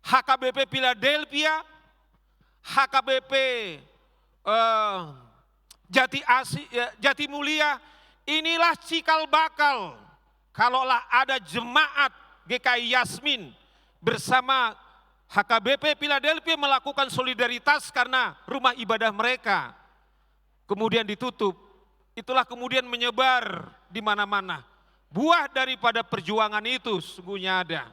H K B P Philadelphia, H K B P, eh, Jati Asi-, eh, Jatimulia. Inilah cikal bakal, kalaulah ada jemaat G K I Yasmin bersama H K B P Philadelphia melakukan solidaritas karena rumah ibadah mereka kemudian ditutup, itulah kemudian menyebar di mana-mana. Buah daripada perjuangan itu sesungguhnya ada.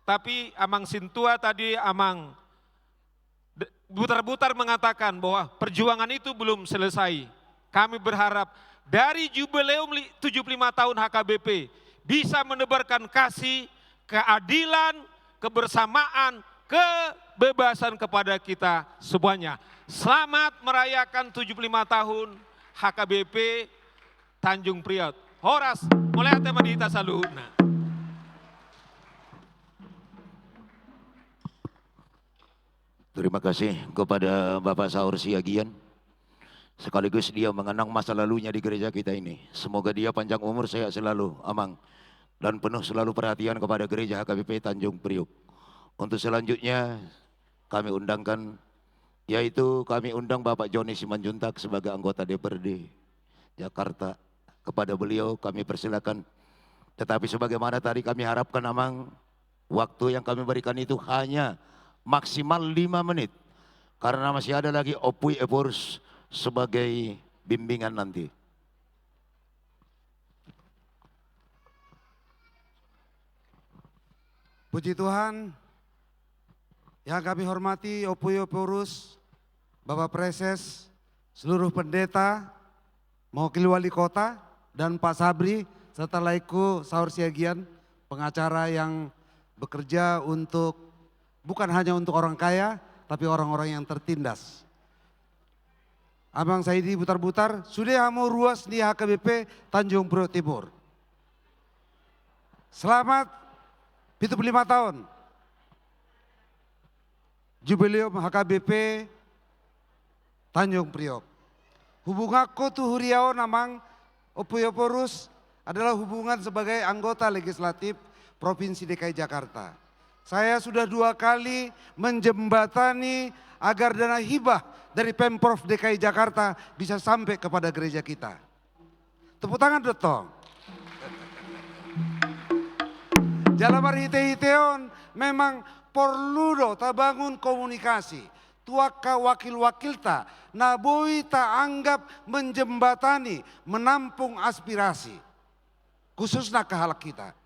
Tapi Amang Sintua tadi, Amang de-, Butar-Butar mengatakan bahwa perjuangan itu belum selesai. Kami berharap dari jubileum li-, tujuh puluh lima tahun H K B P bisa menebarkan kasih, keadilan, kebersamaan, kebebasan kepada kita semuanya. Selamat merayakan tujuh puluh lima tahun H K B P Tanjung Priok. Horas, mauliate ma di hita saluhutna. Terima kasih kepada Bapak Saur Siagian, sekaligus dia mengenang masa lalunya di gereja kita ini. Semoga dia panjang umur, sehat selalu, Amang, dan penuh selalu perhatian kepada gereja H K B P Tanjung Priok. Untuk selanjutnya, kami undangkan, yaitu kami undang Bapak Joni Simanjuntak sebagai anggota D P R D Jakarta. Kepada beliau kami persilakan. Tetapi sebagaimana tadi kami harapkan, Amang, waktu yang kami berikan itu hanya maksimal lima menit. Karena masih ada lagi Ompui Ephorus sebagai bimbingan nanti. Puji Tuhan, yang kami hormati Ompui Ephorus, Bapak Praeses, seluruh pendeta, mewakili wali kota, dan Pak Sabri, serta laiku Saur Siagian, pengacara yang bekerja untuk, bukan hanya untuk orang kaya, tapi orang-orang yang tertindas. Amang Saidi Butarbutar, sude hamu ruas ni H K B P Tanjung Priok Timur. Selamat pitu puluh lima tahun Jubileum H K B P Tanjung Priok. Hubunganku tu huria on, Amang, Ompui Ephorus, adalah hubungan sebagai anggota legislatif Provinsi D K I Jakarta. Saya sudah dua kali menjembatani agar dana hibah dari Pemprov D K I Jakarta bisa sampai kepada gereja kita. Tepuk tangan do tong. Jala marhite-hite on memang porlu do tabangun komunikasi tu angka wakil-wakilta na boi taanggap menjembatani, menampung aspirasi, khususna angka halak hita.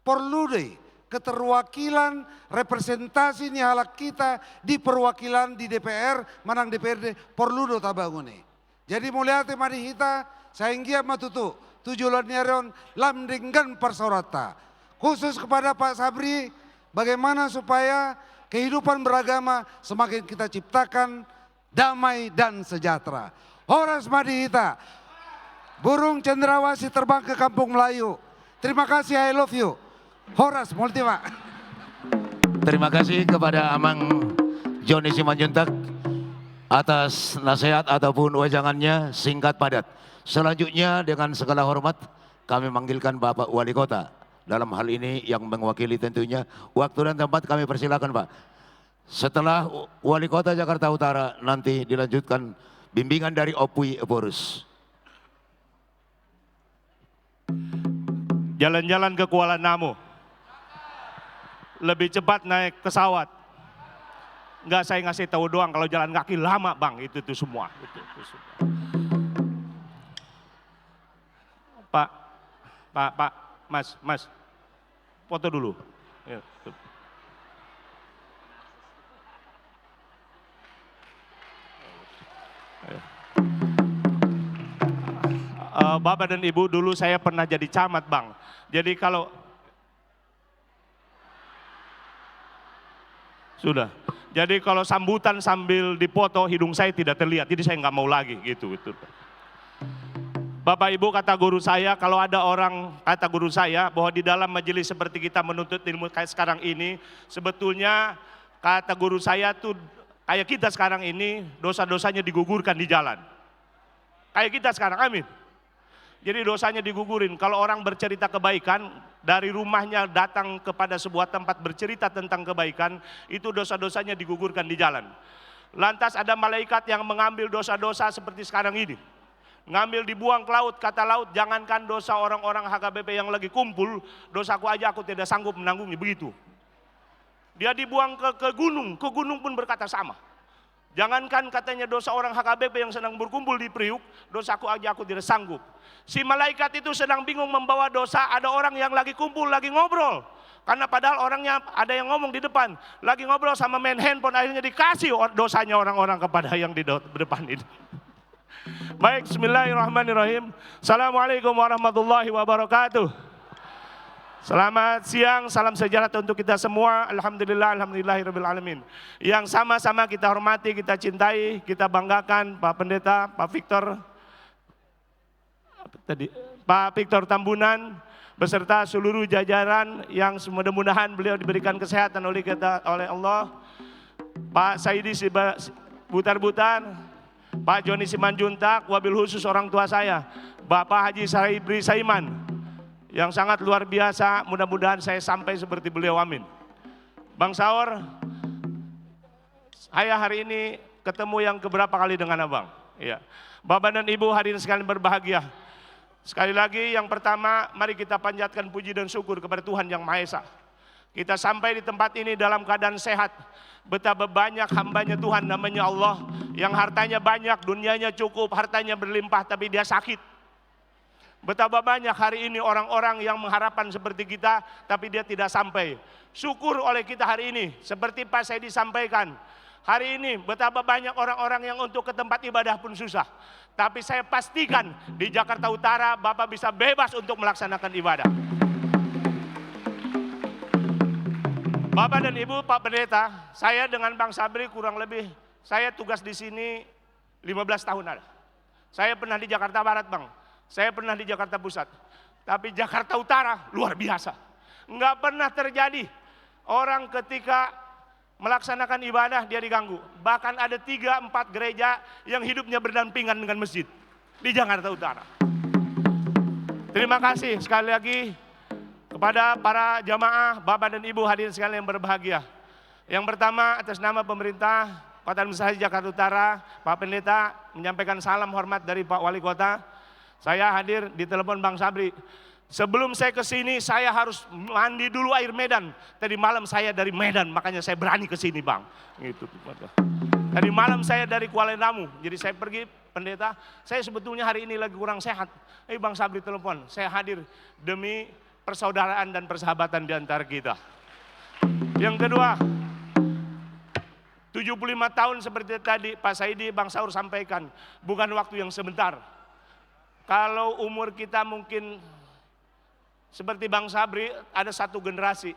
Porlu do i keterwakilan, representasi ni halak hita di perwakilan di D P R manang D P R D, porlu do tabangun i. Jadi mauliate ma di hita, sai anggiat ma tutu tu joloan ni ari on lam denggan parsaoranta. Khusus kepada Pak Sabri, bagaimana supaya kehidupan beragama semakin kita ciptakan damai dan sejahtera. Horas ma di hita. Burung cendrawasih terbang ke Kampung Melayu. Terima kasih, I love you. Horas, multima. Terima kasih kepada Amang Joni Simanjuntak atas nasihat ataupun wejangannya singkat padat. Selanjutnya, dengan segala hormat, kami manggilkan Bapak Wali Kota. Dalam hal ini yang mewakili tentunya, waktu dan tempat kami persilakan, Pak. Setelah Wali Kota Jakarta Utara, nanti dilanjutkan bimbingan dari Ompui Ephorus. Jalan-jalan ke Kuala Namu. Lebih cepat naik pesawat. Nggak, saya ngasih tahu doang, kalau jalan kaki lama, Bang, itu, itu semua. Itu, itu semua. Pak, Pak, Pak, Mas, Mas, foto dulu. Ya, betul. Eh, Bapak dan Ibu, dulu saya pernah jadi camat, Bang. Jadi kalau Sudah. Jadi kalau sambutan sambil dipoto, hidung saya tidak terlihat, jadi saya nggak mau lagi, gitu, gitu. Bapak Ibu, kata guru saya, kalau ada orang, kata guru saya, bahwa di dalam majelis seperti kita menuntut ilmu kayak sekarang ini, sebetulnya kata guru saya tuh, kayak kita sekarang ini, dosa-dosanya digugurkan di jalan. Kayak kita sekarang, amin. Jadi dosanya digugurin. Kalau orang bercerita kebaikan, dari rumahnya datang kepada sebuah tempat bercerita tentang kebaikan, itu dosa-dosanya digugurkan di jalan. Lantas ada malaikat yang mengambil dosa-dosa seperti sekarang ini. Ngambil, dibuang ke laut, kata laut, "Jangankan dosa orang-orang H K B P yang lagi kumpul, dosaku aja aku tidak sanggup menanggungnya," begitu. Dia dibuang ke, ke gunung, ke gunung pun berkata sama. Jangankan katanya dosa orang H K B P yang sedang berkumpul di Priuk, dosaku aja aku tidak sanggup. Si malaikat itu sedang bingung membawa dosa, ada orang yang lagi kumpul, lagi ngobrol. Karena padahal orangnya ada yang ngomong di depan, lagi ngobrol sama main handphone, akhirnya dikasih or-, dosanya orang-orang kepada yang di do-, depan ini. Baik, bismillahirrahmanirrahim. Assalamualaikum warahmatullahi wabarakatuh. Selamat siang, salam sejahtera untuk kita semua. Alhamdulillah, alhamdulillahirabbil alamin. Yang sama-sama kita hormati, kita cintai, kita banggakan, Pak Pendeta, Pak Victor, apa tadi? Pak Victor Tambunan beserta seluruh jajaran yang mudah-mudahan beliau diberikan kesehatan oleh kita, oleh Allah. Pak Saidi Siba-, Butar-Butar, Pak Joni Simanjuntak, wabil khusus orang tua saya, Bapak Haji Saibri Saiman, yang sangat luar biasa, mudah-mudahan saya sampai seperti beliau, amin. Bang Saur, saya hari ini ketemu yang keberapa kali dengan Abang. Iya. Bapak dan Ibu hadirin sekalian berbahagia. Sekali lagi, yang pertama, mari kita panjatkan puji dan syukur kepada Tuhan Yang Maha Esa. Kita sampai di tempat ini dalam keadaan sehat. Betapa banyak hambanya Tuhan namanya Allah, yang hartanya banyak, dunianya cukup, hartanya berlimpah, tapi dia sakit. Betapa banyak hari ini orang-orang yang mengharapkan seperti kita, tapi dia tidak sampai. Syukur oleh kita hari ini, seperti Pak Saidi sampaikan, hari ini betapa banyak orang-orang yang untuk ke tempat ibadah pun susah. Tapi saya pastikan di Jakarta Utara Bapak bisa bebas untuk melaksanakan ibadah. Bapak dan Ibu, Pak Pendeta, saya dengan Bang Sabri kurang lebih, saya tugas di sini lima belas tahun ada. Saya pernah di Jakarta Barat, Bang. Saya pernah di Jakarta Pusat. Tapi Jakarta Utara luar biasa. Nggak pernah terjadi orang ketika melaksanakan ibadah dia diganggu. Bahkan ada tiga, empat gereja yang hidupnya berdampingan dengan masjid di Jakarta Utara. Terima kasih sekali lagi kepada para jamaah, Bapak dan Ibu hadirin sekalian yang berbahagia. Yang pertama, atas nama pemerintah Kota Administrasi Jakarta Utara, Pak Pendeta menyampaikan salam hormat dari Pak Wali Kota. Saya hadir, ditelepon Bang Sabri. Sebelum saya ke sini, saya harus mandi dulu air Medan. Tadi malam saya dari Medan, makanya saya berani ke sini, Bang. Gitu. Tadi malam saya dari Kuala Namu, jadi saya pergi, Pendeta, saya sebetulnya hari ini lagi kurang sehat. Eh, Bang Sabri telepon, saya hadir demi persaudaraan dan persahabatan di antara kita. Yang kedua, tujuh puluh lima tahun seperti tadi Pak Saidi, Bang Saur sampaikan, bukan waktu yang sebentar. Kalau umur kita mungkin seperti Bang Sabri, ada satu generasi.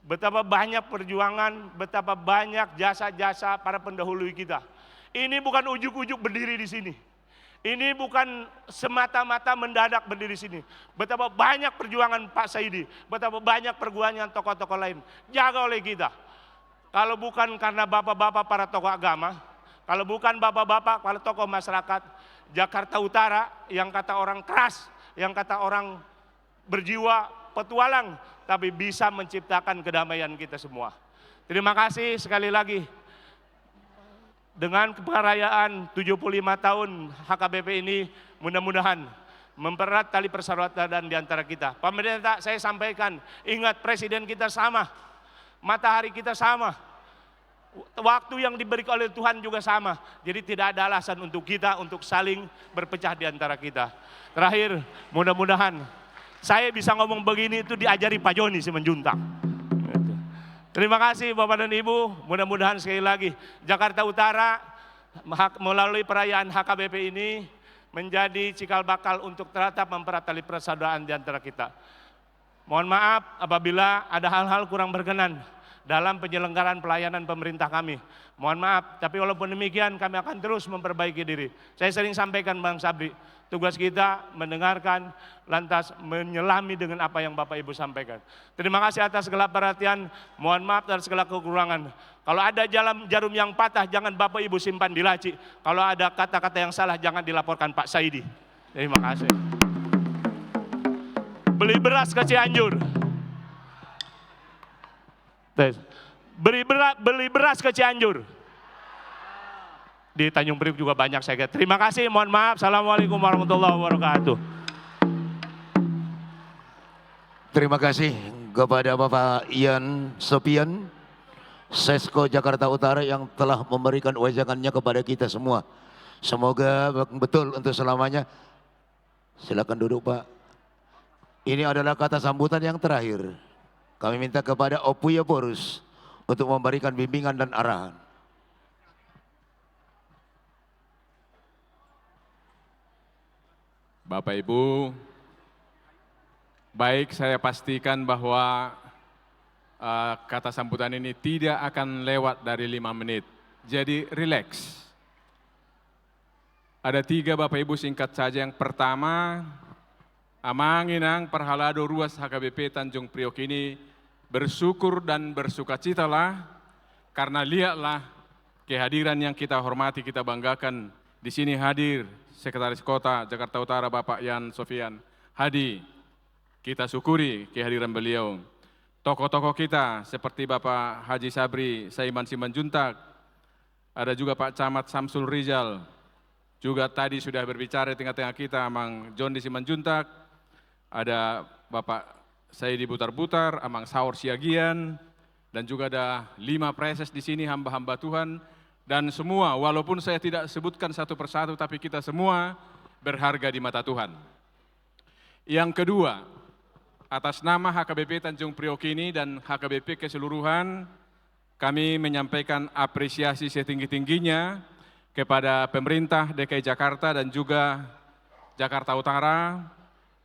Betapa banyak perjuangan, betapa banyak jasa-jasa para pendahului kita. Ini bukan ujuk-ujuk berdiri di sini. Ini bukan semata-mata mendadak berdiri sini. Betapa banyak perjuangan Pak Saidi, betapa banyak perjuangan tokoh-tokoh lain. Jaga oleh kita. Kalau bukan karena bapak-bapak para tokoh agama, kalau bukan bapak-bapak para tokoh masyarakat, Jakarta Utara yang kata orang keras, yang kata orang berjiwa petualang, tapi bisa menciptakan kedamaian kita semua. Terima kasih sekali lagi. Dengan perayaan tujuh puluh lima tahun H K B P ini, mudah-mudahan mempererat tali persaudaraan di antara kita. Pemerintah, saya sampaikan, ingat, presiden kita sama, matahari kita sama, waktu yang diberikan oleh Tuhan juga sama. Jadi tidak ada alasan untuk kita untuk saling berpecah di antara kita. Terakhir, mudah-mudahan saya bisa ngomong begini itu diajari Pak Joni Simanjuntak. Terima kasih Bapak dan Ibu, mudah-mudahan sekali lagi Jakarta Utara hak-, melalui perayaan H K B P ini menjadi cikal bakal untuk tetap mempererat tali persaudaraan di antara kita. Mohon maaf apabila ada hal-hal kurang berkenan dalam penyelenggaraan pelayanan pemerintah kami. Mohon maaf, tapi walaupun demikian kami akan terus memperbaiki diri. Saya sering sampaikan, Bang Sabri, tugas kita mendengarkan, lantas menyelami dengan apa yang Bapak Ibu sampaikan. Terima kasih atas segala perhatian, mohon maaf atas segala kekurangan. Kalau ada jarum, jarum yang patah, jangan Bapak Ibu simpan di laci. Kalau ada kata-kata yang salah, jangan dilaporkan Pak Saidi. Terima kasih. Beli beras ke Cianjur. Tes. Beli bera-, beli beras ke Cianjur. Di Tanjung Priuk juga banyak saya kira. Terima kasih, mohon maaf. Assalamualaikum warahmatullahi wabarakatuh. Terima kasih kepada Bapak Ian Sopian, Sesko Jakarta Utara, yang telah memberikan wejangannya kepada kita semua. Semoga betul untuk selamanya. Silakan duduk, Pak. Ini adalah kata sambutan yang terakhir. Kami minta kepada Opu Yaporus untuk memberikan bimbingan dan arahan. Bapak Ibu, Baik, saya pastikan bahwa, eh, kata sambutan ini tidak akan lewat dari lima menit. Jadi, rileks. Ada tiga, Bapak Ibu, singkat saja. Yang pertama, Amang Inang parhalado ruas H K B P Tanjung Priok ini, bersyukur dan bersukacitalah, karena lihatlah kehadiran yang kita hormati, kita banggakan. Di sini hadir Sekretaris Kota Jakarta Utara, Bapak Yan Sofian Hadi. Kita syukuri kehadiran beliau. Tokoh-tokoh kita seperti Bapak Haji Sabri Saiman Simanjuntak, ada juga Pak Camat Samsul Rizal, juga tadi sudah berbicara di tengah-tengah kita, Amang John di Simanjuntak, ada Bapak Saidi Butar-Butar, Amang Saur Siagian, dan juga ada lima praeses di sini, hamba-hamba Tuhan, dan semua, walaupun saya tidak sebutkan satu persatu, tapi kita semua berharga di mata Tuhan. Yang kedua, atas nama H K B P Tanjung Priok ini dan H K B P keseluruhan, kami menyampaikan apresiasi setinggi-tingginya kepada pemerintah D K I Jakarta dan juga Jakarta Utara,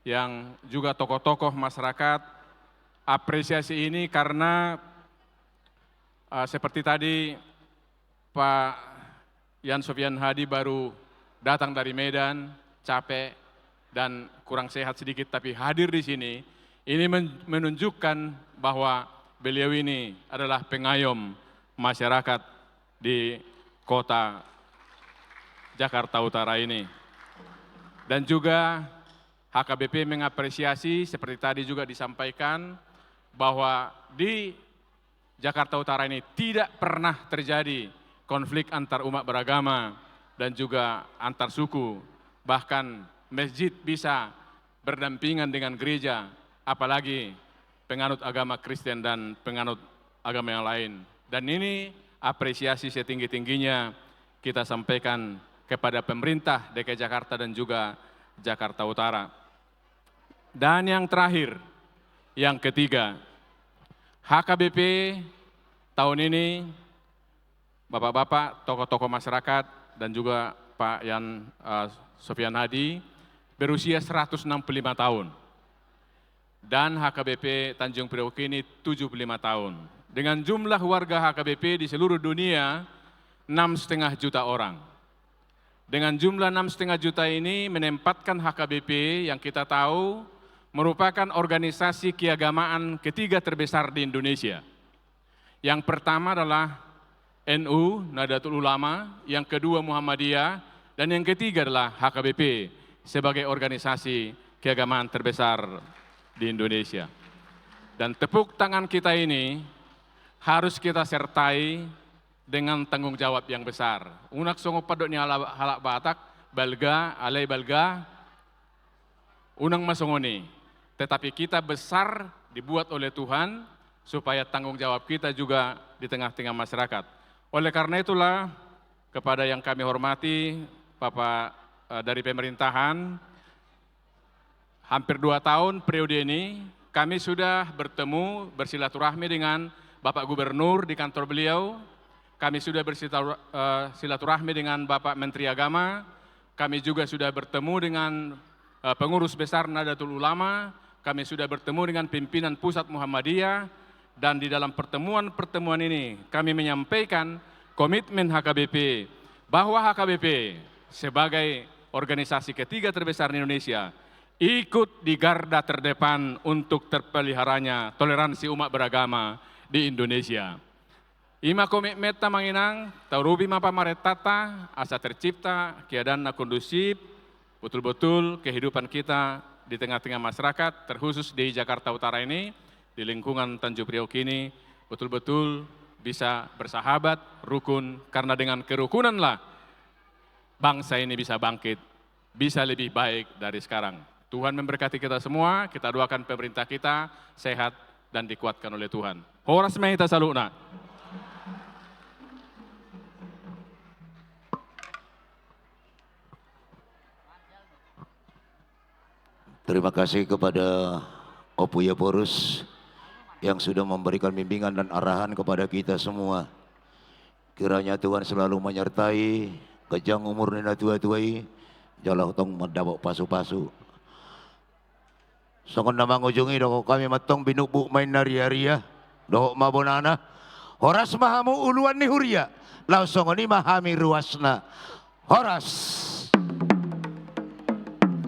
yang juga tokoh-tokoh masyarakat. Apresiasi ini karena, eh, seperti tadi Pak Yan Sofian Hadi baru datang dari Medan, capek dan kurang sehat sedikit, tapi hadir di sini, ini men-, menunjukkan bahwa beliau ini adalah pengayom masyarakat di kota Jakarta Utara ini. Dan juga H K B P mengapresiasi, seperti tadi juga disampaikan, bahwa di Jakarta Utara ini tidak pernah terjadi konflik antar umat beragama dan juga antar suku. Bahkan masjid bisa berdampingan dengan gereja, apalagi penganut agama Kristen dan penganut agama yang lain. Dan ini apresiasi setinggi-tingginya kita sampaikan kepada pemerintah D K I Jakarta dan juga Jakarta Utara. Dan yang terakhir, yang ketiga, H K B P tahun ini, bapak-bapak, tokoh-tokoh masyarakat, dan juga Pak Yan, eh, Sofian Hadi, berusia seratus enam puluh lima tahun. Dan H K B P Tanjung Priok ini tujuh puluh lima tahun. Dengan jumlah warga H K B P di seluruh dunia, enam setengah juta orang. Dengan jumlah enam setengah juta ini menempatkan H K B P yang kita tahu merupakan organisasi keagamaan ketiga terbesar di Indonesia. Yang pertama adalah N U, Nahdlatul Ulama, yang kedua Muhammadiyah, dan yang ketiga adalah H K B P sebagai organisasi keagamaan terbesar di Indonesia. Dan tepuk tangan kita ini harus kita sertai dengan tanggung jawab yang besar. Unang songon pandok ni halak, halak Batak, balga, alai balga, unang ma songon i. Tetapi kita besar dibuat oleh Tuhan, supaya tanggung jawab kita juga di tengah-tengah masyarakat. Oleh karena itulah, kepada yang kami hormati, Bapak, eh, dari pemerintahan, hampir dua tahun periode ini, kami sudah bertemu, bersilaturahmi dengan Bapak Gubernur di kantor beliau. Kami sudah bersilatur-, eh, silaturahmi dengan Bapak Menteri Agama. Kami juga sudah bertemu dengan, eh, pengurus besar Nahdlatul Ulama. Kami sudah bertemu dengan pimpinan pusat Muhammadiyah. Dan di dalam pertemuan-pertemuan ini, kami menyampaikan komitmen H K B P bahwa H K B P sebagai organisasi ketiga terbesar di Indonesia ikut di garda terdepan untuk terpeliharanya toleransi umat beragama di Indonesia. I ma komitmenta, Amang Inang, taurupi ma pamarentanta, asa tercipta keadaan na kondusif, betul-betul kehidupan kita di tengah-tengah masyarakat, terkhusus di Jakarta Utara ini, di lingkungan Tanjung Priok ini, betul-betul bisa bersahabat, rukun, karena dengan kerukunanlah bangsa ini bisa bangkit, bisa lebih baik dari sekarang. Tuhan memberkati kita semua, kita doakan pemerintah kita sehat dan dikuatkan oleh Tuhan. Horas ma hita saluhutna. Terima kasih kepada Ompu Yephorus yang sudah memberikan bimbingan dan arahan kepada kita semua. Kiranya Tuhan selalu menyertai, ganjang umur ni natua-tua i, jala tong mandapot pasu-pasu. Songon na mangujungi dohot hami mantong binukbuk ma inna riaria, dohot ma bonana. Horas ma hamu uluan ni huria, laos songon i ma hami ruasna. Horas.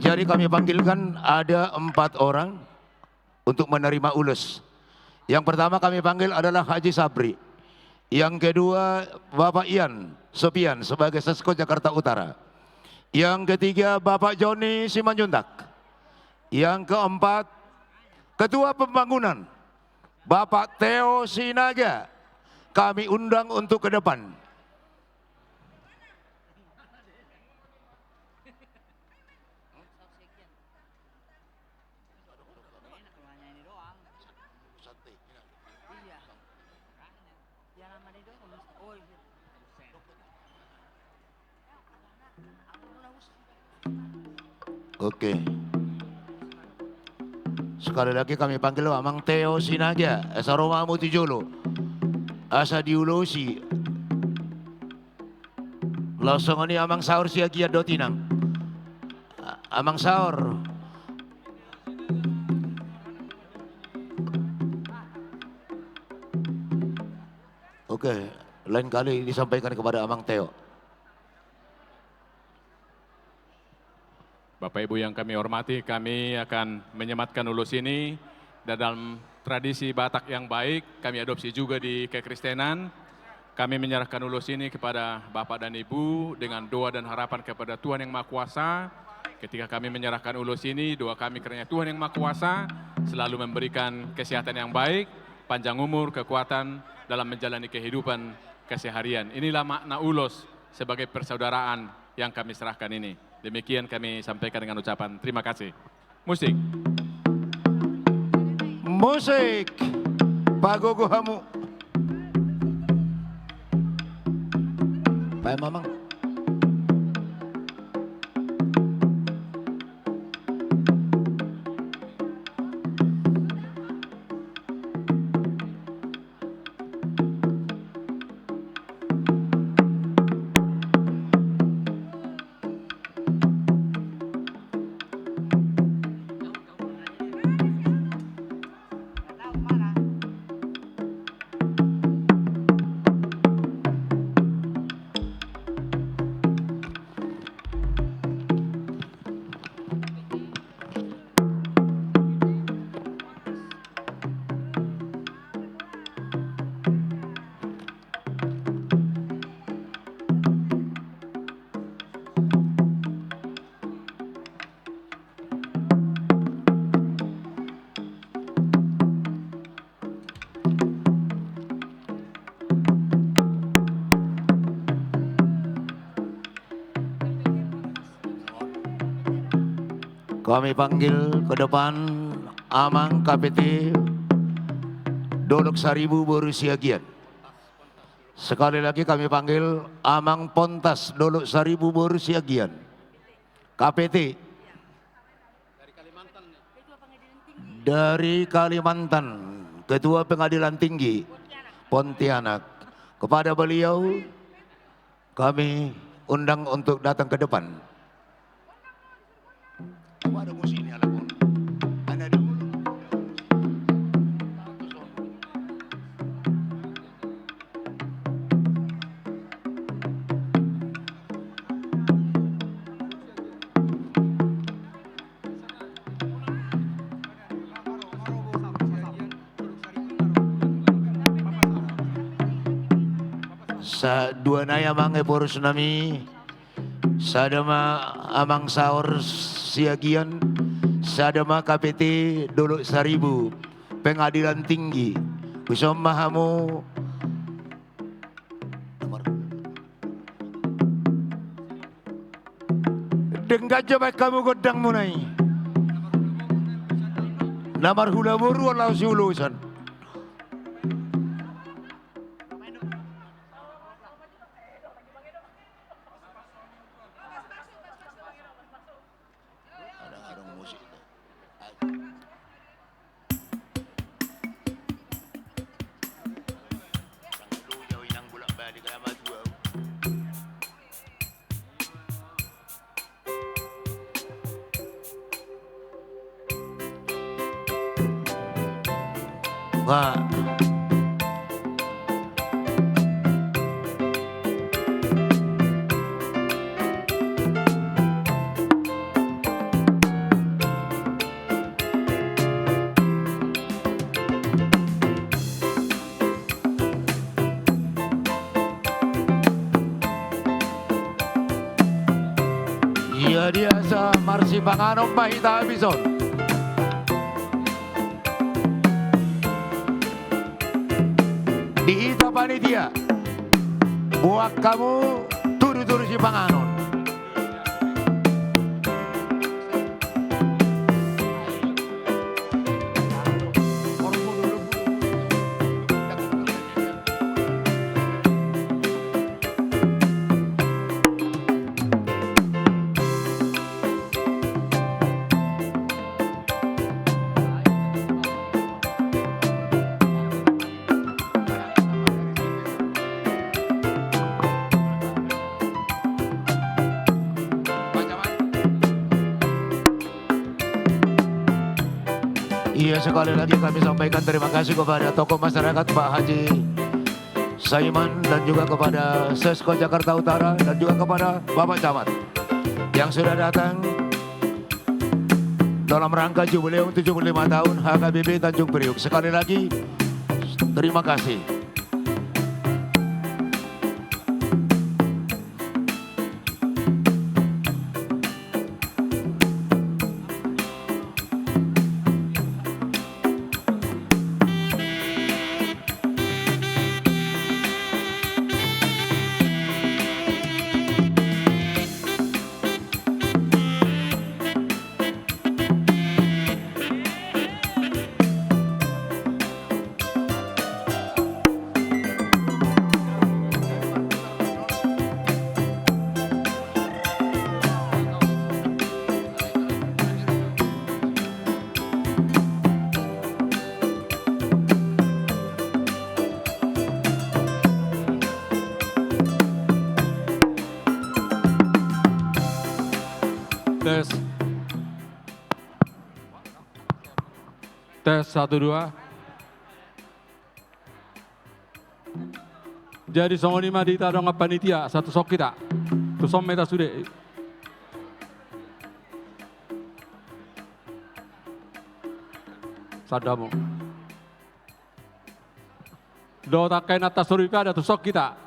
Jadi kami panggilkan ada empat orang untuk menerima ulos. Yang pertama kami panggil adalah Haji Sabri. Yang kedua, Bapak Ian Sopian sebagai Sesko Jakarta Utara. Yang ketiga, Bapak Joni Simanjuntak. Yang keempat, Ketua Pembangunan, Bapak Theo Sinaga. Kami undang untuk ke depan. Oke. Sekali lagi kami panggil Amang Theo Sinaga, asa ro ma hamu tu jolo. Asa diulosi. Laos songon i Amang Saur Siagian dohot Inang. A-, Amang Saur. Oke, lain kali disampaikan kepada Amang Theo. Bapak Ibu yang kami hormati, kami akan menyematkan ulos ini dalam tradisi Batak yang baik, kami adopsi juga di kekristenan. Kami menyerahkan ulos ini kepada Bapak dan Ibu dengan doa dan harapan kepada Tuhan Yang Maha Kuasa. Ketika kami menyerahkan ulos ini, doa kami kiranya Tuhan Yang Maha Kuasa selalu memberikan kesehatan yang baik, panjang umur, kekuatan dalam menjalani kehidupan keseharian. Inilah makna ulos sebagai persaudaraan yang kami serahkan ini. Demikian kami sampaikan dengan ucapan terima kasih. Musik. Musik. Pagogo hamu. Baen ma, Amang. Kami panggil ke depan Amang K P T Dolok Saribu Boru Siagian. Sekali lagi kami panggil Amang Pontas Dolok Saribu Boru Siagian. K P T. Dari Kalimantan, Ketua Pengadilan Tinggi Pontianak. Kepada beliau kami undang untuk datang ke depan. Sa-, dua nai amang Ephorus nami, sada ma Amang Saur Siagian, sada ma K P T Dolok Saribu Pengadilan Tinggi. Dison ma hamu. Denggan jo baen hamu gondangmuna i. Na marhula boru on laho siulosan. Adong, adong musik. Wah. Ia dia sa marsipanganon ma hita habis on. Di hita panitia, buat hamu tudu-tudu sipanganon. Iya, sekali lagi kami sampaikan terima kasih kepada tokoh masyarakat, Pak Haji Saiman, dan juga kepada Sesko Jakarta Utara, dan juga kepada Bapak Camat yang sudah datang dalam rangka jubileum tujuh puluh lima tahun H K B P Tanjung Priuk. Sekali lagi, terima kasih. Tes. Tes, satu, dua. Jadi songon i ma di hita dongan panitia, asa tuson hita. Tuson ma hita sude. Sada mo. Dohot angka inanta soripada, tuson hita.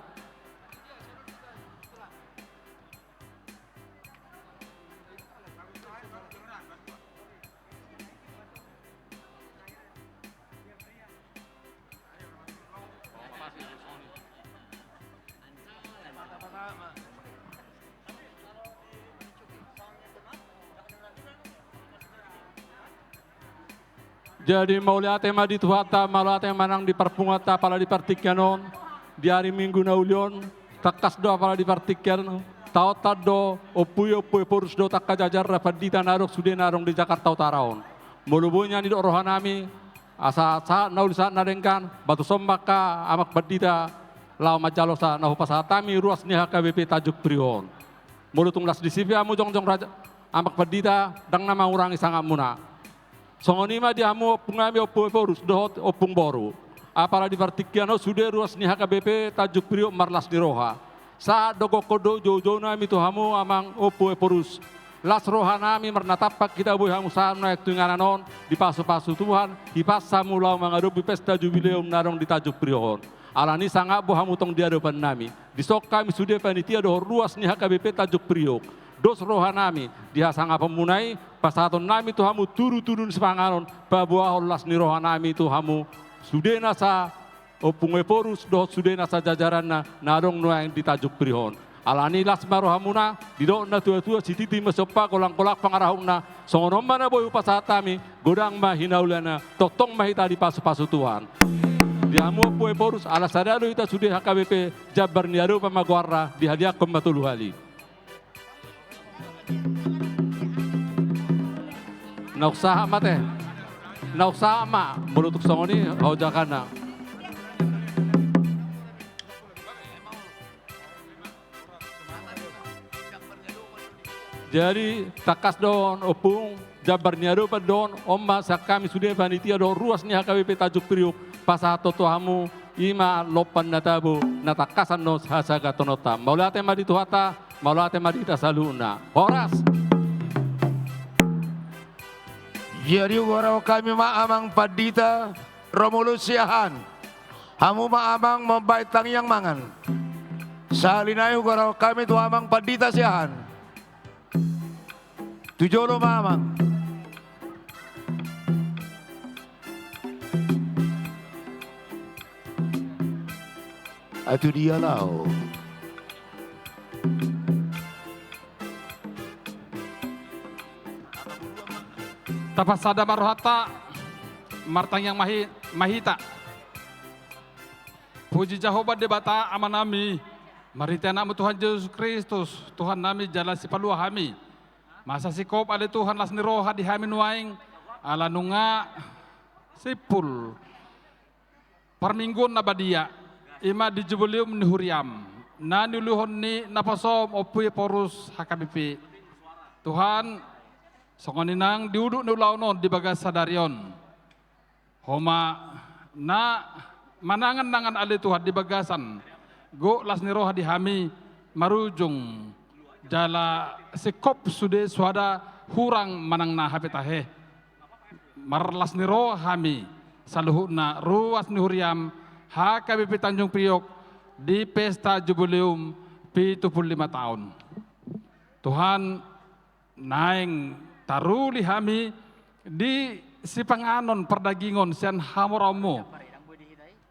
Jadi mauliate ma di Tuhanta, mauliate ma nang di parpunguanta, apala di partingkian on, di ari Minggu na uli on, tangkas do apala di partingkian, taontan do Ompu i, Ompu Ephorus dohot angka jajarna pandita na adong sude na adong di Jakarta Utara on. Molo boi nian didok rohanami, asa sahat na uli sahat na denggan, ba tuson ma angka amang pandita laho manjalosa na hupasahat hami ruas ni H K B P Tanjung Priok on. Molo tung las disi pe hamu jongjong raja, amang pandita, ndang na mangurangi sangapmuna. Songon i ma di hamu ompung nami Ompu Ephorus dohot ompung boru. Apala di partingkian on sude ruas ni H K B P Tanjung Priok marlas ni roha. Sahat do gokhon dohot joujou nami tu hamu amang Ompu Ephorus. Las roha nami marnatampak hita boi hamu sahat nuaeng tu inganan on, dipasupasu Tuhan, hipas hamu laho mangadopi pesta jubileum na adong di Tanjung Priok on. Alani sangap do hamu tong di adopan nami. Dison hami sude panitia dohot ruas ni H K B P Tanjung Priok. Dos roha nami di hasangaponmuna i, pasahaton nami tu hamu tudutudu ni sipanganon, paboahon las ni roha nami tu hamu sude nasa Ompung Ephorus dohot sude nasa jajaranna na adong nuaeng di Tanjung Priok on. Alani las ma rohamuna, didok natuatua, sititi ma siompa, golanggolang pangarahutna, songon on ma na boi hupasahat hami, godang ma hinaulana, tongtong ma hita dipasupasu Tuhan. Di hamu Ompu Ephorus, ala sada do hita sude H K B P, jambar ni adopan ma goarna, dihadiangkon ma tolu hali. Naung sahat ma ate. Naung sahat ma, molo tung songon i, haojakanna. Jadi, tangkas do on, Ompung, jambar ni adopan do on, on ma sian hami sude panitia dohot ruas ni H K B P Tanjung Priok, pasahathon tu hamu, i ma lompan na tabo na tangkasan do hasagatononta. Mauliate ma di Tuhanta, mauliate ma di hita saluhutna. Horas. Jadi hugoarahon hami ma Amang Pandita Romulus Siahaan. Hamu ma Amang mambahen tangiang mangan. Sahali nai hugoarahon hami tu Amang Pandita Siahaan. Tu jolo ma Amang. Ai tu dia laho? Tapasada ma rohanta, martangiang ma hi-, ma hita. Puji Jahowa Debata Amanami, marhite Anakmu Tuhan Jesus Kristus, Tuhannami jala Sipalua hami. Masa singkop ale Tuhan las ni roha di hami nuaeng, ala nunga simpul parmingguon na badia, i ma di jubileum ni huriaM, na niuluhon ni naposoM Ompu Ephorus H K B P. Tuhan, songon i nang di udut ni ulaon on di bagas sadari on. Ho ma na manangan-nangan ale Tuhan di bagasan gok las ni roha di hami marujung jala singkop sude soada hurang manang na hape tahe. Marlas ni roha hami saluhutna ruas ni huriaM H K B P Tanjung Priok di pesta jubileum pitu pulu lima taon. Tuhan, naeng taruli hami di sipanganon pardagingon sian hamoraonMu.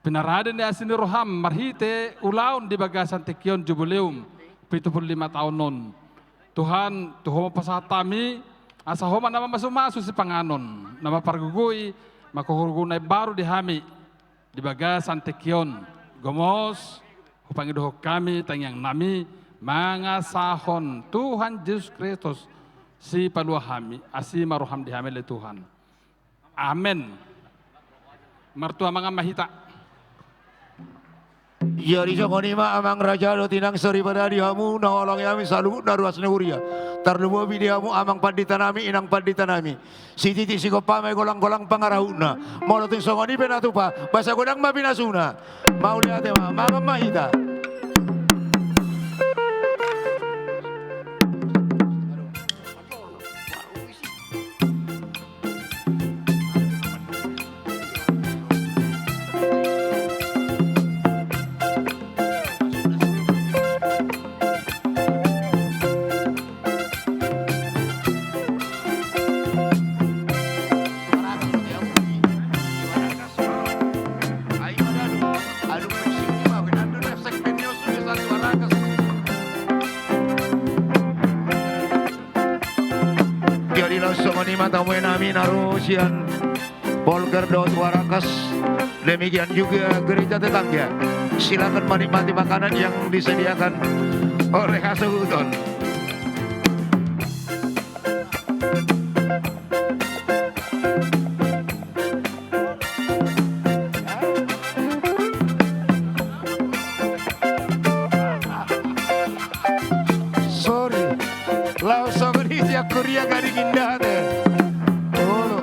Pinarade ni asi ni rohaM marhite ulaon di bagasan tingki on jubileum pitu pulu lima taon on. Tuhan, tu Ho ma pasahat hami, asa Ho ma na mamasumasu sipanganon, na mampargogoi mangkogogo na imbaru di hami. Di bagasan tingki on, gomos hupangidohon hami tangiangnami mangasahon Tuhan Jesus Kristus, Sipalua hami, asi ma rohaM di hami ale Tuhan. Amen. Martua mangan ma hita. Jadi songon i ma Amang Raja dohot Inang soripada di hamu na huhaholongi hami saluhutna ruas ni huria. Tarlumobi di hamu Amang Panditanami, Inang Panditanami. Sititi sigompa ma i golang-golang pangarahutna. Molo tung songon i pe na tupa, basa godang ma pinasuna. Mauliate ma, mangan ma hita. Jadi laos songon i ma tamu nami na ro sian Polker dohot Warakas, demikian juga gereja tetangga. Silakan menikmati makanan yang disediakan oleh hasuhuton. Sorry. Laos songon i sian huria Gading Indah ate. Olo.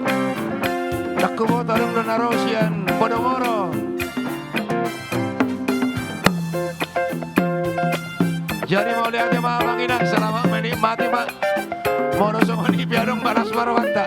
Ndang huboto adong do na ro sian Podomoro. Jadi mauliate ma amang inang, selamat menikmati ma. Molo songon i pe adong balas ma rohanta.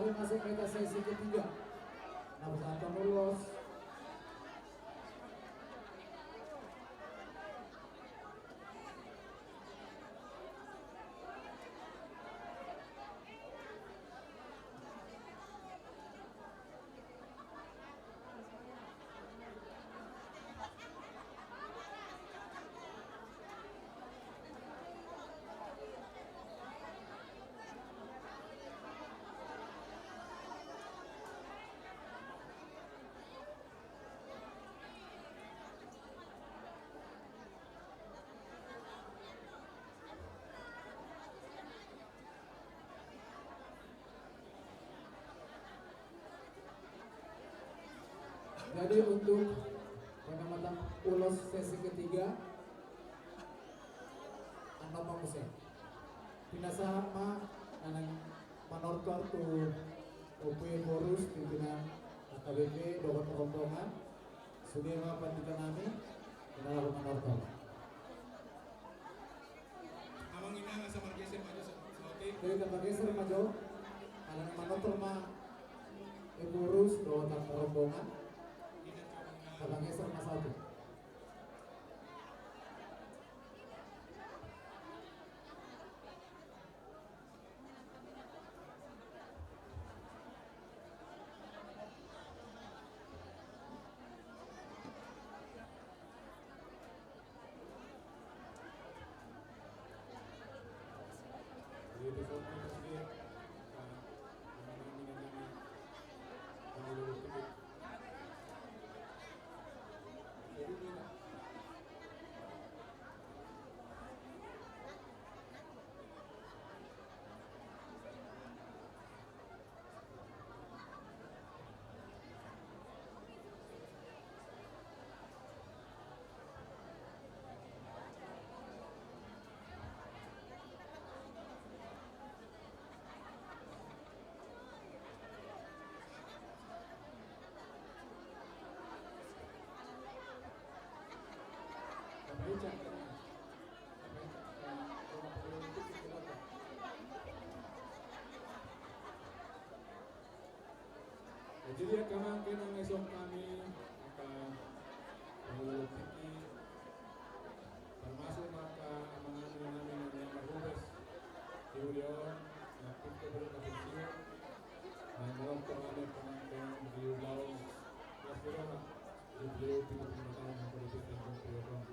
Masuk ke sesi ketiga. Nah, pasahathon ulos. Jadi untuk pengamatan ulos sesi ketiga, annon ma muse. Pinasahat ma na naeng manortor tu Ompu Ephorus, pimpinan H K B P dohot rombongan. Sude ma pandita nami, na laho manortor. Amang inang, asa margeser ma jo sa-, saotik. Jadi tapageser ma jo. Ala ni manortor ma Ephorus dohot rombongan. Tapageser ma saotik. Jadi angka amang inang, ison hami angka pangulu tingki, termasuk angka amang inang nami na marhobas di ulaon, na pintu berita pensiun, na manortor hami angka amang inang di ulaon, ya, sirona, di beliau pintu pengetahuan yang politik dan pengetahuan.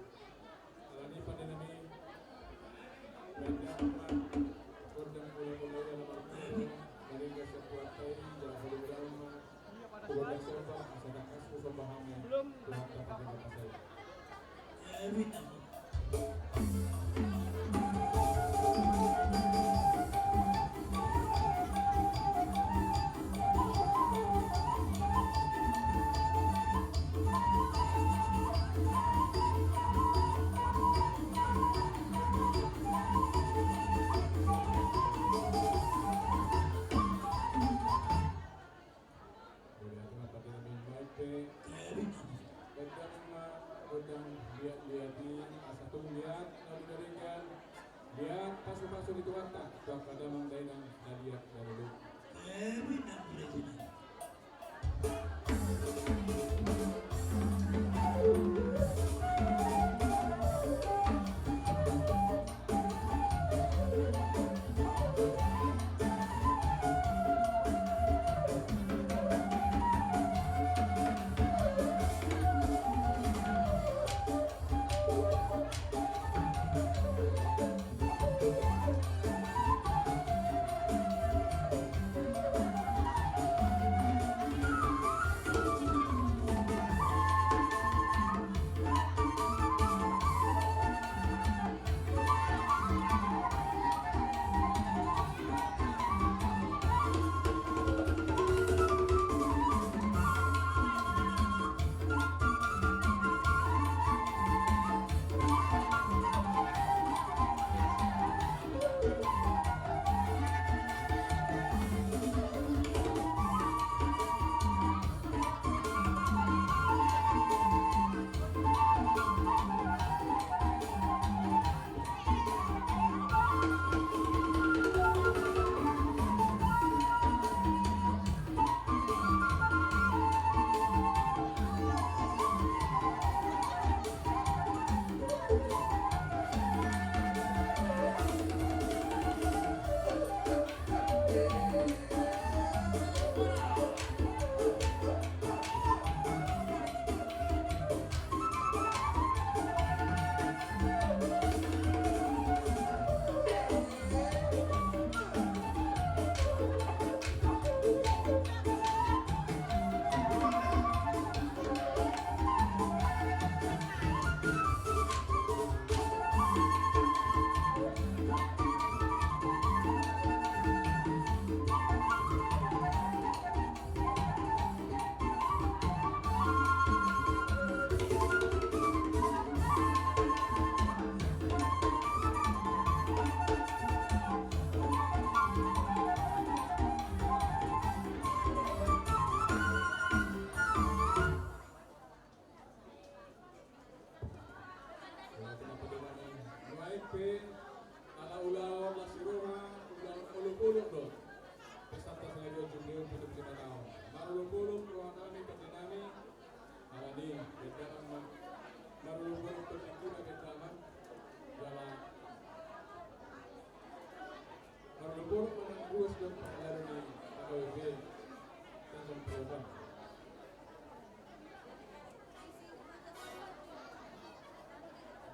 Alani pande nami, banyak ma gondang mula-mula ia na martubu, dari gasan buat tai, jala holi dalam ma, tu gondang somba, asa dakas tu somba hami, Tuhan dapat dapat saya.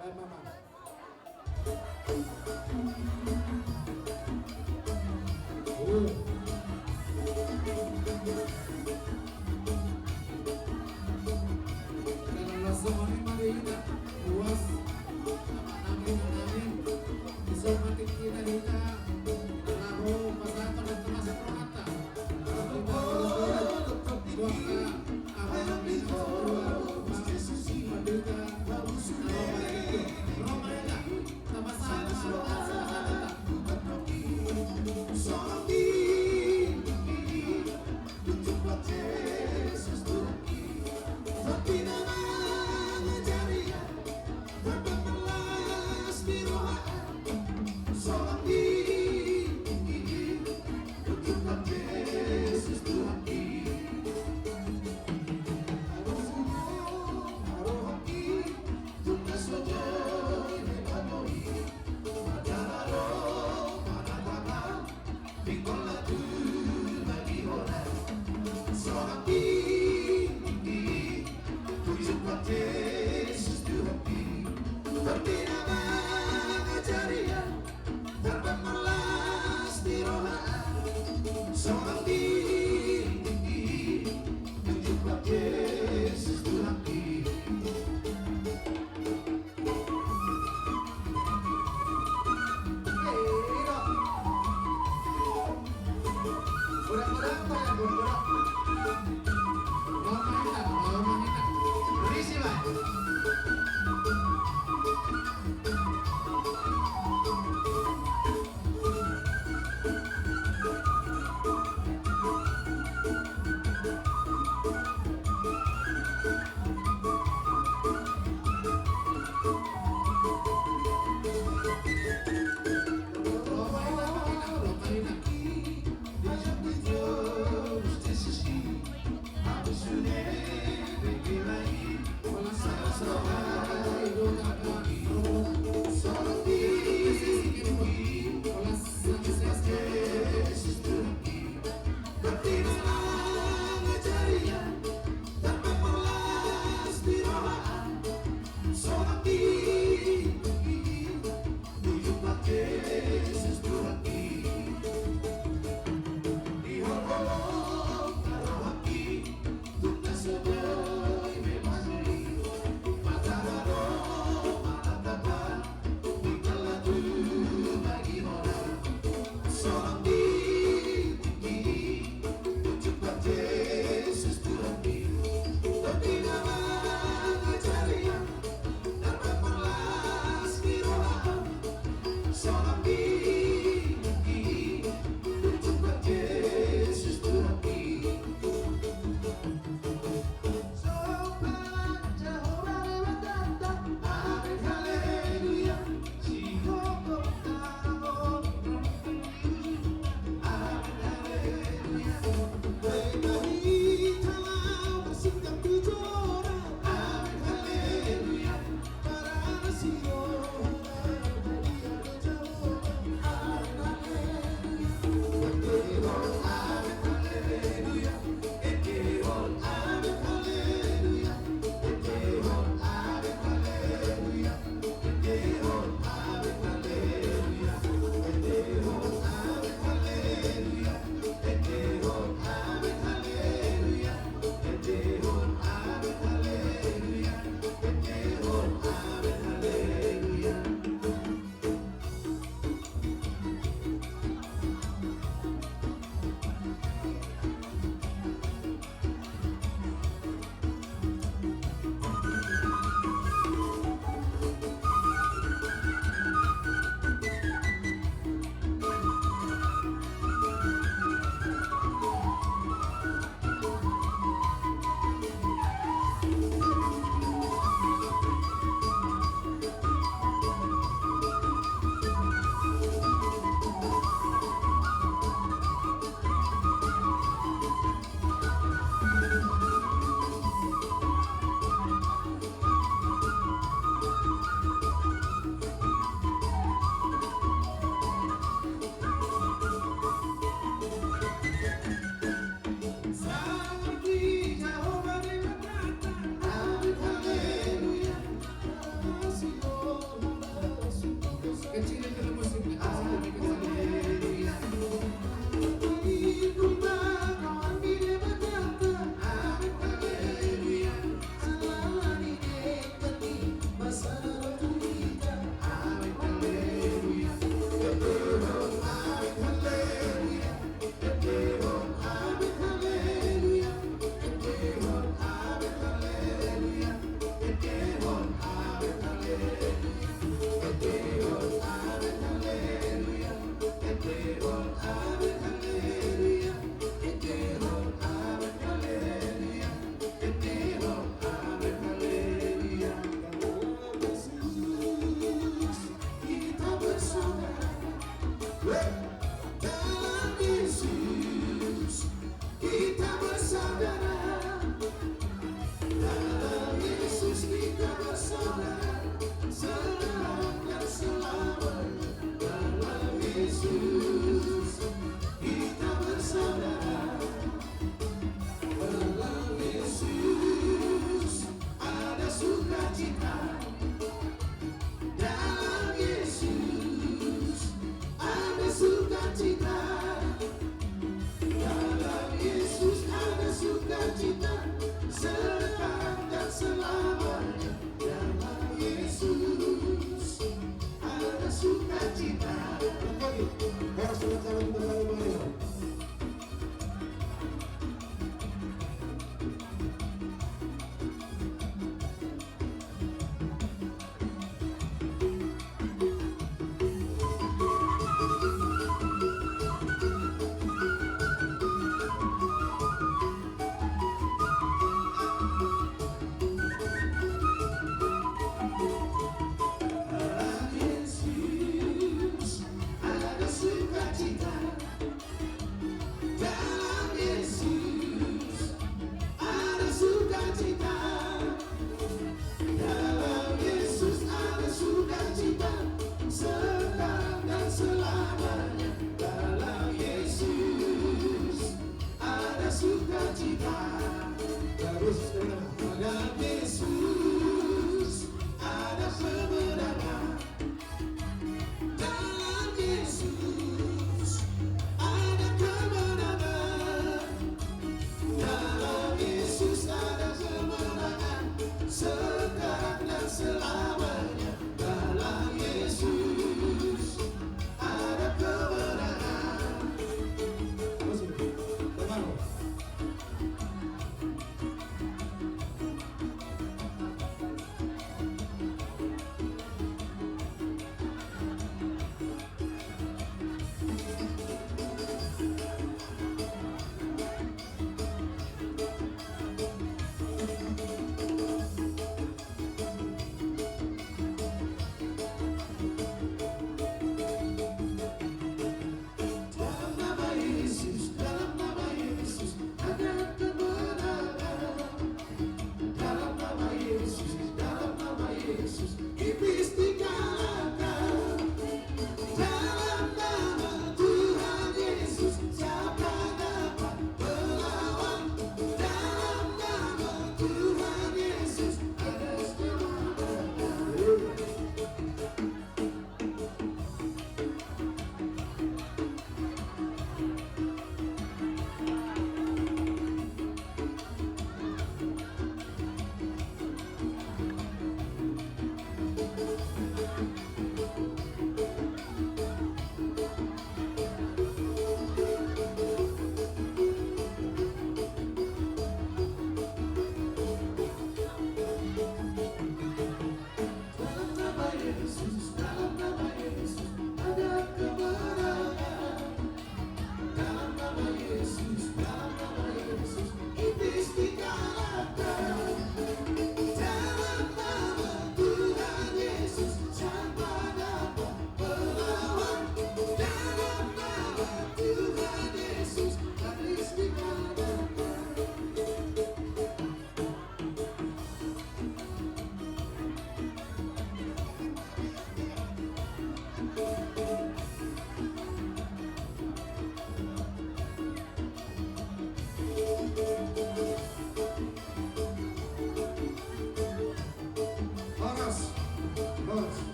Baik, Mama. Oh. Dalam langsung ini mari kita puas. Amin, amin. Bisa mati kita, kita. Lalu pasangan dan termasuk permata.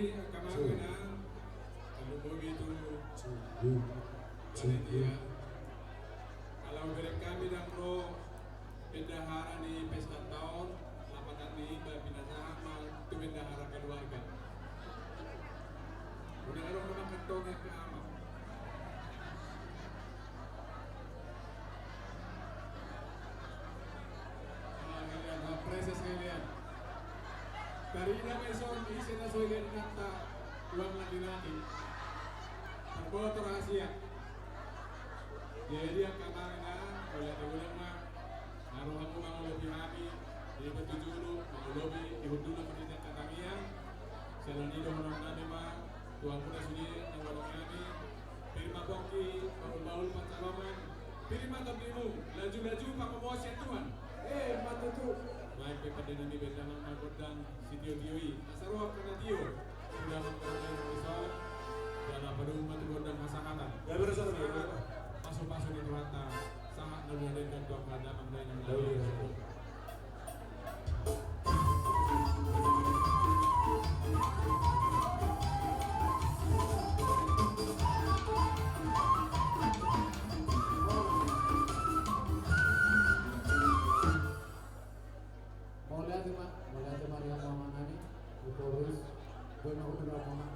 Angka amang inang, hamu bobi tu panitia. Ala hubereng hami ndang ro bendahara ni pesta taon, lapatan ni i, ba pinasahat ma tu bendahara keluarga. Unang adong na mangkatong angka amang. Ah, sekalian, ah, proses sekalian. Tarida ma dison ise na so igan inanta uang laki-laki. Tarboto rahasia. Jadi angka amang inang, mauliate godang ma. Ro hamu mangolopi hami di batu julu, mangolopi di hundul na marnida angka tangiang. Siala ni i dohonon nami ma tu hamuna sude na mangolopi hami. Pir ma pongki, bahul-bahul pansalongan. Pir ma tondimu, laju-laju pangkomoan sian Tuhan. Eh, ma tutu. Baen pe pande nami baen damang ma gondang sitio-tio i. Asa ro angka na tio. Suda mangkatong na dison. Jala padomu ma tu gondang hasahatan. Ya, beres, beres. Pasu-pasu ni Tuhanta. Sahat na luar denggan tu angka damang dainang. Ya, beres. Mauliate ma, mauliate ma di hamu amang nami, di Polres, boi ma hundul amang.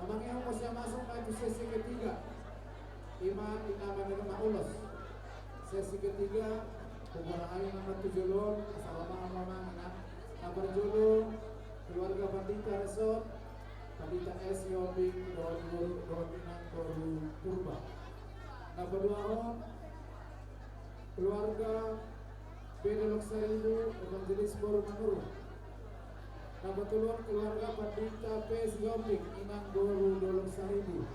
Amang, ia muse masuk ma tu sesi ketiga. Ima, ima menerima ulos. Sesi ketiga, pembukaan nama tujuh lon, assalamualaikum, amang, inang. Na parjolo, keluarga Pandita Resot, Pandita S Sihombing, dohot boru, dohot inang boru Purba. Na paduahon, keluarga B Dolok Saribu, Evangelis boru Manurung. Na patoluhon, keluarga Pandita P Sihombing, inang boru Dolok Saribu.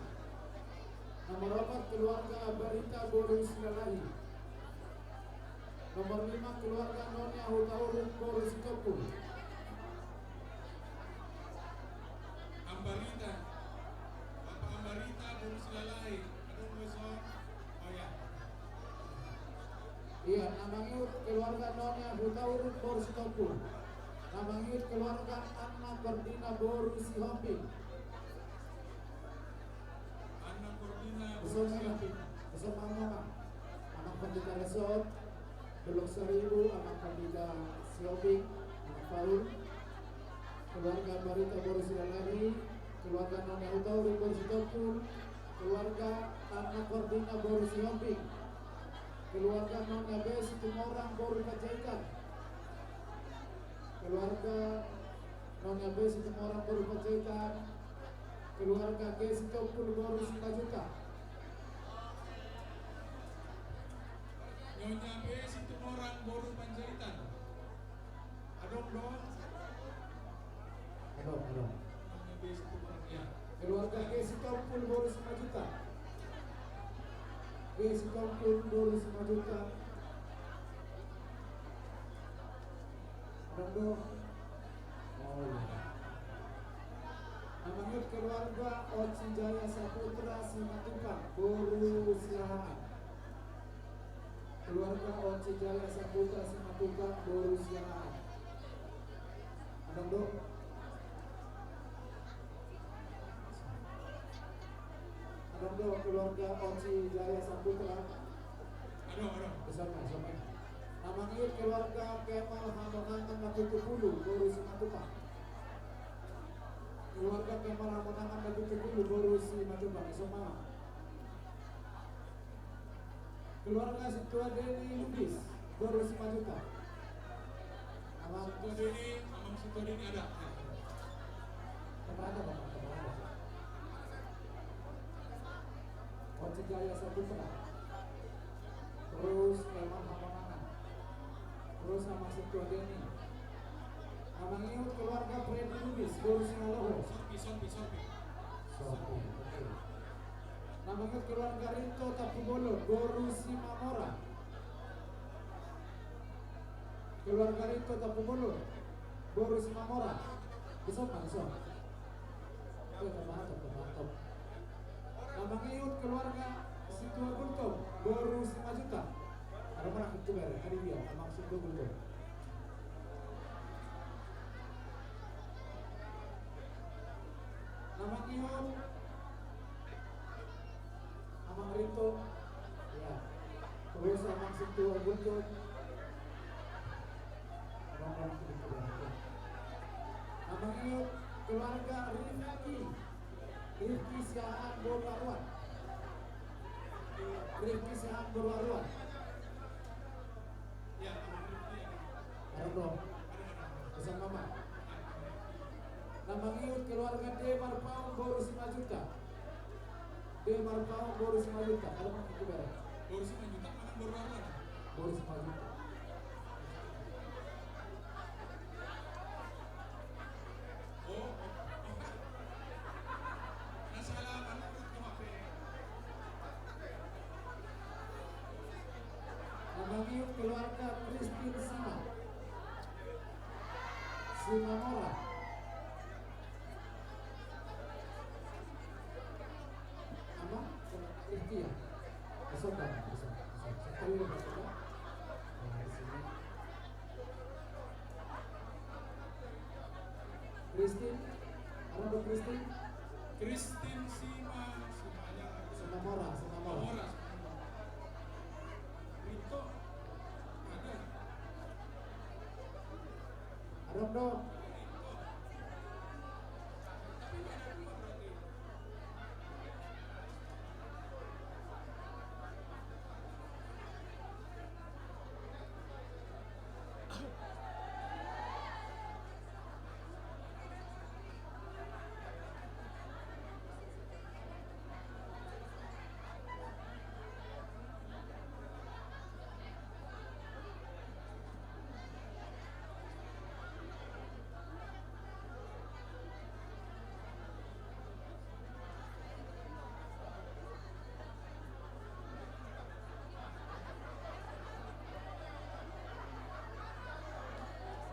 Nomor opat, keluarga Barita boru Silalahi. Nomor lima, keluarga Nonya Hutauruk boru Sitompul. Ambarita. Apa Ambarita boru Silalahi? Aduh, boso. Oh ya. Ia, na mangihut keluarga Nonya Hutauruk boru Sitompul. Na mangihut keluarga Anna Ferdina boru Sihombing. Anna Ferdina boru Sihombing. Amang Pandita Resot, Dolok Saribu, Amang Pandita Sihombing, Amang Paul. Keluarga Barita boru Silalahi, keluarga Nonya Hutauruk boru Sitompul, keluarga Anna Ferdina boru Sihombing, keluarga Nonya B Situmorang boru Panjaitan, keluarga Nonya B Situmorang boru Panjaitan, keluarga G Sitompul boru Simanjuntak. Nonya B Situmorang boru Panjaitan. Adong do? Adong, adong. Nonya B Situmorang, ya. Keluarga G Sitompul boru Simanjuntak. G Sitompul boru Simanjuntak. Adong do? Oh, iya. Na mangihut keluarga Oci Jaya Saputra Simatupang boru Siahaan. Keluarga Oci Jaya Saputra Simatupang boru Siahaan. Adong do? Adong do keluarga Oci Jaya Saputra? Adong, adong. Bersama, bersama. Amang i keluarga Kemal Hamonangan na pitu pulu, boru Simatupang. Keluarga Kemal Hamonangan na pitu pulu, boru Simatupang. Dison ma. Keluarga Sintua Deni Lubis, boru Simanjuntak. Amang Sintua Deni, Amang Sintua Deni ada. Kepada Bapak, kepada. Oci Jaya Saputra. Terus Kemal Hamonangan. Terus Amang Sintua Deni. Amang Ihut keluarga Freddy Lubis, boru Sinaloho. Sorpi, sorpi, sorpi. Sorpi, oke. Amang Ihut keluarga Rinto Tampubolon, boru Simamora. Keluarga Rinto Tampubolon, boru Simamora. Dison ma, dison. Oke, mantap, mantap. Amang Ihut keluarga Sintua Gultom, boru Simanjuntak. Ada mana itu bare, tadi dia, Amang Sintua Gultom. Amang Ihut, Amang Rinto, ya. Terus Amang Sintua Gultom. Amang Rinto, ya. Amang Ihut, keluarga Rifki. Rifki Siahaan boru Aruan. Rifki Siahaan boru Aruan. Ada dong. Pesan mama. Amang Ihut keluarga De Marpaung boru Simanjuntak. De Marpaung boru Simanjuntak. Ada mama itu bare. Boru Simanjuntak, mana boru Aruan? Boru Simanjuntak. Amang Ihut keluarga Kristin Sima. Simamora. Amang, Kristin. Pesan, Bang. Pesan, pesan. Sekali lagi, Bang. Nah, di sini. Kristin, ada dong Kristin? Kristin Sima, Simanya. Simamora, Simamora. Simamora, Simamora. Rito, ada. Ada dong. Rito. Tapi ada dua berarti.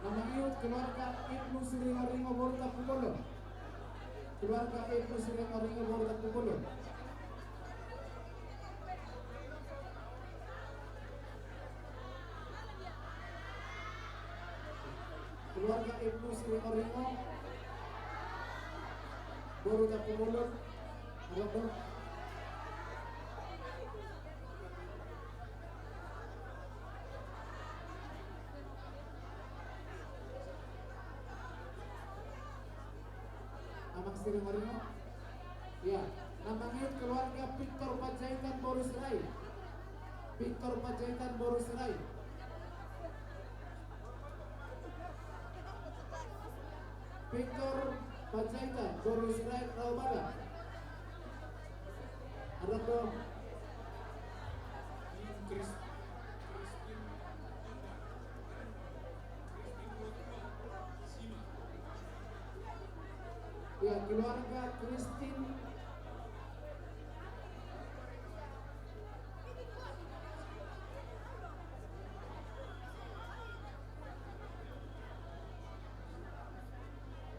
Amang Ihut keluarga Ibnu Siringoringo boru Tampubolon. Keluarga Ibnu Siringoringo boru Tampubolon. Keluarga Ibnu Siringoringo boru Tampubolon. Halo, Bro. Amang Siringoringo. Ya, Amang Ihut keluarga Victor Panjaitan boru Sirait. Victor Panjaitan boru Sirait. Victor Panjaitan boru Sirait, Raubada. Ada dong. Ya, keluarga Kristin.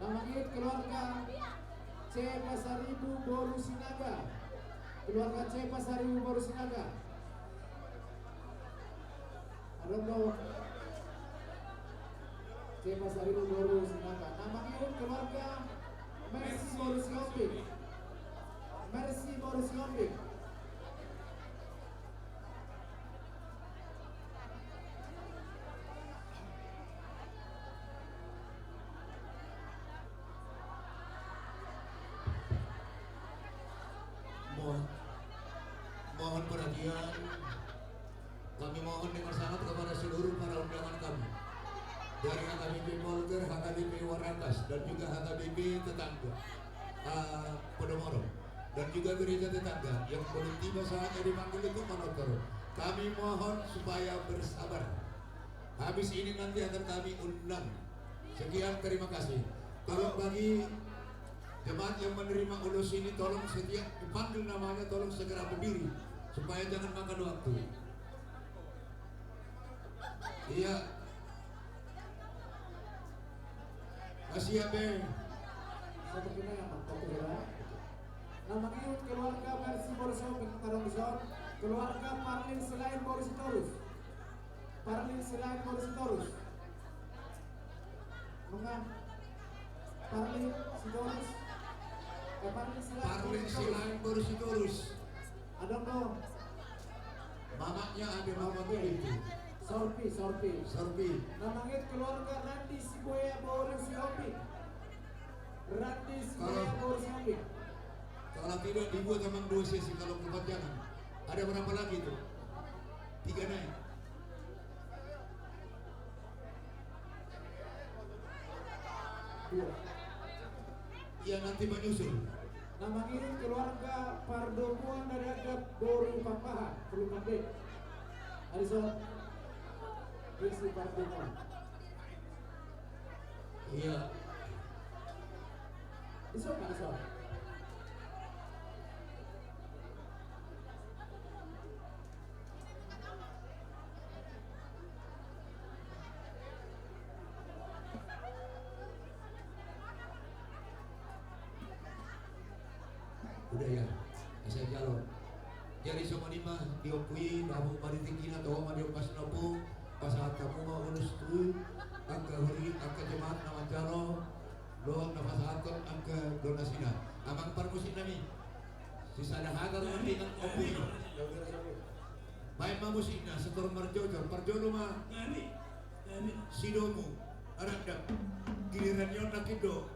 Amang Ihut keluarga C Pasaribu boru Sinaga. Keluarga C Pasaribu boru Sinaga. Ada dong. C Pasaribu boru Sinaga. Amang Ihut keluarga Mercy boru Sihombing. Mercy boru Sihombing. Yang kami mohon dengan sangat kepada seluruh para undangan kami dari H K B P Polder, H K B P Warakas, dan juga H K B P tetangga, eh, Podomoro, dan juga gereja tetangga yang belum tiba saatnya dipanggil untuk manortor. Kami mohon supaya bersabar. Habis ini nanti akan kami undang. Sekian, terima kasih. Tolong bagi jemaat yang menerima ulos ini, tolong setiap dipanggil namanya, tolong segera berdiri supaya jangan makan waktu. Iya. Masih ya, Bang? Sepertinya yang mantap, ya. Na mangihut keluarga Mercy boru Siombing, taruh di son. Keluarga Parlin Silain boru Sitorus. Parlin Silain boru Sitorus. Manga Parlin Sitorus. Eh, Parlin Silain boru Sitorus. Parlin Silain boru Sitorus. Adong do. Mamaknya ada mama. Oke. Sorpi, Sorpi. Sorpi. Na mangihut keluarga Randi Sibuea boru Siombing. Randi Sibuea boru Siombing. Kalau tidak dibuat memang dua sesi kalau kepanjangan. Ada berapa lagi itu? Tiga naik. Dua. Iya, nanti menyusul. Na mangihut keluarga Pardomuan Dadagap boru Pakpahan, perlu pande. Adi son. Besi Pardomuan. Iya. Di son, di son. Udah ya, asa jalo. Jadi songon i ma di ompu i, na ompu ma di tingkina, toho ma di ompasna ompu, pasahat hamu ma ulos tu angka huria, angka jemaat na manjalo, dohot na pasahathon angka donasina. Amang parmusik nami. Sisada hata do nami nang ompu i. Baen ma musikna, setor marjojor, parjolo ma. Sidomu, randap. Giliran ni on nangkin do.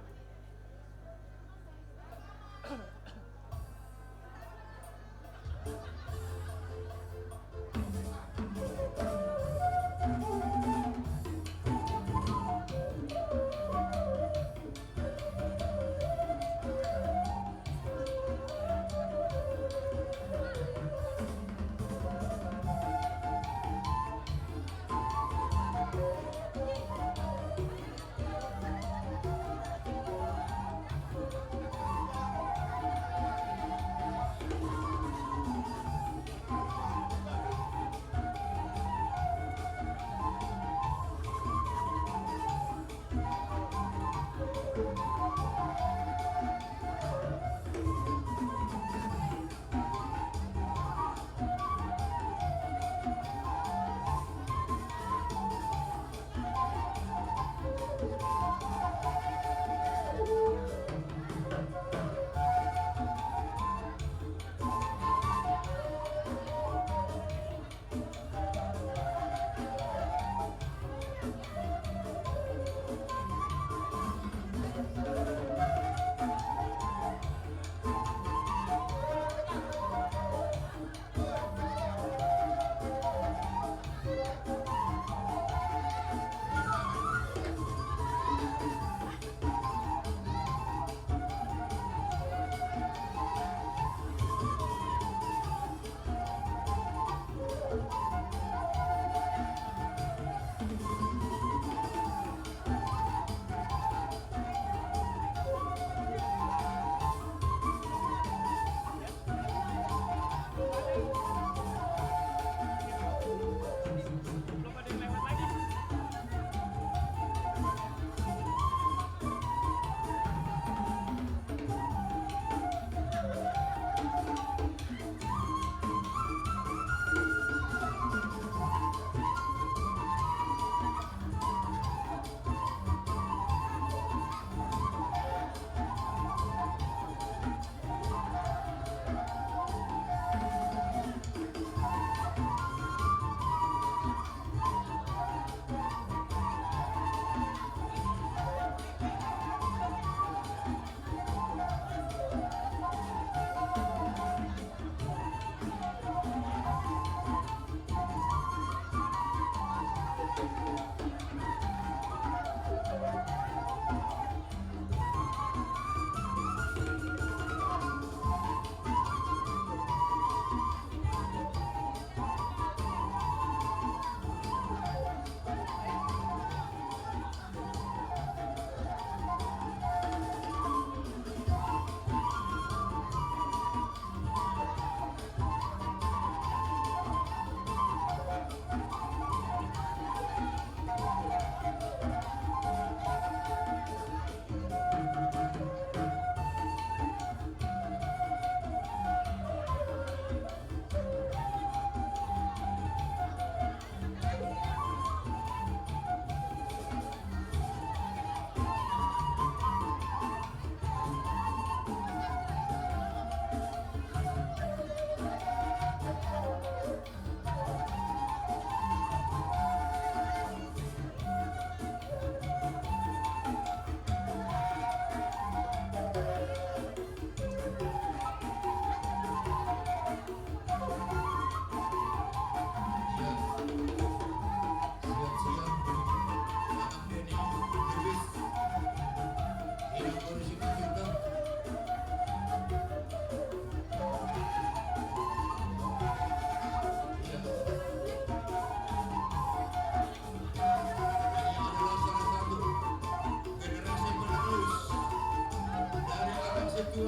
Na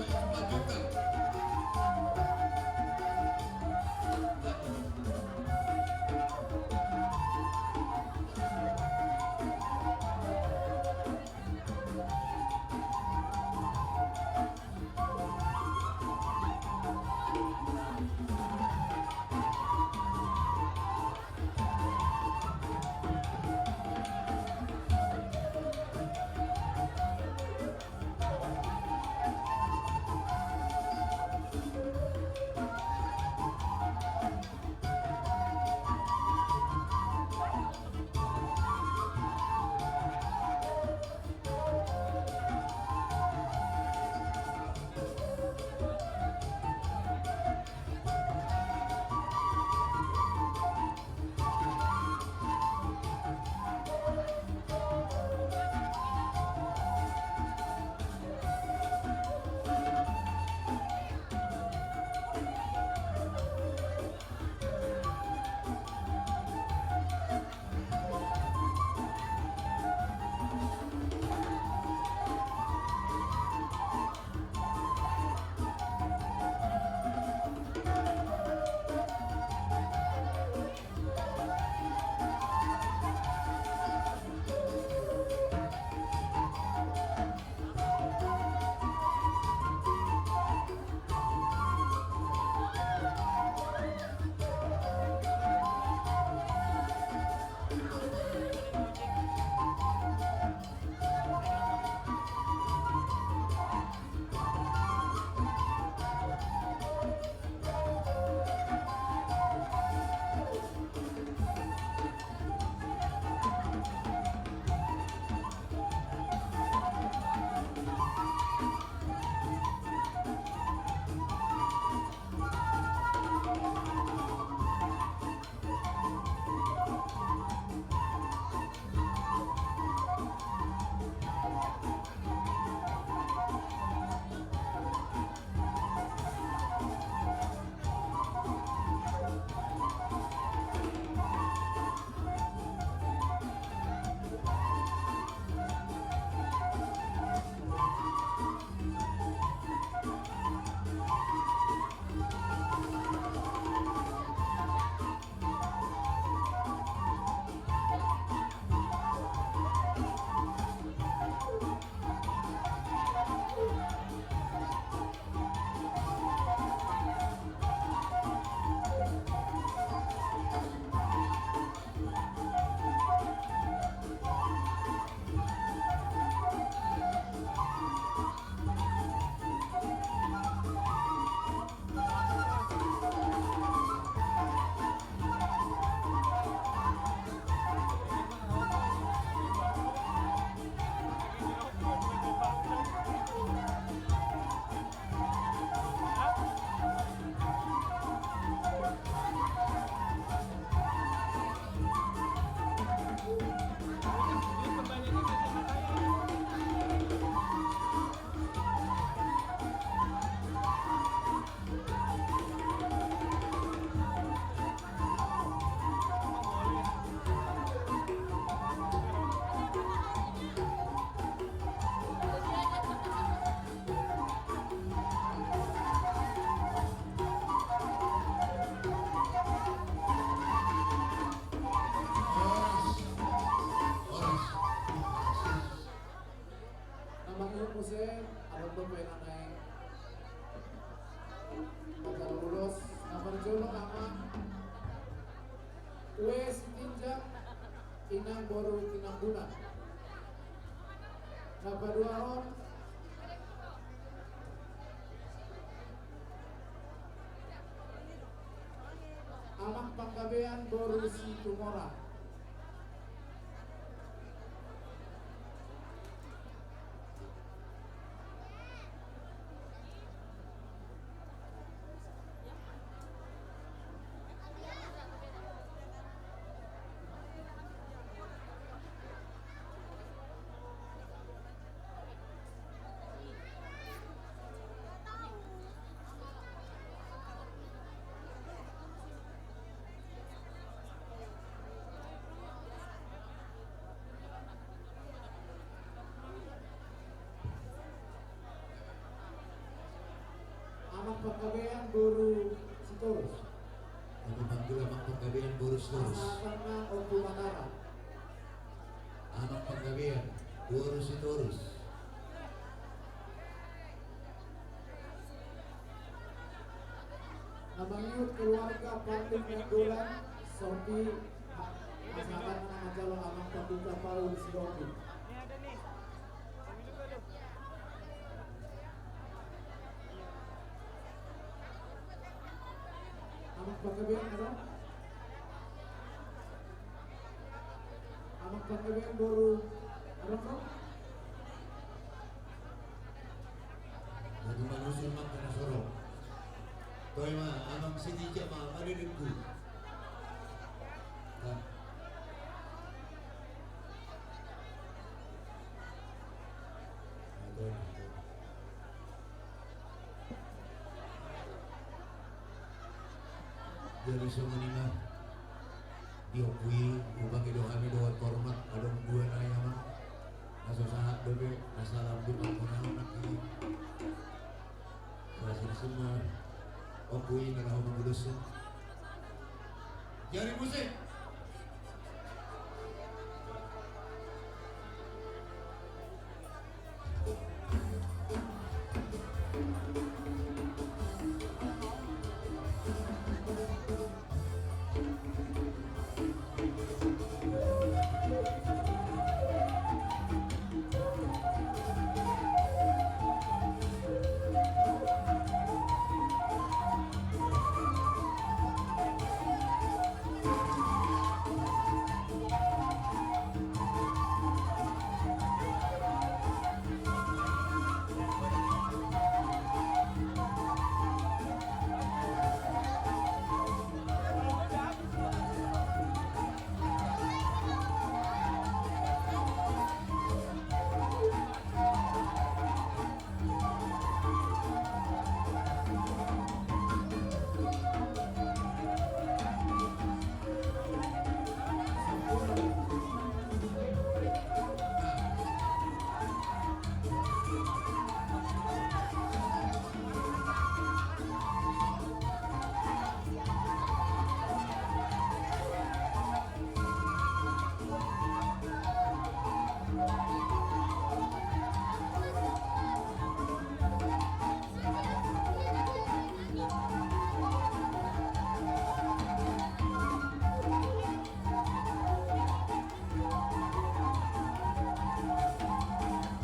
mangihut muse, adong dope na naeng. Mangalo ulos, na parjolo ama, Ue Sitinjak, inang boru Tinambunan. Na paduahon, Amang Panggabean boru Situmorang. Panggabean boru Sitorus. Kami panggil Amang Panggabean boru Sitorus. Pasahatanna Ompu Mataram. Amang Panggabean boru Sitorus. Na mangihut keluarga Pandu Nainggolan, songon i pasahatanna na manjalo Amang Pandu Tapaul Sihombing. Amang Panggabean, adong? Amang Panggabean boru, adong, adong? Jadi manusia mangkana sorong. Toi ma, Amang Sinija ma, madedengku. Nah. Nah, toi, nah, toi. Jadi songon i ma. Di ompu i, hupangke do hami dohot hormat, adong dua nai, Amang. Na so sahat dope, na salam di pangkonaon nangkin. Berhasil semua. Ompu i na laho mangudus. Jadi musik.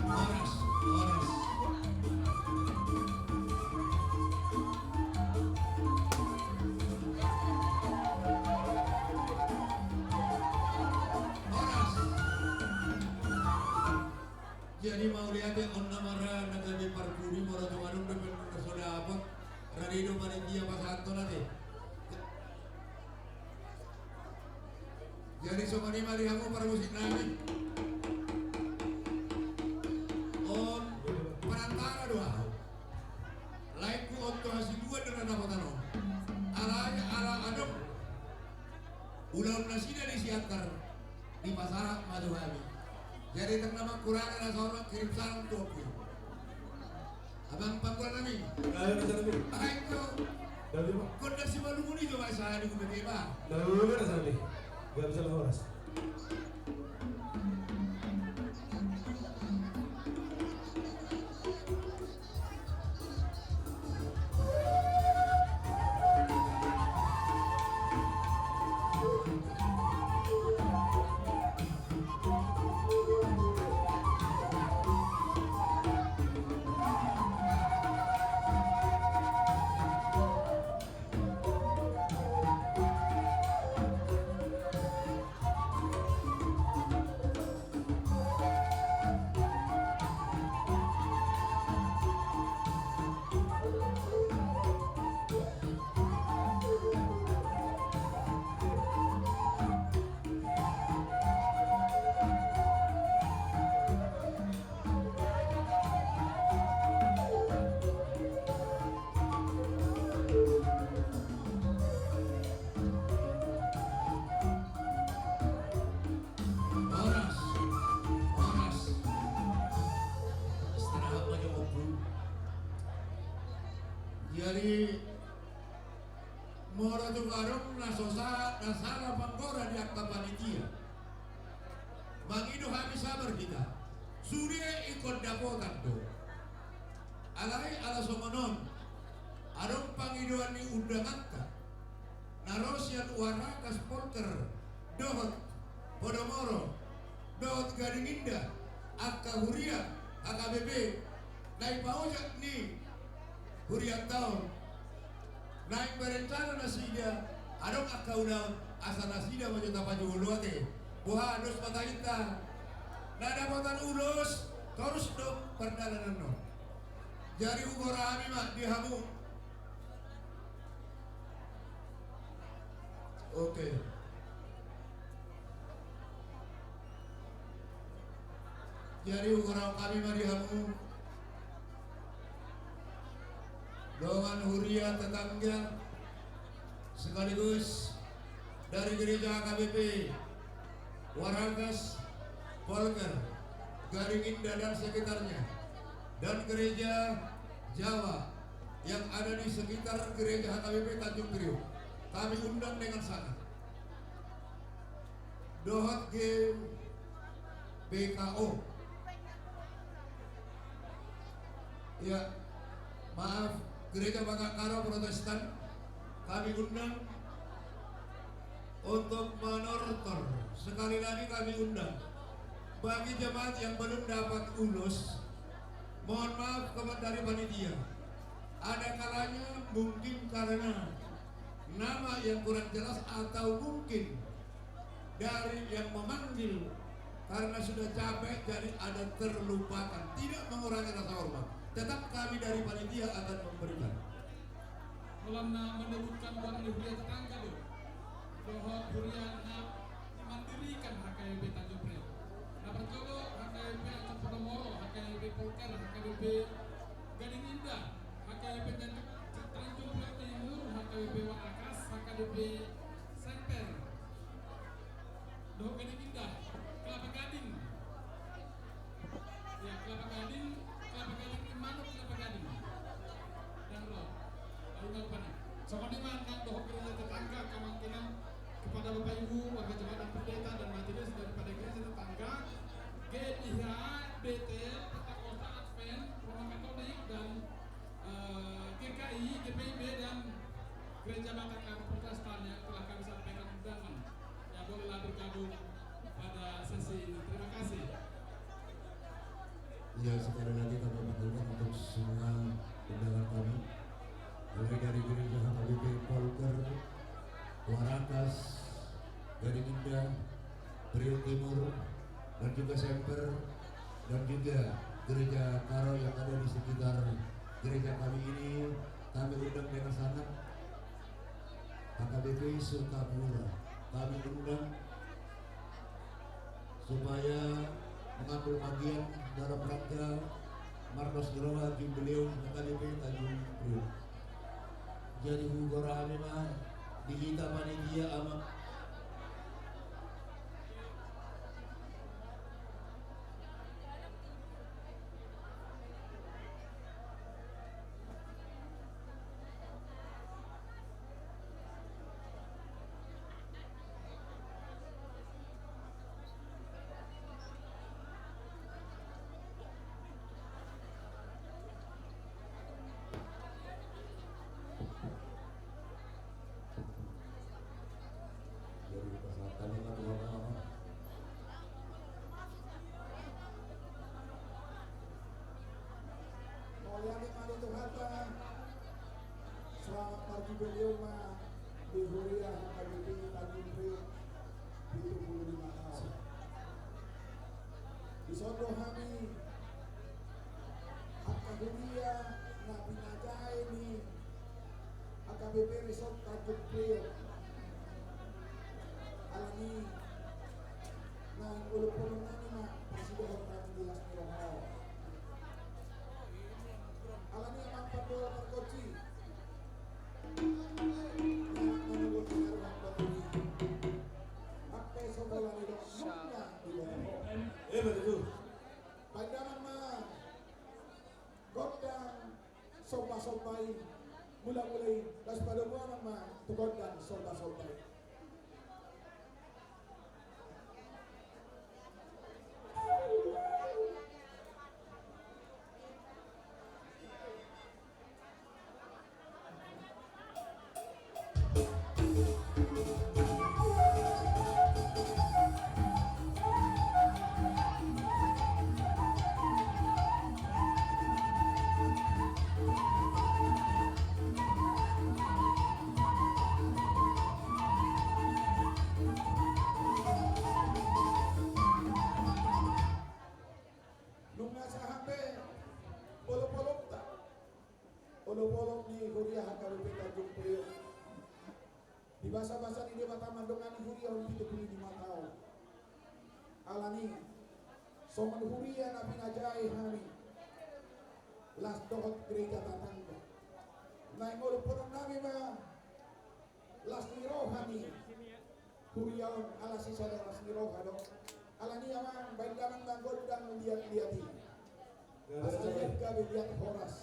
Horas, horas. Horas. Jadi mauliate, on nama ra na gabe parpudi, molo tung adong dope na so dapot, rade do panitia pasahathon ate. Jadi songon i ma di hamu parmusik nami. On perantara do ahu. Laengku on tu hasibuan do na dapotan on. Alai ala adong ulaon nasida di Siantar, dipasahat ma tu hami. Jadi ndang na mangkurangi na saur nangkirim salam tu ompu i. Abang pangkuan nami. Ayo, na salam i. Baik tu. Dali ma. Gondang Simalungun i jo ma sahat di gubernur i ma. Dali ma, na salam i. Gak bisa horas. Horas, horas. Istirahat ma jo, ompu. Jadi molo tung adong na so sa-, na sala panggora di angka panitia, mangido hami sabar hita. Sude ingkon dapotan do. Alai ala songon on, adong pangidoan ni undanganta na ro sian Warakas Polker dohot Podomoro dohot Gading Indah, angka huria H K B P na ipaojak ni hurianta on. Naeng berencana nasida, adong angka ulaon, asa nasida ma jo tapajolo ate. Boha dos ma tainta? Na dapotan ulos torus do pardalanan on. Jadi hugora hami ma di hamu. Oke. Jadi hugorahon hami ma di hamu dongan huria tetangga sekaligus dari gereja H K B P Warakas Polker, Gading Indah dan sekitarnya, dan gereja Jawa yang ada di sekitar gereja H K B P Tanjung Priok. Kami undang dengan sangat. Dohot G B K O. Ya, maaf, Gereja Batak Karo Protestan, kami undang untuk menortor. Sekali lagi kami undang. Bagi jemaat yang belum dapat ulos, mohon maaf kepada dari panitia. Ada kalanya mungkin karena nama yang kurang jelas atau mungkin dari yang memanggil karena sudah capek, jadi ada terlupakan. Tidak mengurangi rasa hormat. Tetap kami dari panitia akan memberikan. Holan na menyebutkan uang di huria tetangga do. Dohot huria na mendirikan H K B P Tanjung Priok. Na parjolo H K B P Ancol Podomoro, H K B P Polker, H K B P Gading Indah, H K B P Tanjung, Tanjung Priok Timur, H K B P Warakas, H K B P Semper. Dohot Gading Indah, Kelapa Gading. Ya, Kelapa Gading, Kelapa Gading, Immanuel Kelapa Gading. Dan Roh. Ayo, Immanuel Pane. Songon i ma nang dohot gereja tetangga, kemungkinan kepada Bapak Ibu, warga jemaat dan pendeta dan majelis daripada gereja tetangga, G B H, B T L, Peta Kota Advent, Roma Katolik, dan eh, G K I, G P I B, dan Gereja Batak Karo Protestan yang telah kami sampaikan undangan. Ya, bolehlah bergabung pada sesi ini. Terima kasih. Ya, sekali lagi kami panggilkan untuk semua undangan kami, mulai dari Gereja H K B P Polker, Warakas, Gading Indah, Priok Timur, dan juga Semper, dan juga gereja Karo yang ada di sekitar gereja kami ini, kami undang dengan sangat. H K B P Sukamura, kami undang supaya mengambil bagian dalam rangka Mardos Geroa Jubileum H K B P Tanjung Priok. Jadi hugora hami ma di hita panitia, amang. Jadi pasahat hami ma tu amang. Mauliate ma di Tuhanta. Selamat marjubileum ma di huria H K B P Tanjung Priok pitu pulu lima taon. Dison do hami angka huria na pinajae ni H K B P Resort Tanjung Priok. Alani na olo ponon nami ma pasidohot nami di las ni roha. Alani amang pandola pargonsi. Paindahan ma gondang somba-somba i. Mula-mula i, laos padomu ma tu gondang solba-solba i. Nunga sahat be olop-olopta. Olop-olop ni huria H K B P Tanjung Priok. Di basa-basa ni Debata mandongani huria on pitu pulu lima taon. Alani songon huria na pinajae hami, las dohot gereja tatangga, naeng olopolop nami ma las ni roha ni huria on, ala sisada las ni roha do. Alani amang, baen damang ma gondang liat-liat i. Asa liat gabe liat horas.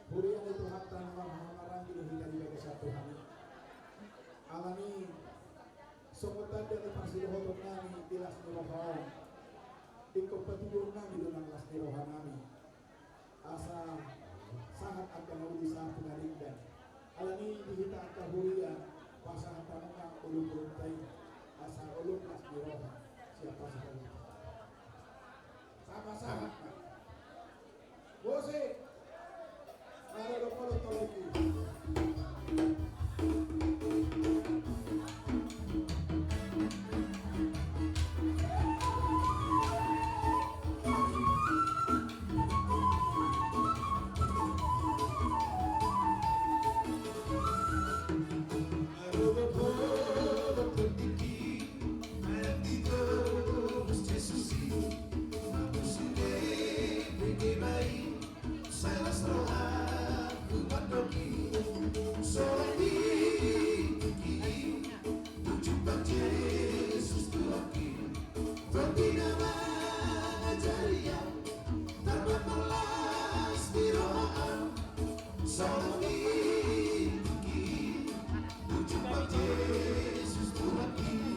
Huria ni Tuhanta na marhahamaranggi do hita di bagasan Tuhan i. Alani songon tanda ni parsidohoton nami di las ni roha on, ingkon patuduhon nami do nang las ni roha nami. Asa sahat angka na uli sahat tu na denggan. Alani di hita angka huria, pasahat hamu ma olop-olopta i, asa olop las ni roha sian pasahat i. Sama-sama. Musik. Mari, olop-olop, olop-olop.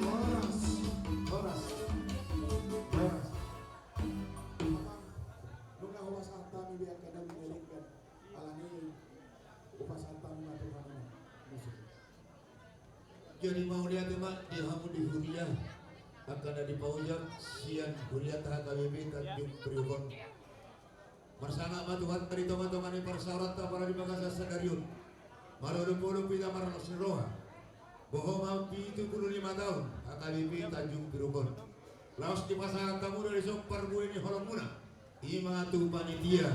Horas. Horas. Horas. Nunga hupasahat hami be angka na denggan. Alani hupasahat hami ma tu hamu. Musik. Jadi mauliate ma di hamu di huria, angka na dipaojak sian hurianta H K B P Tanjung Priok on. Marsangap ma Tuhanta di tonga-tonga ni parsaoranta, apala di bagasan sadari on. Marolopolop hita marlas ni roha. Boha ma pitu pulu lima taon H K B P Tanjung Priok on. Laos dipasahat hamu do dison parbue ni holongmuna. I ma tu panitia.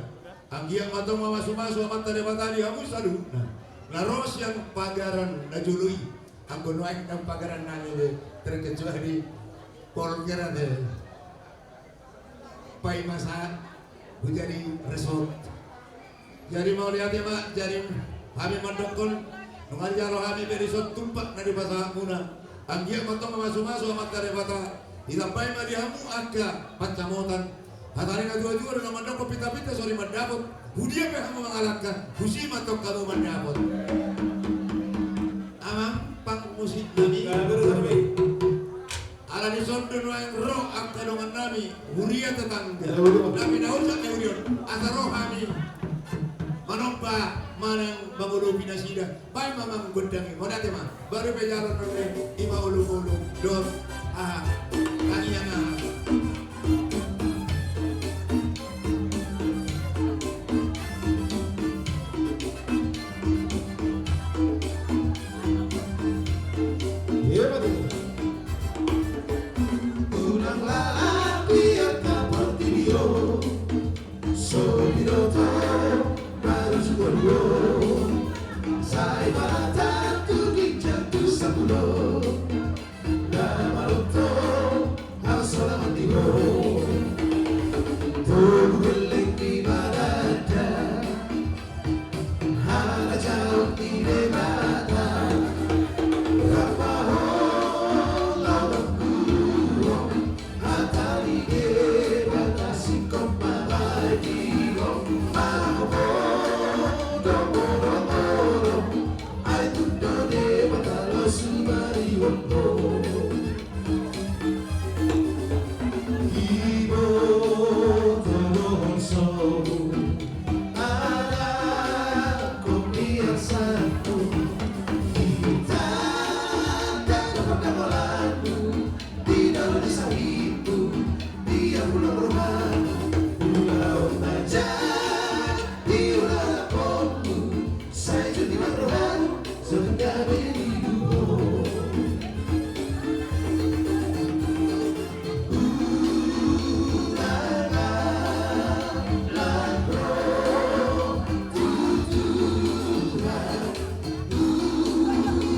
Anggiat ma tong mamasumasu Amanta Debata di hamu saluhutna na ro sian pagaran na jolo i. Anggo nuaeng ndang pagaran nami be, terkecuali polker ate. Paima sahat hujadi resort. Jadi mauliate ma, jadi hami mandokkon, nunga dijalo hami be dison tumpak na dipasahatmuna. Anggiat ma tong mamasumasu Amanta Debata, ditambai ma di hamu angka pansamotan. Hata ni na tua-tua do na mandokkon, pinta-pinta so ri mandapot. Hudia pe hamu mangalangka, husi ma tong hamu mandapot. Amang pangmusik nami. Nah, betul, betul. Nuaeng ro angka dongannami, huria tetangga. Iya, betul. Nami na ojak na hurion, asa ro hami manomba manang mangolopi nasida. Baen ma amang gondang i, mauliate ma. Baru pe jalo nonde, ima olok-olok dohot aha, tangiang aha. Iya, betul. Unang lalap di angka portibi on, so didoto baru sudah dua. Sai balata tu ginjang tu sapulo. Na manoto, hau sola mati ho. Togu geleng di balada. Harajaon ni Debata. Rap ma ho laho mangguruhon hata ni Debata, singkop ma baen di ho. Mangomodom-odom-odom, ai tung do Debata laho sumarihon ho. Iboto do holsomu, ala kopian satu. Hita tanda pandapolanmu, di dalam desa itu, dia pulang rumah. Pulau Baca, di ulaponmu. Sai jut di marrohamu, so tangga beri duo. Ulala, laho tuturan,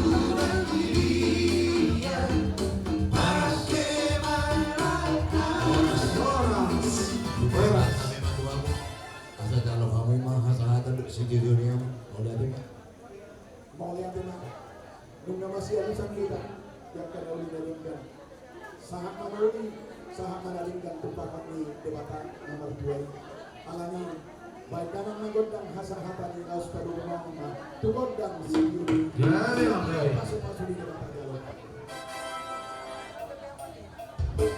ulang dirian, pake marata. Horas, horas, horas. Asa jalo hamu ma hasahatan dohot sititi ni hamu, mauliate ma. Mauliate ma. Nunga masialusan hita di angka na uli na denggan. Sahat ma na uli, sahat ma na denggan tu pahan ni Debata na martua i. Alani i, baen damang na gondang hasahatan i, laos padomu ma tu gondang sititi. Jadi, oke. Pasu-pasu ni Debata jalo.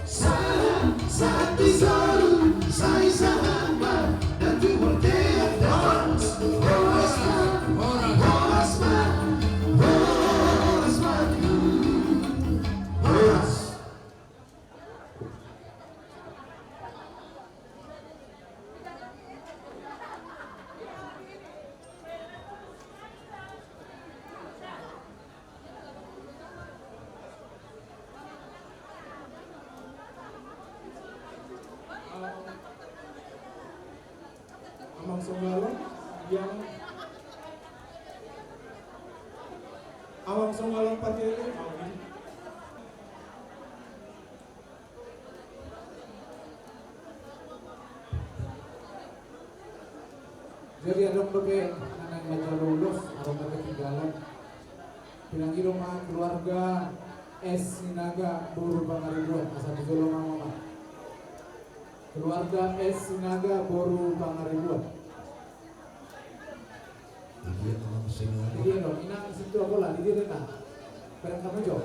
Sahat, sahat di solu, sai sahat ma, dan tu bontean. Horas, horas ma, horas ma, horas ma, horas. Amang Songgalong, yang Amang Songgalong Patele, mau ini. Jadi adong dope na naeng manjalo ulos, adong na ketinggalan. Pinangido ma keluarga S Sinaga boru Pangaribuan, asa tu jolo ma, ma. Keluarga S Sinaga boru Pangaribuan. Iya, Amang Sinaga. Iya dong, inang sintua bola di dia na. Barang kamu jo.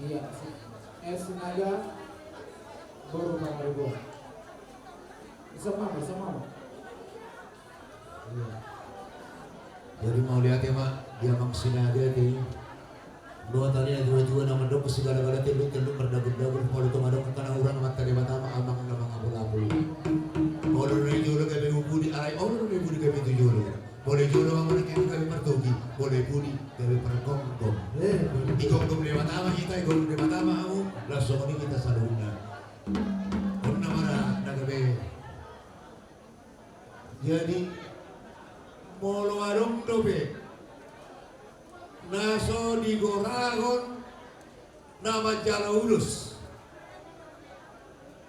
Iya, S Sinaga boru Pangaribuan. Bisa mama, bisa mama. Iya. Jadi mauliate ma di Amang Sinaga, ate. Dohot ale na tua-tua na mandok, sigala-gala telluk-telluk mardagun-dagun, molo tung adong angka na hurang, Amanta Debata ma amang na mangapul-apul. Molo na di jolo gabe tu pudi, alai olo na di pudi gabe tu jolo. Molo jolo hamu nangkin gabe partogi, molo pudi gabe pargomgom. Eh, betul. Digomgom Debata ma hita, digomgom Debata ma hamu, laos songon i hita saluhutna. On nama na, na gabe. Jadi, molo adong dope na so digoragon na manjalo ulos,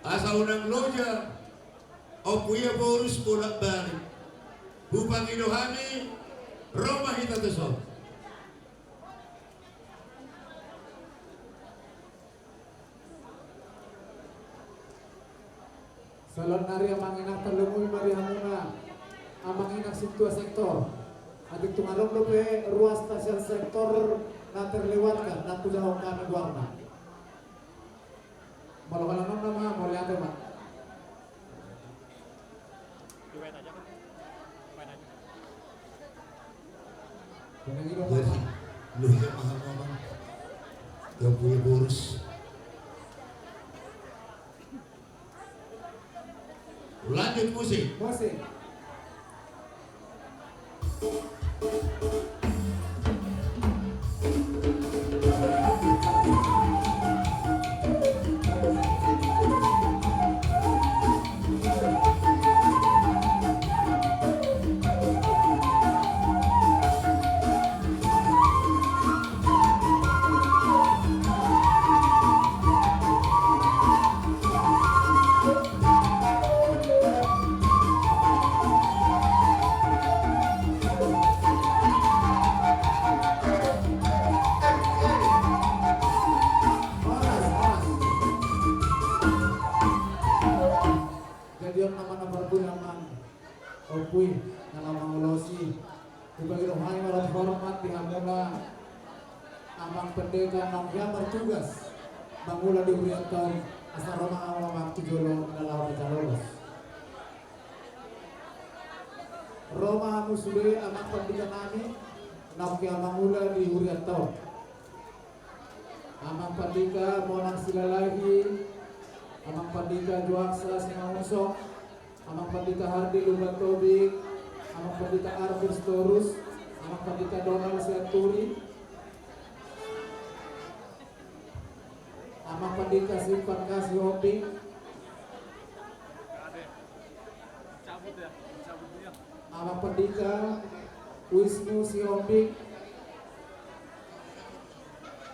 asa unang loja, ompu ia borus bolak-balik. Hupangido hami, ro ma hita tu son. Saluhutna ari amang inang, tarlumobi ma di hamuna amang inang sintua sektor. Atik tung adong dope ruasta sian sektor na terlewatkan, na hujahahon hami goarna. Molo holan on nama, mauliate ma. Jadi, luhia ma hamu amang. Yang punya boros. Lanjut musik. Musik. Jadi on nama na parpudi amang. Ompui, na laho mangulosi. Hubagi rohani ma rap hormat di hamuna. Amang Pendeta naung hea martugas mangula di hurianta on, asa ro ma hamu amang tu jolo na laho manjalolos. Ro ma hamu sude amang Pendeta nami naung hea mangula di hurianta on. Amang Pandita Monang Silalahi, Amang Pandita Joaksa Simangunsong, Amang Pandita Hardi Lumban Tobing, Amang Pandita Arthur Sitorus, Amang Pandita Donald Sianturi, Amang Pandita Simpan Kasih Hombing, Amang Pandita Wisnu Sihombing,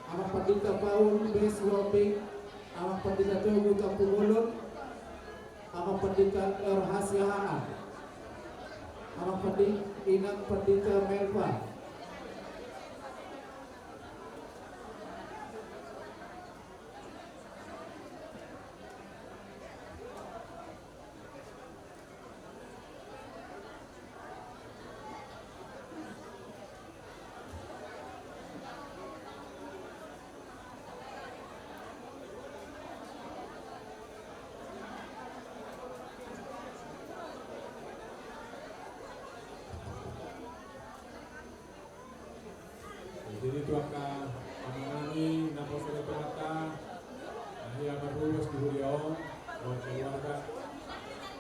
Amang Pandita Paul B Sihombing, Amang Pandita Togu Tampumulun, Amang Pandita R H Siahaan, Amang Pandi-, Inang Pandita Melva. Jadi tu angka amanami naposo ni Tuhanta, na hea marhobas di huria on, dohot keluarga.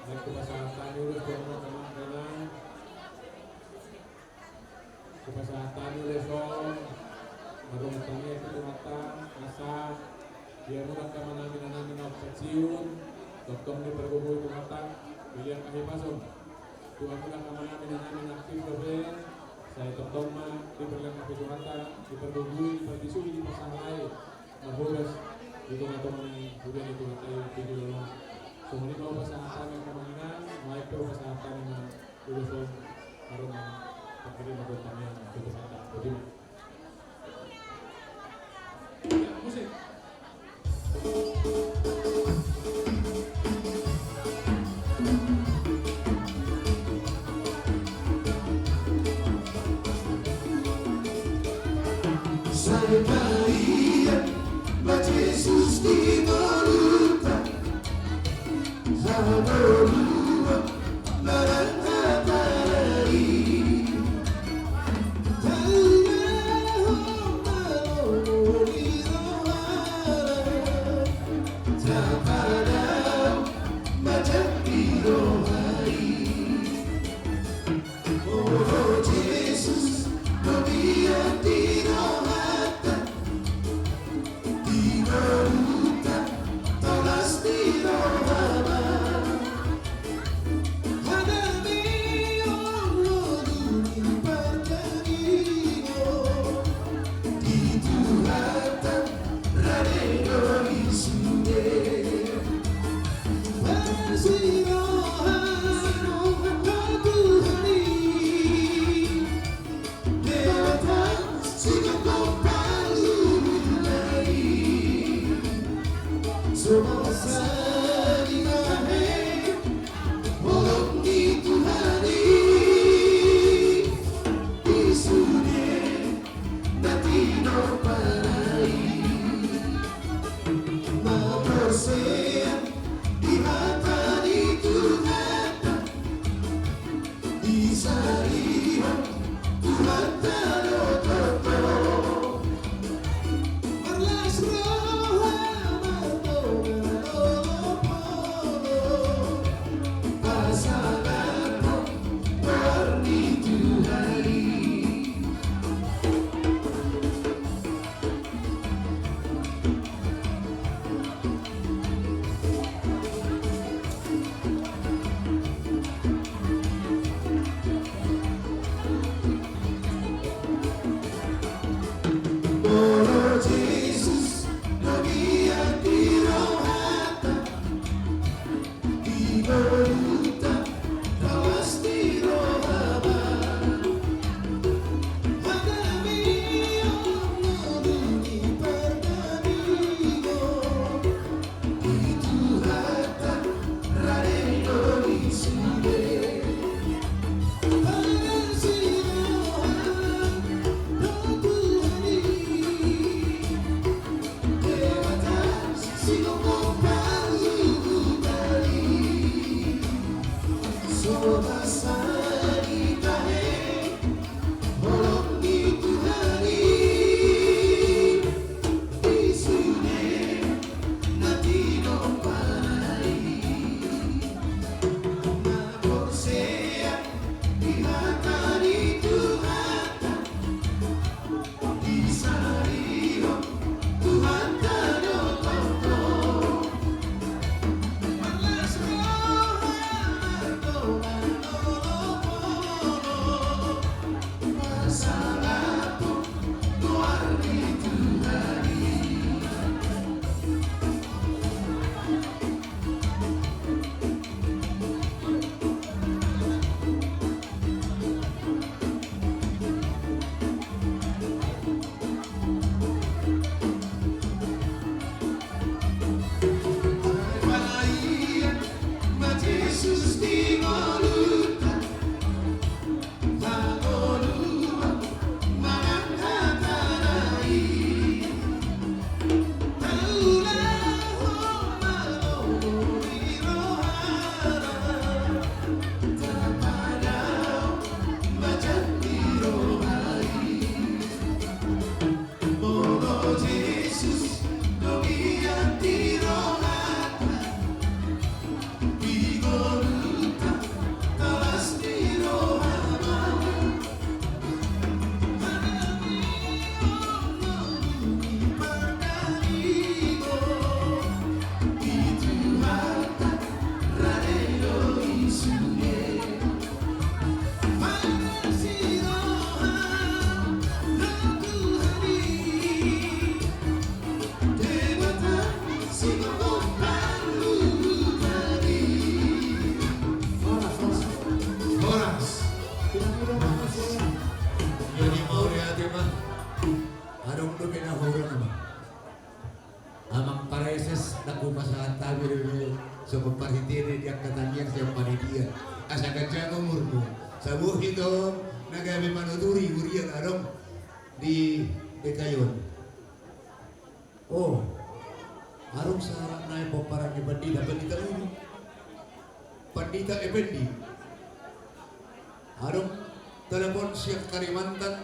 Naeng hupasahat hami ulos tu hamu amang, inang. Hupasahat hami ulos on, marhobas hami tu Tuhanta, asa di hamuna angka amanami, inanami na umpansiun, tongtong dipargogoi Tuhanta, dilehon hahipason. Tu hamuna angka amanami, inanami na aktif dope, sai tongtong ma diparlengkapi Tuhanta, dipargogoi, diparbisui, diparsahalai, marhobas di tongatonga ni huria ni Tuhanta i di jolo on. Songon i ma hupasahat hami amang, inang, nuaeng pe hupasahat hami ma ulos on, harum ma, pakirim ma dohot tangiang tu Tuhanta. Boti ma. Ya, musik. Sai paria ma Jesus di ngolunta. Panai na porsea di hata ni Tuhanta, disarihon Tuhanta do tongtong. Marlas roha, martonga olopolop, pasahathon goar ni Tuhan i. Molo Jesus do giat di rohanta, di ngolunta, tangkas di rohanta. Hata ni Tuhan i pardaningon, di Tuhanta rade do i sude. Panasiroha do Tuhan i. Debata singkop parluhutan i, so basa ni tahe holong ni Tuhan i, di sude na tinompana i. Na porsea di hata ni Tuhanta, disarihon Tuhanta do tongtong. Marlas roha, martonga olopolop, pasahathon goar ni Tuhan i. Pasahat ma Jesus di ngolunta, na ngolu manang hata i. Taulahon ma lomo ni rohana, tapadaon ma jat ni roha i. Molo Jesus do giat di rohanta, di ngolunta, tangkas di rohanta. Horas, horas. Horas. Jadi mauliate ma. Adong dope na hurang, Amang? Amang Praeses, ndang hupasahat hami dope songon parhitean ni angka tangiang sian panitia. Asa ganjang umurmu. Sabohi tong na gabe manuturi huria na adong di D K I on. O, adong sarat nai pomparan ni pandita, pandita ulu. Pandita Effendi. Adong telepon sian Kalimantan.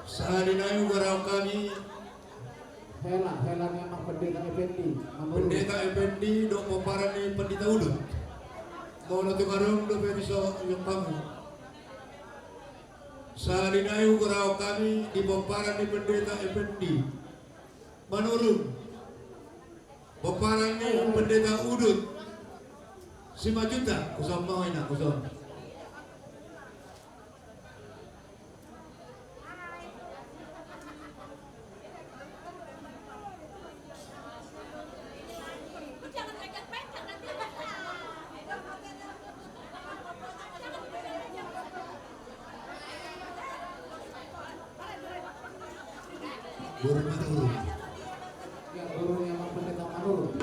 Sahali nai hugarahon hami. Hela, hela ni Amang Pendeta Effendi, Manurung. Pendeta Effendi dohot pomparan ni Pendeta Udut. Molo tung adong dope dison, iok hamu. Sahali nai hugarahon hami di pomparan ni Pendeta Effendi, Manurung. Pomparan ni Pendeta Udut, Simanjuntak, huson ma, Inang, huson. Boru Manurung. Ya, boru ni Amang Pendeta Manurung.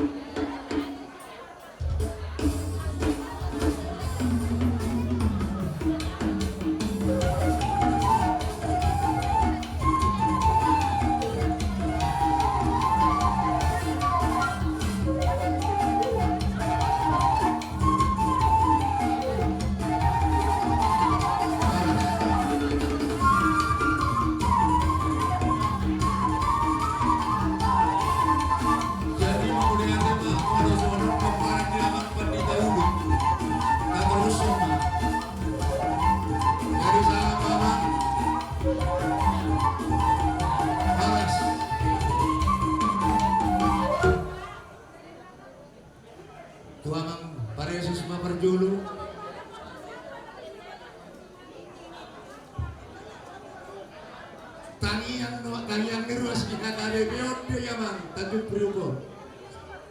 Tangiang do, tangiang ni ruas ni hata be pe on do i amang, Tanjung Priok on.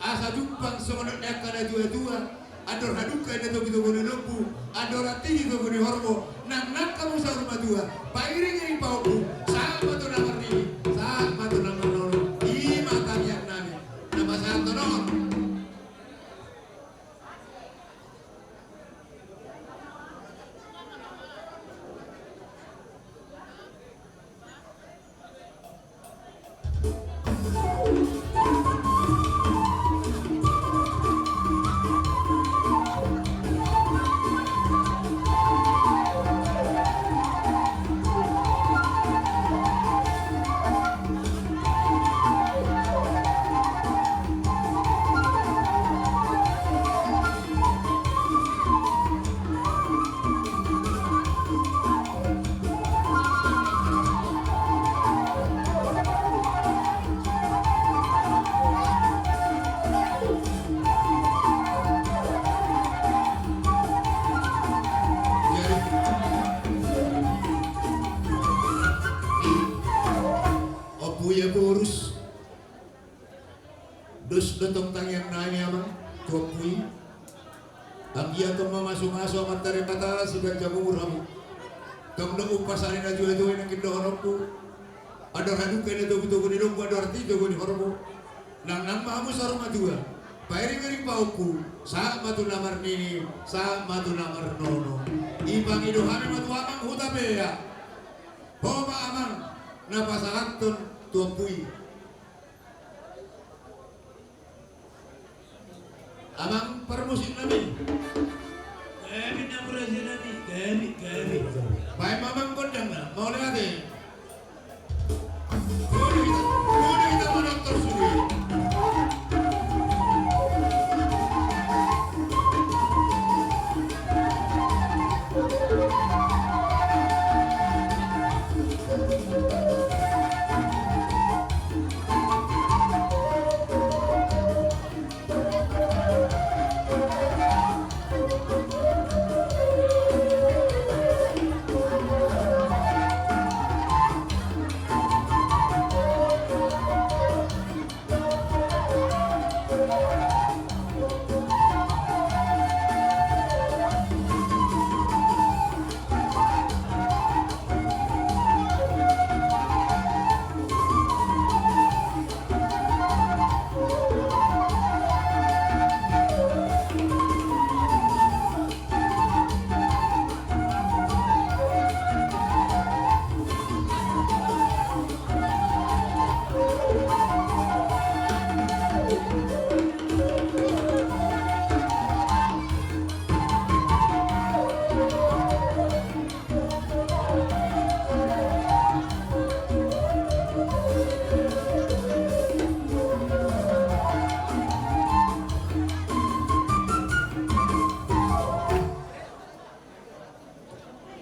Asa jumpang songon nidok ni angka na tuatua, andor hadungka inna togutogu ni lombu, andor hatiti togu ni horbo, nang nang hamu saur matua, pairingiring pahompu, sahat ma tu na marnini, sahat ma tu na marnono, i ma tangiang nami, na pasahathon on. Ompu i, Borus. Dos do tong tangiang nami amang, tu ompu i. Anggiat tong mamasumasu Amanta Debata sipanjang umur hamu. Tong do umpasa ni na tuatua i nangkin dohononku. Andor hadungka inna togutogu ni lombu, andor hatiti togu ni horbo. Nang nang ma hamu saur matua, pairingiring pahompu, sahat ma tu na marnini, sahat ma tu na marnono. Dipangido hami ma tu amang Hutapea. Ho ma amang na pasahathon tu ompu i. Amang parmusik nami. Gabe, amang raja nami, gabe, gabe. Baen ma amang gondang na, mauliate. Boi do hita, boi do hita manonton sude.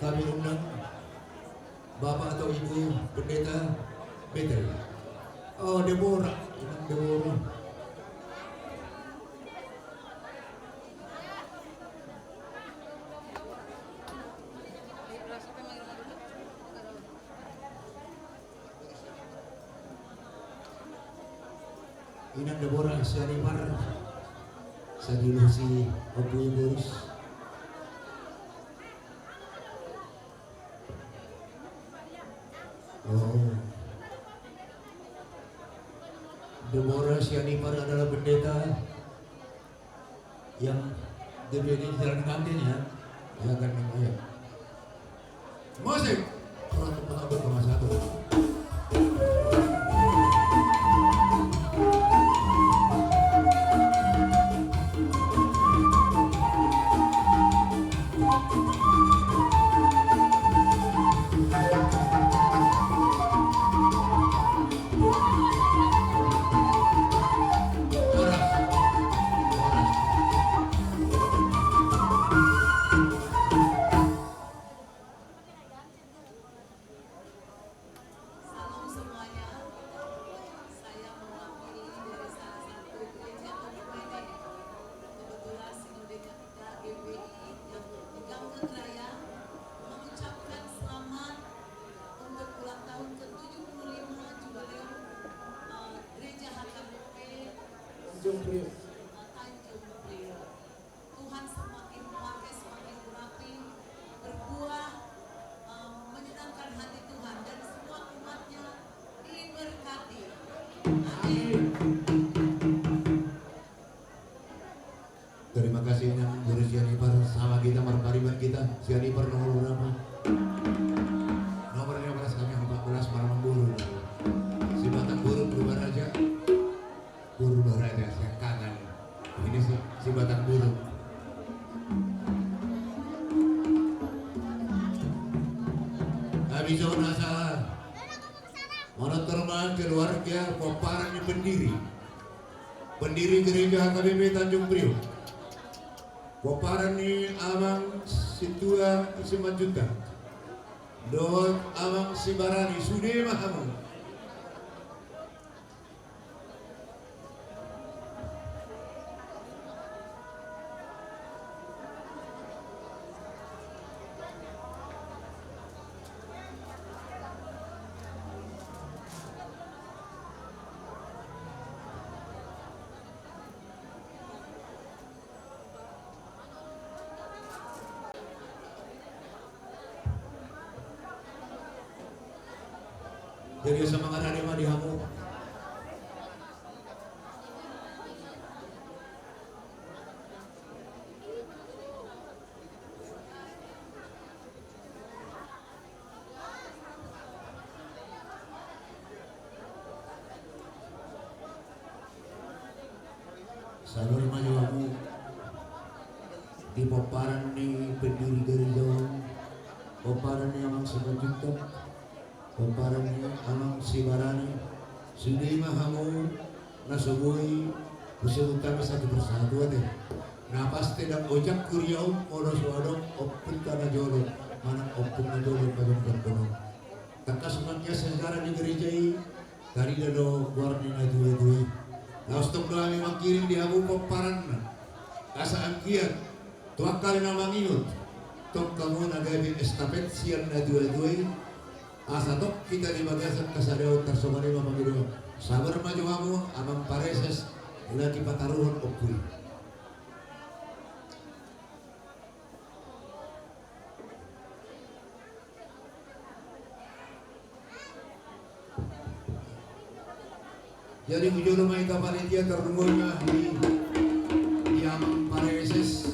Kami undang Bapak atau Ibu Pendeta Betel. Oh, Debora, Inang Debora. Inang Debora Sianipar, sai diurusi Ompu Borus. Oh. Debora Sianipar adalah pendeta yang D P D di Jalan Kantin, ya. Ya kan, ya. Musik. Orang tempat apa, sama satu. Tanjung Priok. Tuhan semakin pakai, semakin merapi, berbuah, eh, menyenangkan hati Tuhan, dan semua umatnya diberkati. Amin. Terima kasih, Nang Guru Sianipar, sama kita, marpariban kita. Sianipar nomor berapa? Nomor lima belas, kami empat belas, Marambulu. Sibatang Guru, Purba Raja. Purba Raja, siangkangan. Ini si, Sibatang Guru. Habis on asa manortor ma keluarga pomparan ni pendiri. Pendiri Gereja H K B P Tanjung Priok. Pomparan ni Amang Situa Simanjuntak dohot Amang Sibarani, sude ma hamu. Jadi semangat hari ma di hamu. Saluhut ma jo hamu di pomparan ni pendiri gereja on, pomparan ni Amang Simanjuntak, pomparan ni Amang Sibarani, sude ma hamu na so boi husebut hami satu persatu ate. Na pasti ndang ojak huria on molo so adong ompunta na jolo manang ompung na jolo pajongjonghon on. Tangkas ma anggiat sejarah ni gereja i, tarida do goar ni natuatua i. Laos tong do hami mangkirim di hamu pomparanna, asa anggiat tu angka na mangihut, tong hamu na gabe estafet sian natuatua i. Asa tong hita di bagasan hasadaon, tarsongon i ma pangidoan. Sabar ma jo hamu, Amang Pareses, lagi pataruhon ompu i. Jadi tu jolo ma hita panitia, tardungoi ma di, di Amang Pareses.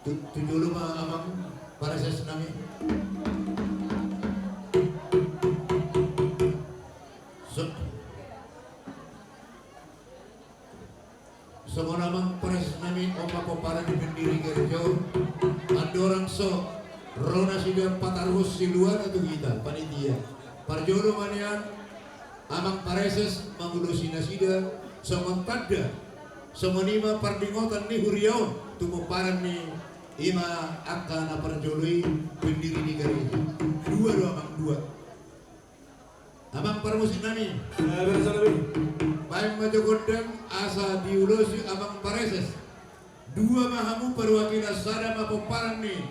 Tu, tu jolo ma Amang Pareses nami. So, songon Amang Pareses nami, on ma pomparan ni pendiri gereja on. Andorang so ro nasida pataruhon siluana tu hita panitia, parjolo ma nian Amang Pareses mangulosi nasida songon tanda, songon i ma pardingotan ni huria on tu pomparan ni, i ma angka na parjolo i, pendiri ni gereja. Dua do, Amang, dua. Amang parmusik nami. Eh, berasa lebih. Baen ma jo gondang asa diulosi Amang Pareses. Dua ma hamu parwakilan, sada ma pomparan ni,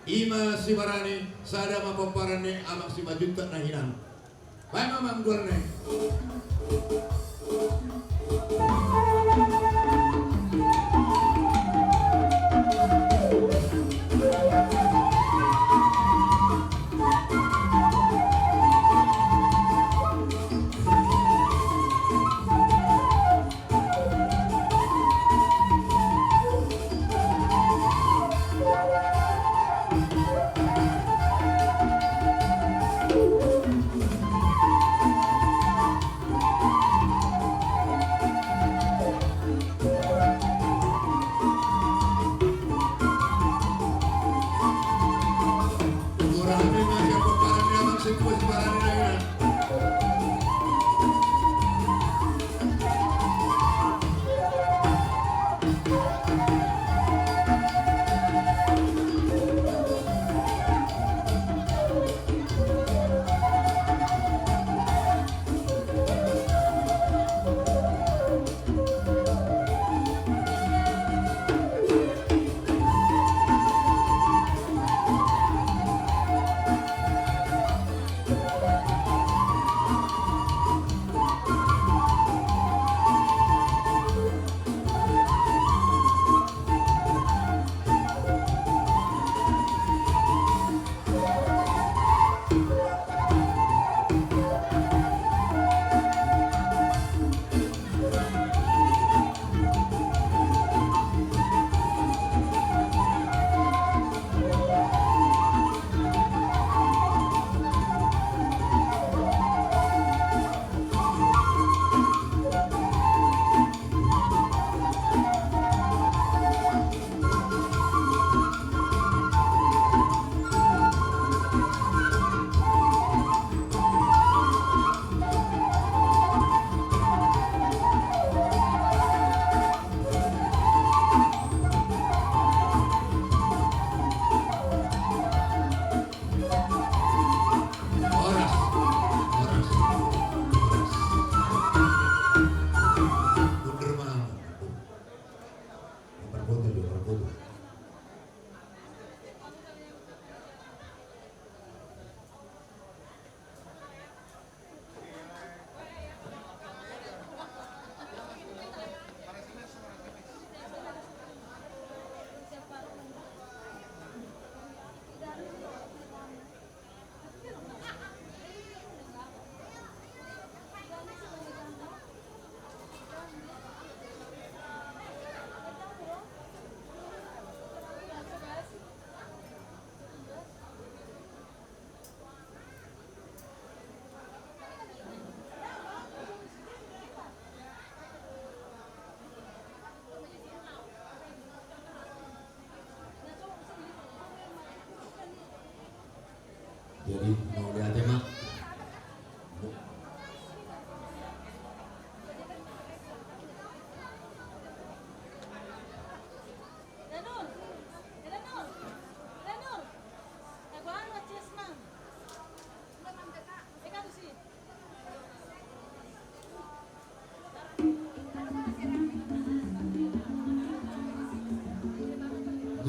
i ma Sibarani, sada ma pomparan ni Amang Simanjuntak na hinan. Baen ma, Amang, goarna i.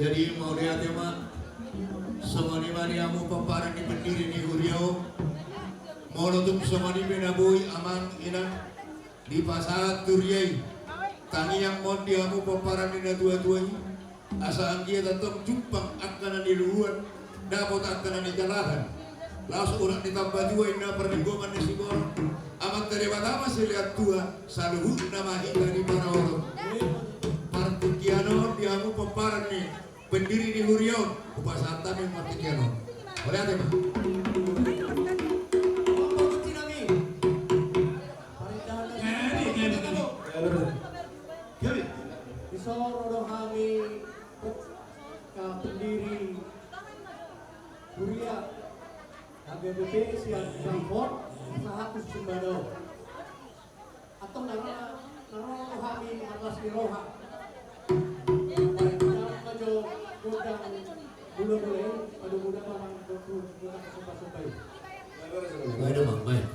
Jadi mauliate ma. Songon i ma di hamu pomparan ni pendiri ni huria on. Molo tung songon i pe na boi amang inang dipasahat tu huria i, tangiang ma on di hamu pomparan ni natuatua i, asa anggiat antong jumpang angka na niluluan, dapot angka na nijalahan. Laos unang ditamba tua inna parlinggoman ni siborok. Amanta Debata ma silehon tua, saluhutna ma hita diparorot. Partingkian on di hamu pomparan ni pendiri ni huria on, hupasahat hami partingkian on. Mauliate ma. Dison ro do hami angka pendiri huria H K B P sian Bangkok, sahat tu sembada. Antong na ro, na ro hami marlas ni roha. Baen damang ma jo gondang mula-mula i, padomu damang ma jo gondang somba-somba i. Baen damang, baen.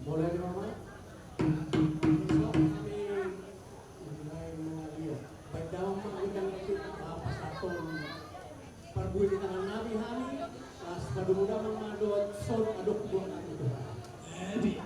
Mulai di mana? Mulai mulai dia. Baen damang ma gondang, pasahathon parbue ni tangan nami hami, laos padomu damang ma dohot son adong buang hami tu hami.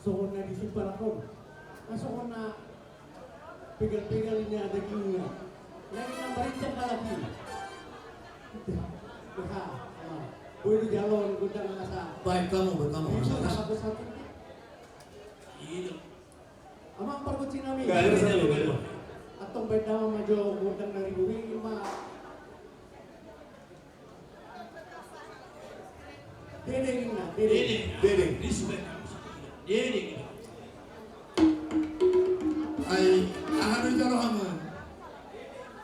Songon na di sumpah lakon. Na songon na pegal-pegal ini ada giunga. Na ini na marincang kalaki. Beha. Boi di jalon gondang asa. Baik kamu, baik kamu. Ini asa apa satu? Iya. Amang pargonsi nami. Antong baen damang ma jo gondang dari bumi ma. Dede ninna, dede. Dede. Dede. Ai aha do jalo hamu?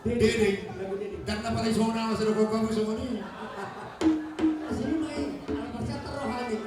Dede. Dede. Dan apa lagi sona masih ada kau kamu sama ni? Asli mai, anak persiapan rohani.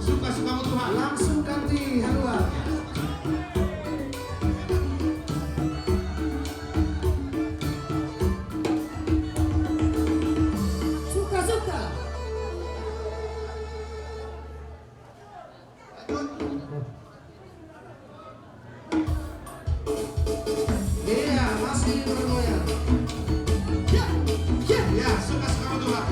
Suka-sukamu Tuhan. Langsung ganti haluan. Suka-suka. Iya, masih bergoyang. Ya, ya. Ya, suka-suka Tuhan.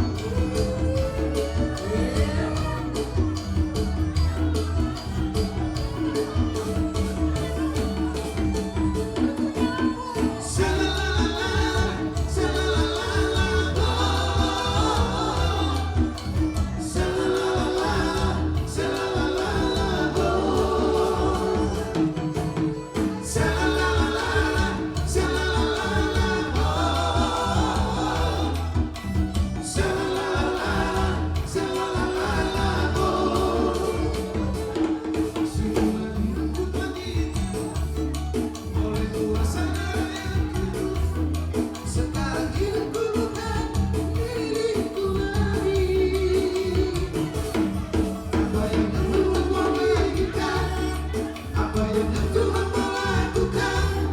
Apa yang Tuhan mau lakukan,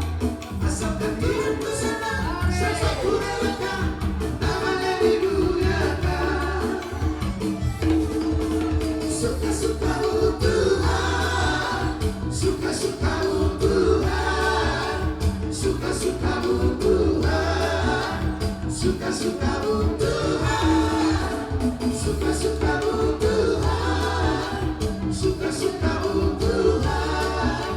asalkan hidupku senang, sampai ku relakan namanya dimuliakan. Suka-sukamu Tuhan, suka-sukamu Tuhan, suka-sukamu Tuhan, suka-sukamu Tuhan, suka-sukamu Tuhan. Suka-sukamu Tuhan,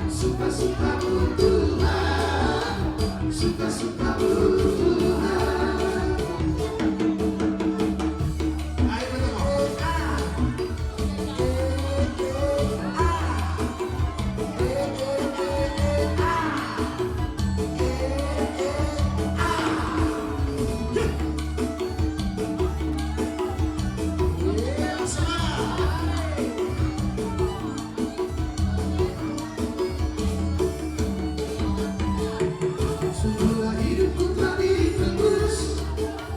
suka-sukamu Tuhan, suka-sukamu Tuhan. Ayo, kita mau. Semula hidupku telah ditebus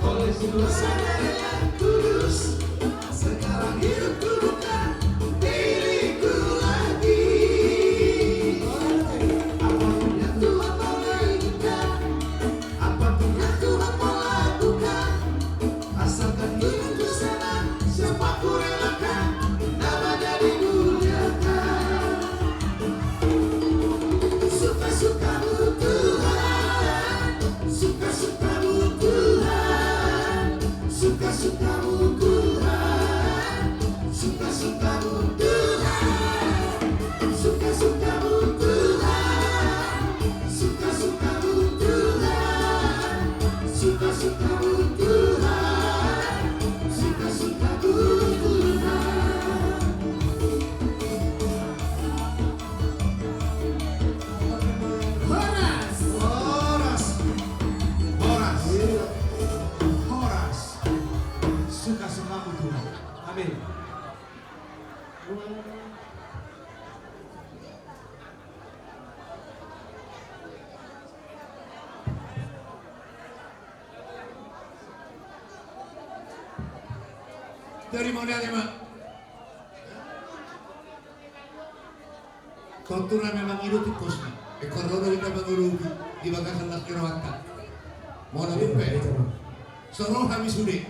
oleh kuasa Darah Yang Kudus. Sekarang hidupku bukan milikku lagi. Apapun yang Tuhan mau lakukan, apapun yang Tuhan mau lakukan, asalkan hidupku senang, semua ku relakan, namanya dimuliakan. Suka-sukamu Tuhan, suka-sukamu Tuhan, suka-sukamu Jadi mauliate ma. Tontu na memang i do tingkosna. Ingkon ro do hita mangolopi di bagasan las ni rohanta. Molo dung pe so ro hami sude,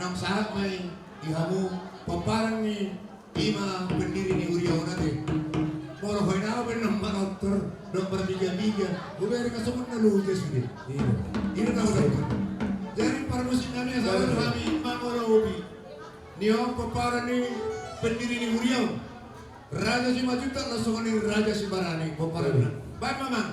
naung sahat ma i di hamu pomparan ni, i ma pendiri ni huria on ate. Molo hoi na au pe naung manortor dohot marbiga-biga, hubereng ma songon na loja sude. I do na hudok. Jadi parmusik nami, asa ro hami mangolopi ni on pomparan ni pendiri ni huria on, Raja Simanjuntak laos songon i Raja Simbarani pomparanna. Baen ma amang.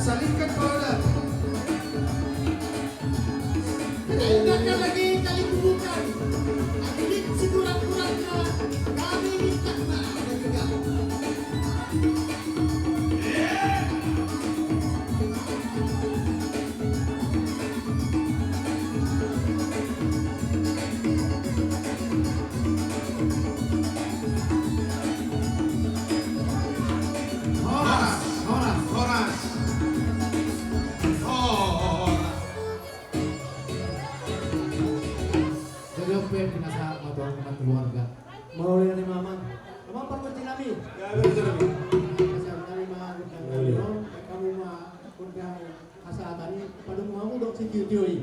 Salingkan poda. Tinggalkan lagi kali kubukan. Hadirin sekurang-kurangnya kami minta maaf juga. Horas, horas, horas. Horas. Jadi, oke, pinasahat ma tu keluarga. Mauliate ma amang. Amang pargonsi nami. Ya, betul, betul. Pasahat nami ma gondang nami on, hamu ma gondang hasahatan i, padomu hamu dohot sitiotio i.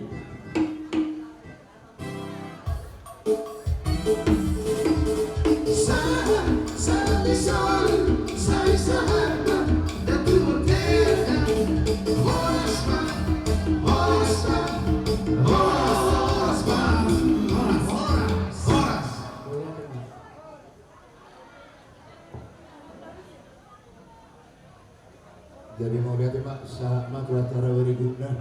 Jadi mauliate ma, sahat ma tu acara berikutna.